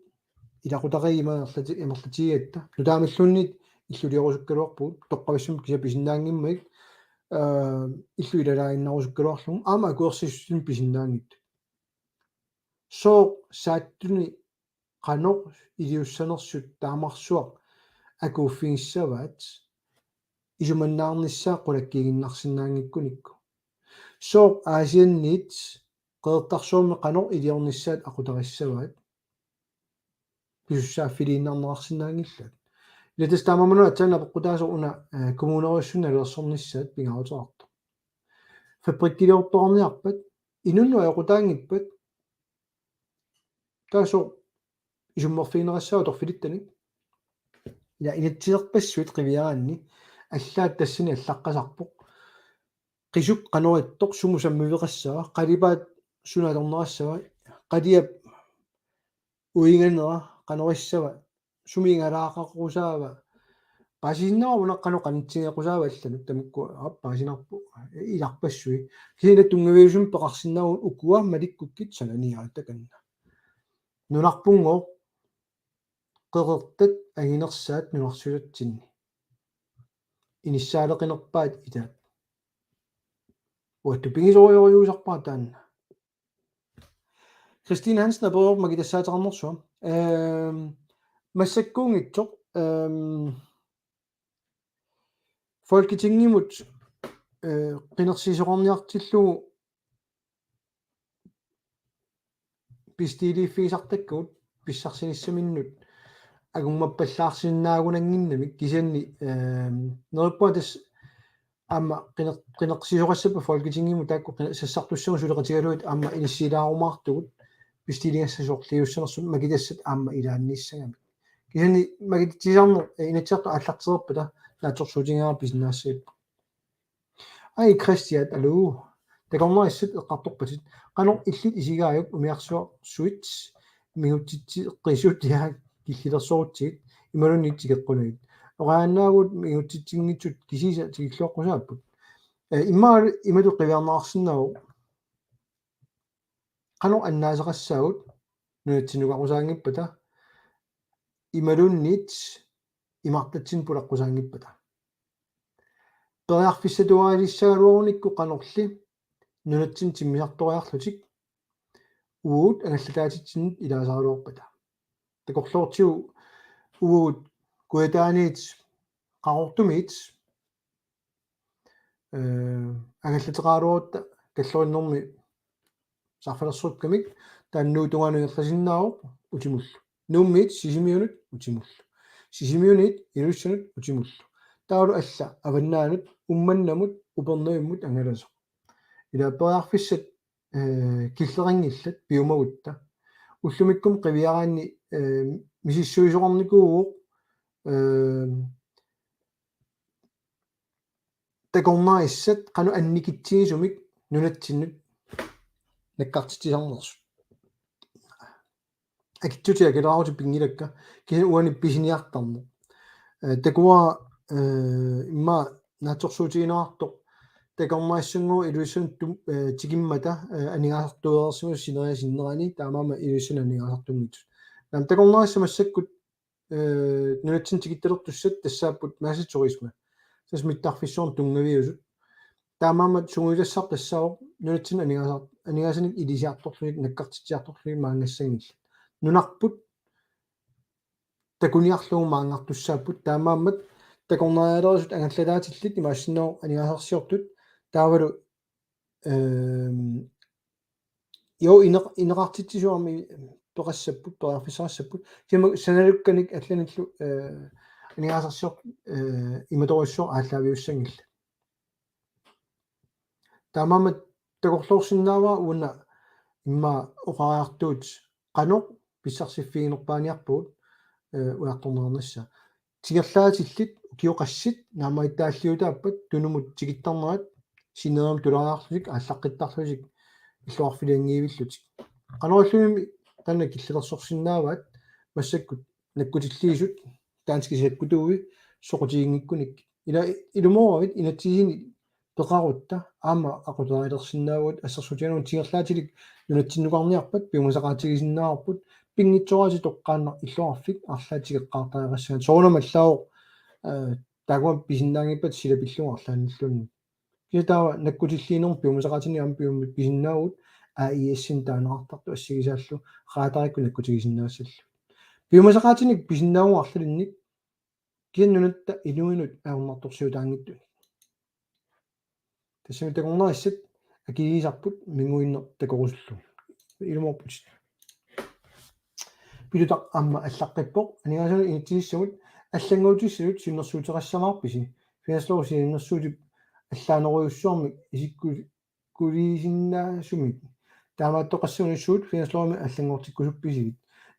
Ilaqutariit ima amerlati-, amerlatigigatta. Nutaamilluunniit illuliorusukkaluarpugut. Toqqavissumik kisiat pisinnaanngimmagit, aa, illut ilalaaginnarusukkaluarlugu. Aamma akuersissutit pisinnaanngitsut. Sooq saattuni qanoq iliussanersut taamarsuaq akuuffigissavaat isumannaarnissaa qulakkiiginnarsinnaanngikkunikku. Sooq Aasianniit Qeqertarsuarmi qanoq iliornissaat aqutarissavaat pisussaaffiliinnarneqarsinnaanngilaat. Ila tassa taamaammat aatsaat apeqqutaasoq una, eh, kommunerujussuit nalulersornissaat pingaaruteqartoq. Fabrikkiliortoqarniarpat, inunnut ajoqutaanngippat, taassuma isummerfigineqassaaq atorfilittanik. Ila inatsiserpassuit qiviaraanni allaat tassani allaqqasarpoq. Qisuk qanoq ittoq, sumut sammiveqassava, qalipaat suna atorneqassava, qaliap uinganera qanorissava, sumi igalaaqarusaava, Paasisinnaavoq una qanoq qanitsigeqqusaava allanut tamakku aap paasinarpoq ilarpassui. Kisianni tunngaviusumik peqarsinnaavugut ukua malikkukkit sananiaat takanna. Nunarpunngooq qeqertat anginersaat nunarsuatsinni. Inissaaleqinerpaat ilaat. Uattut pigisorujussuusarpara taanna. Christine Hansen aperivoq makitassaateqarnersunga. Ehm, massakkuunngitsoq, ehm, Folketingimut, eh, qinersisoqarniartillugu bestiliiffigisartakkagut pissarsinissaminnut angummappallaarsinnaagunannginnamik kisianni, ehm, neriuppunga tassa aamma qineq-, qineqsisoqassappat Folketingimut taakku qine-, sassartussagut suleqatigalugit aamma inissiilaarumaartugut bestiligassat sorliussanersut makitassat aamma ilaanniissagamik. Kisianni makitsisarneq, eh, Inatsisartut aallartereerpata naatsorsuutigaara pisinnaassagit. Ai Christian, aluu. Takornarissat eqqartorpatit. Qanoq illit isigaajuk umiarsuarsuit migutsitseqqisut ja killilersorutsigit imaluunniit tikeqqunagit. Oqaannaagut migutsitsinngitsut kisiisa tikilluaqqusaapput. Eh, immaqa imatut qiviarneqarsinnaavoq. Qanoq annaaseqassaagut nunatsinnukaqusaanngippata imaluunniit imartatsinnut pulaqqusaanngippata. Periarfissatuaralissagaluarunikku qanorli nunatsinni timmisartoriarlutik uagut angallataatitsinnut ilaasaraluarpata. Takorloortigu uagut Kujataaniit Qaqortumiit, eh, angallateqaraluarutta Kalluinnermi sarfalersorukkamik taanna Nuup tungaanut ingerlasinnaavoq utimullu. Nuummiit Sisimiunut utimullu. Sisimiuniit Ilussanut utimullu. Taavalu alla Avannaanut, Uummannamut, Upernavimmut angalasoq. Ila periarfissat, eh, killeqanngillat piumagutta. Ullumikkumut qiviaraanni, eh, misissuisoqarnikuuvoq, eh, takornarissat qanoq annikitsigisumik nunatsinnut nakkartitsisarnersut. Akitsutit akileraarutsigit pinngilakka, kisianni uani pisiniartarneq. Eh, takuara, eh, immaqa naatsorsuutigineqartoq takornarissannguaq Ilulissanut tum-, eh, tikimmata, eh, aningaasartuereersimasoq sineriak sinnerani, taamaammat Ilulissanut aningaasartunngitsut. Naamik, takornarissat massakkut, eh, nunatsinni tikittalertussat tassaapput massakkut turisme. Tassa mittarfissuarnut tunngaviusut. Taamaammat sungiusassaq tassaavoq nunatsinni aningaasar-, aningaasanik ilisiartorlugit, nakkartitsiartorlugit maanngassanngillat. Nunarput takuniarlugu maanngartussaapput, taamaammat takornarialerisut angallataatillit imaassinnaavoq aningaasarsiortut, taavalu, ehm, jo, ineq-, ineqartitsisuarmi peqassapput, periarfissaqassapput, kisianni sanalukkanik allanillu, eh, aningaasarsiortut, eh, imatorujussuaq aallaaviussanngillat. Taamaammat takorloorsinnaavara uunga immaqa oqariartuut qanoq pissarsiffiginerpaaniarpugut, eh, ujartorneqarnissaa. Tingerlaatillit ukioqassit naammagittaalliutaappat Tunumut tikittarnerat sineriamut tulariarlutik aallaqqittarlutik illoqarfilianngivillutik. Qanorluunniit taanna killilersorsinnaavaat massakkut nakkutilliisut danskit sakkutuui soqutiginngikkunik. Ila ilumooravit inatsisini peqarutta aamma aqutarilersinnaavugut assersuutigalugu tingerlaatilik nunatsinnukarniarpat piumasaqaatigisinnaavarput pinngitsooratik toqqaannaq illoqarfik arlaat tikeqqaartariaqassagat. Soorunami allaavoq, eh, taakku pisinnaanngippat sila pillugu arlaannilluunniit. Kisianni taava nakkutilliinermut piumasaqaatinik aamma pium-, pisinnaavugut A I S-inik taaneqartartut assigisaallu radarikkut nakkutigisinnaassallugu. Piumasaqaatinik pisinnaavugut arlalinnik kisianni nunatta inuinut ajornartorsiutaanngitsunik. Tassami takornarissat akiliisarput minguinneq takorusullugu. Ilumoorputit. Pitutaq aamma allaqqippoq, aningaasanut inatsisissamut allannguutissatut siunnersuuteqassamaarpisi? Finanslovi siunnersuutip allaanerujussuarmik isikku-, kuliisinnaasumik. Taamaattoqassagunassuit finanslovimi allanngortikkusuppisigit.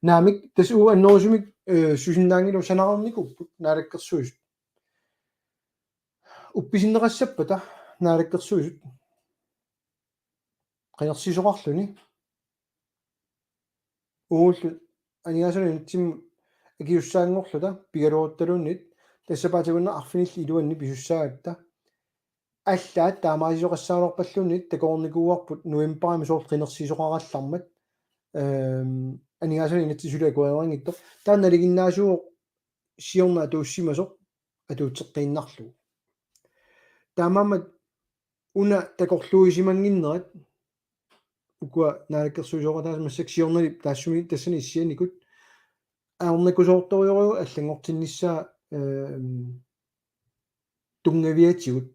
Naamik, tassa uagut annerusumik, eh, susinnaanngilagut, sanareernikuupput Naalakkersuisut. Uppisinneqassappata Naalakkersuisut qinersisoqarluni. Uagullu aningaasanut inatsimmut akisussaanngorluta pigaluaruttaluunniit Tassa paatigunna arfinillit iluanni pisussaagatta. Allaat taamaalisoqassaalerpalluunniit takoornikuuarput novembarimi soorlu qinersisoqarallarmat. Ehm, aningaasanut inatsit suli akuerineqanngitsoq. Taanna nalinginnaasuuvoq siorna atuussimasoq atuutseqqiinnarlugu. Taamaammat una takorluuisimannginnerat ukua naalakkersuisooqataasa massakkut siornali taassuma tassani issianikut ajornakusoortorujorujuuvoq allanngortinnissaa, ehm, tunngaviatigut.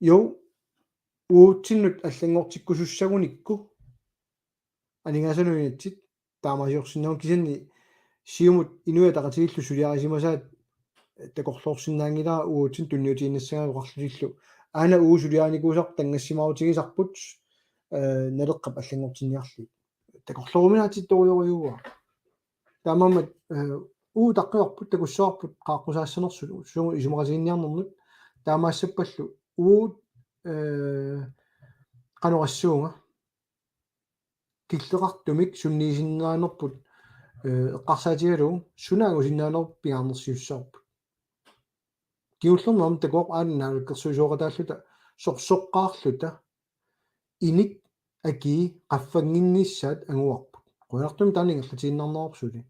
Jo, uatsinnut allanngortikkusussagunikku aningaasanut inatsit taamaaliorsinnaavugut, kisianni Siumut Inuit Ataqatigiillu suliarisimasaat takorloorsinnaanngilara uatsinnut tunniutiinnassagaat oqarlutillu. Aana uagut suliarinikuusarput tanngassimaarutigisarput, eh, Naleqqap allanngortinniarlugit. Takorlooruminaatsittorujorujuuara. Taamaammat, eh, uagut utaqqivarput, takussavarput qaaqqusaassanersut, suugut isumaqatigiinniarnernut, taamaassappallu uagut, eh, qanoq oqassuunga. Killeqartumik sunniisinnaanerput, eh, eqqarsaatigalugu suna angusinnaanerput pingaarnersiussaavarput. Kingullermi aamma takuarput aana naalakkersuisooqataalluta sorsoqqaarluta inik akii qaffannginnissaat anguarput. Qujanartumik taanna ingerlatiinnarnerup suli.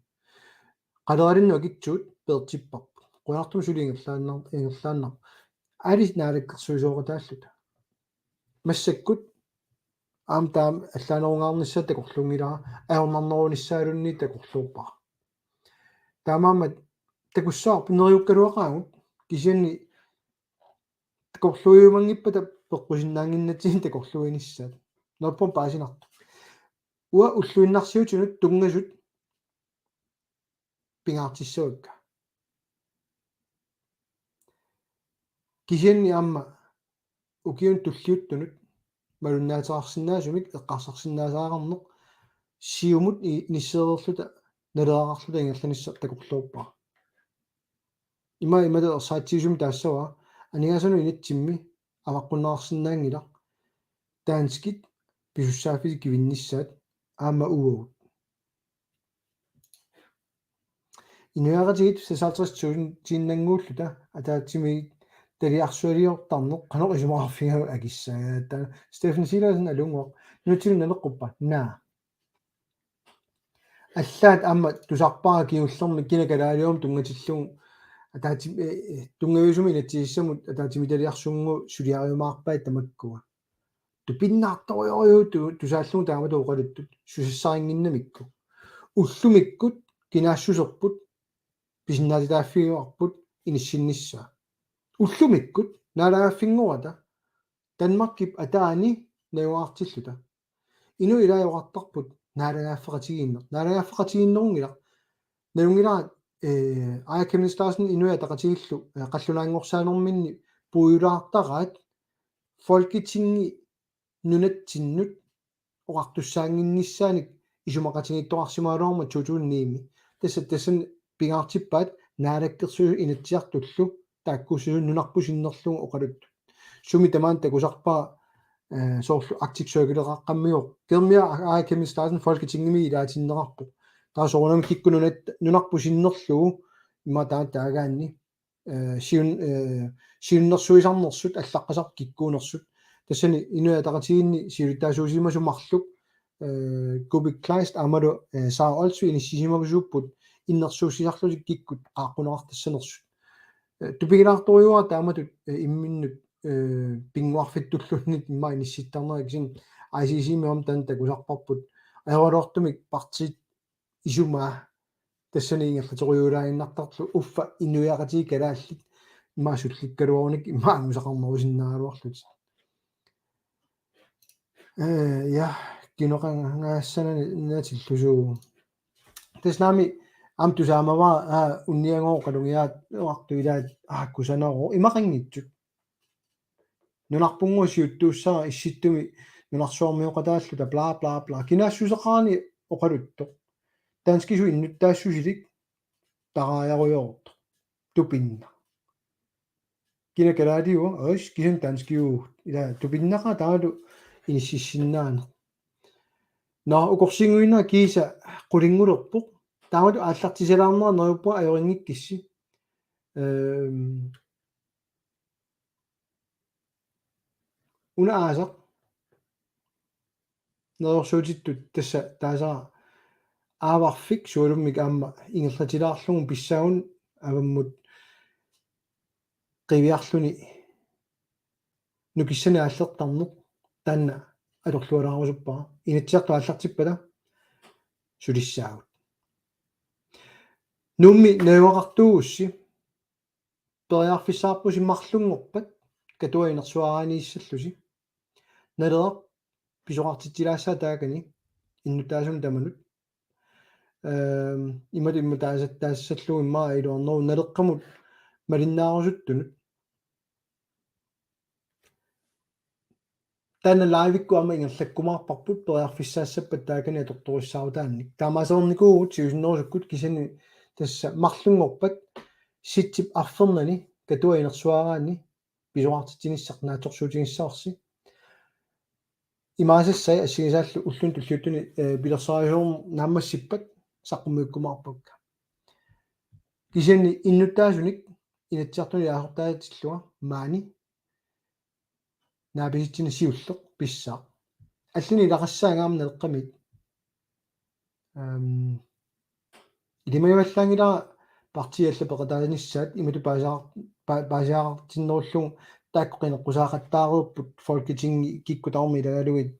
Qaleralinnut akitsuut peertipparput. Qujanartumik suli ingerlaannar-, ingerlaannarpoq. Aali naalakkersuisooqataalluta. Massakkut aamma taama allaanerungaarnissaa takorluunngilara, ajornarnerunissaaluunniit takorluuppara. Taamaammat takussavarput neriukkaluaqaagut, kisianni takorluuiumanngippata peqqusinnaannginnatsigu takorluuinissaat. Neriuppunga paasinartoq. Uanga ulluinnarsiutinut tunngasut pingaartissavakka. Kisianni aamma ukiunut tulliuttunut malunnaateqarsinnaasumik eqqarsarsinnaasariaqarneq Siumut i-, inissereerluta naleeraqarluta ingerlanissaq takorluuppara. Ima imatut ersaritsigisumik taassavara aningaasanut inatsimmi avaqqunneqarsinnaanngilaq danskit pisussaaffiit kivinnissaat aamma uagut. Inuiaqatigiit seksoghalvtreds tusindiinnannguulluta ataatsimiititaliarsualiortarneq qanoq isumaqarfigaangat akissagaat. Steffen Silassen alunnguaq. Nunatsinni naleqquppa? Naa. Allaat aamma tusarpara kingullermi kina kalaaliuvoq tunngatillugu ataatsi-, eh, eh, tunngaviusumik inatsisissamut ataatsimiititaliarsunnguup suliariumaarpai tamakkua. Tupinnartorujorujuuvoq tu-, tusaallugu taamatut oqaluttut susassarinnginnamikku. Ullumikkut kinaassuserput pisinnaatitaaffigivarput inissinnissaa. Ullumikkut naalagaaffinngorata Danmarkip ataani najugaqartilluta. Inuit ilai oqartarput naalagaaffeqatigiinneq. Naalagaaffeqatigiinnerunngilaq. Nalunngilara, eh, Aaja Chemnitz Larsen Inuit Ataqatigiillu, eh, qallunaanngorsaanerminni puigulaartaraat Folketingi nunatsinnut oqartussaannginnissaanik isumaqatigiittoqarsimagaluarmat to tusind ni-mi. Tassa tassani pingaartippaat naalakkersuisut Inatsisartullu taakkuussusigut nunarput sinnerlugu oqaluttut. Sumi tamaani takusarpara, eh, soorlu Arctic Circle-eqaqqammigoq. Kimmia Aaja Chemnitz Larsen Folketingimi ilaatinneqarpoq. Taava soorunami kikkut nunat-, nunarput sinnerlugu ima taanna taagaanni eh, siun-, eh, siunnersuisarnersut allaqqasarput kikkuunersut. Tassani Inuit Ataqatigiinni siulittaasuusimasut marluk, eh, Kuupik Kleist aammalu, eh, Sara Olsvig inissisimavisuupput innersuussisarlutik kikkut qaaqquneqartassanersut. Eh, tupigilaartorujuuara taamatut, eh, imminnut, eh, pinnguarfittulluunniit immaqa inissittarnerat kisianni I C C-mi aamma taanna takusarparput. Ajoraluartumik partiit isumaa tassani ingerlaterujuulaaginnartartut uffa inuiaqatigiit kalaallit immaqa sullikkaluarunik immaqa angusaqarnerusinnaagaluarlutik. Eh, ja, kinoqangaassanani natillusuuvoq. Tassa naamik aamma tusaamavara, aa, unniagooq qalugiaat oqartut ilaat, aa, kusanarooq imaqanngitsut. Nunarpunngooq siuttuussagara issittumi nunarsuarmioqataalluta bla, bla, bla. Kinaassuseqarani oqaluttoq. Danskisut innuttaassusilik taraajarujoortoq. Tupinnaq. Kina kalaaliua, ois, kisianni danskiuvugut. Ila tupinnaqaaq taavalu inississinnaaneq. Nå, ukorsiinnguinnaq kiisa qulinngulerpoq. Taamatut aallartisalaarnera neriuppunga ajorinngikkussi. Øhm, una aasaq neriorsuutittut tassa taasara aavarfik sualummik aamma ingerlatilaarlugu pissaagut avammut qiviarluni nukissani aallertarneq taanna atorlualaarusuppara. Inatsisartut aallartippata sulissaagut. Nuummi najugaqartuugussi periarfissaqarpusi marlunngorpat Katuap inersuaraaniissallusi. Naleraq pisoqartitsilaassaaq taakani innuttaasunut tamanut. Øhm, imatut immaqa taasa-, taassallugu immaqa iluarneruvoq Naleqqamut malinnaarusuttunut. Taanna livekkut aamma ingerlakkumaarparput periarfissaassappat taakani atortorissaarutaannik. Taamaasiornikuuvugut siusinnerusukkut kisianni tassa marlunngorpat sitsip arfernani Katuap inersuaraanni pisoqartitsinissaq naatsorsuutigissavarsi. Imaasassai assigisaallu ulluni tulliuttuni, eh, pilersaarusiorneq naammassippat saqqummiukkumaarpakka. Kisianni innuttaasunik Inatsisartuni ilaasortaatillunga maani naapisitsineq siulleq pissaaq. Allani ilaqassaanga aamma Naleqqamiit. Øhm, ilimagivallaanngilara partiit allat peqataanissaat imatut paasiar-, pa-, paasiartinnerullugu taakku qineqqusaaqattaareerput Folketingi kikkut tamarmik ilagalugit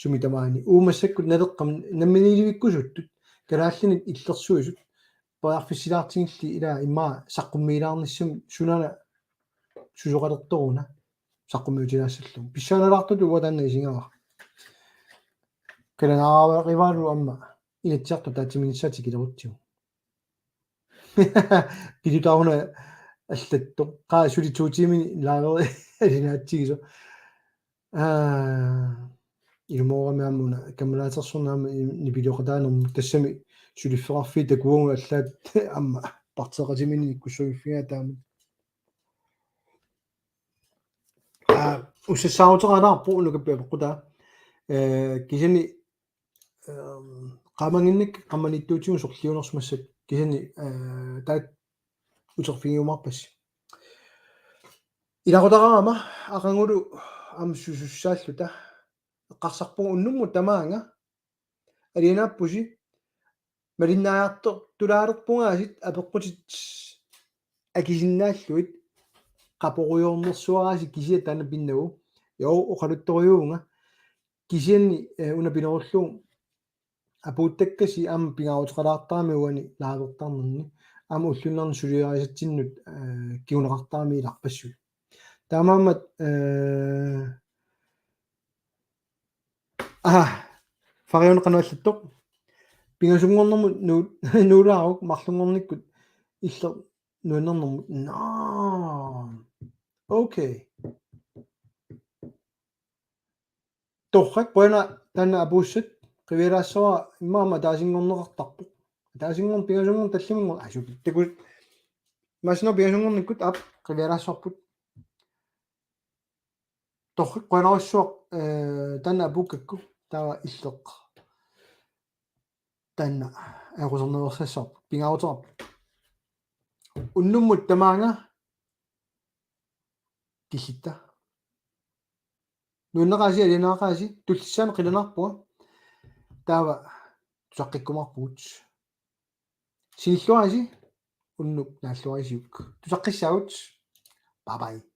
sumi tamaani. Uuma massakkut Naleqqami namminiilivikkusuttut kalaallinit illersuisut periarfissilaartigilli ilaa immaqa saqqummiilaarnissamut sunana susoqalertoruna saqqummiutilaassallugu. Pissanganalaartutut uanga taanna isigara. Kalanaaraarivaalu aamma Inatsisartut ataatsimiinnissaat tikilerutsigu. Pilutaaruna allattoq. Qaa suli to tiimini live alinaatsigisoq. Aa, ilumoorami aamma una kammalaatersorneq aamma i-, nipilioqataanermut tassami suliffeqarfiit takuagut allaat aamma partiiqatiminnik ikkussuiffigaa taama. Aa, ussassaaruteraalaarpoq una kappi apeqqutaa. Eh, kisianni, ehm, qaamannginnak qaamaniittuutigut sorliunersimassat kisianni, eh, taakku uterfigiumaarpassi. Ilaqutaraama aqagulu aamma susussaalluta eqqarsarpunga unnummut tamaanga alianaappusi malinnaajartortulaalerpungaasiit apeqqutit akisinnaallugit qaporujoornersuaraasi kisiat taanna pinnagu. Joo, oqaluttorujuuvunga. Kisianni, eh, una pinerullugu apuuttakkasi aamma pingaaruteqalaartarami uani livertarnerni. Aamma ulluinnarni suliarisatsinnut, eh, kinguneqartarami ilarpassui. Taamaammat, eh, aa, Fariun qanoq allattoq. Pingasunngornermut nu-, nuulaaruk marlunngornikkut illit nuannernermut. Naa. Okay. Torrak, qujanaq taanna apuussat, qivialaassavara immaqa aamma ataasinngorneqartarpoq. Ataasinngorneq pingasunngorneq tallimanngorneq. Aa, suu, takuss-, imaassinnaavoq pingasunngornikkut aap qivialaassavarput. Torrak, qujanarsuaq, eh, taanna apuukkakku, taava illit taanna ajoquserneqarsassarput, pingaaruteqarpoq. Unnummut tamaanga killitta. Nuanneqaasi, alianaaqaasi, tullissaani qilanaarpunga. Taava tusaqqikkumaarpugut. Sinilluarisi, unnuk naalluarisiuk. Tusaqqissaagut. Bye bye.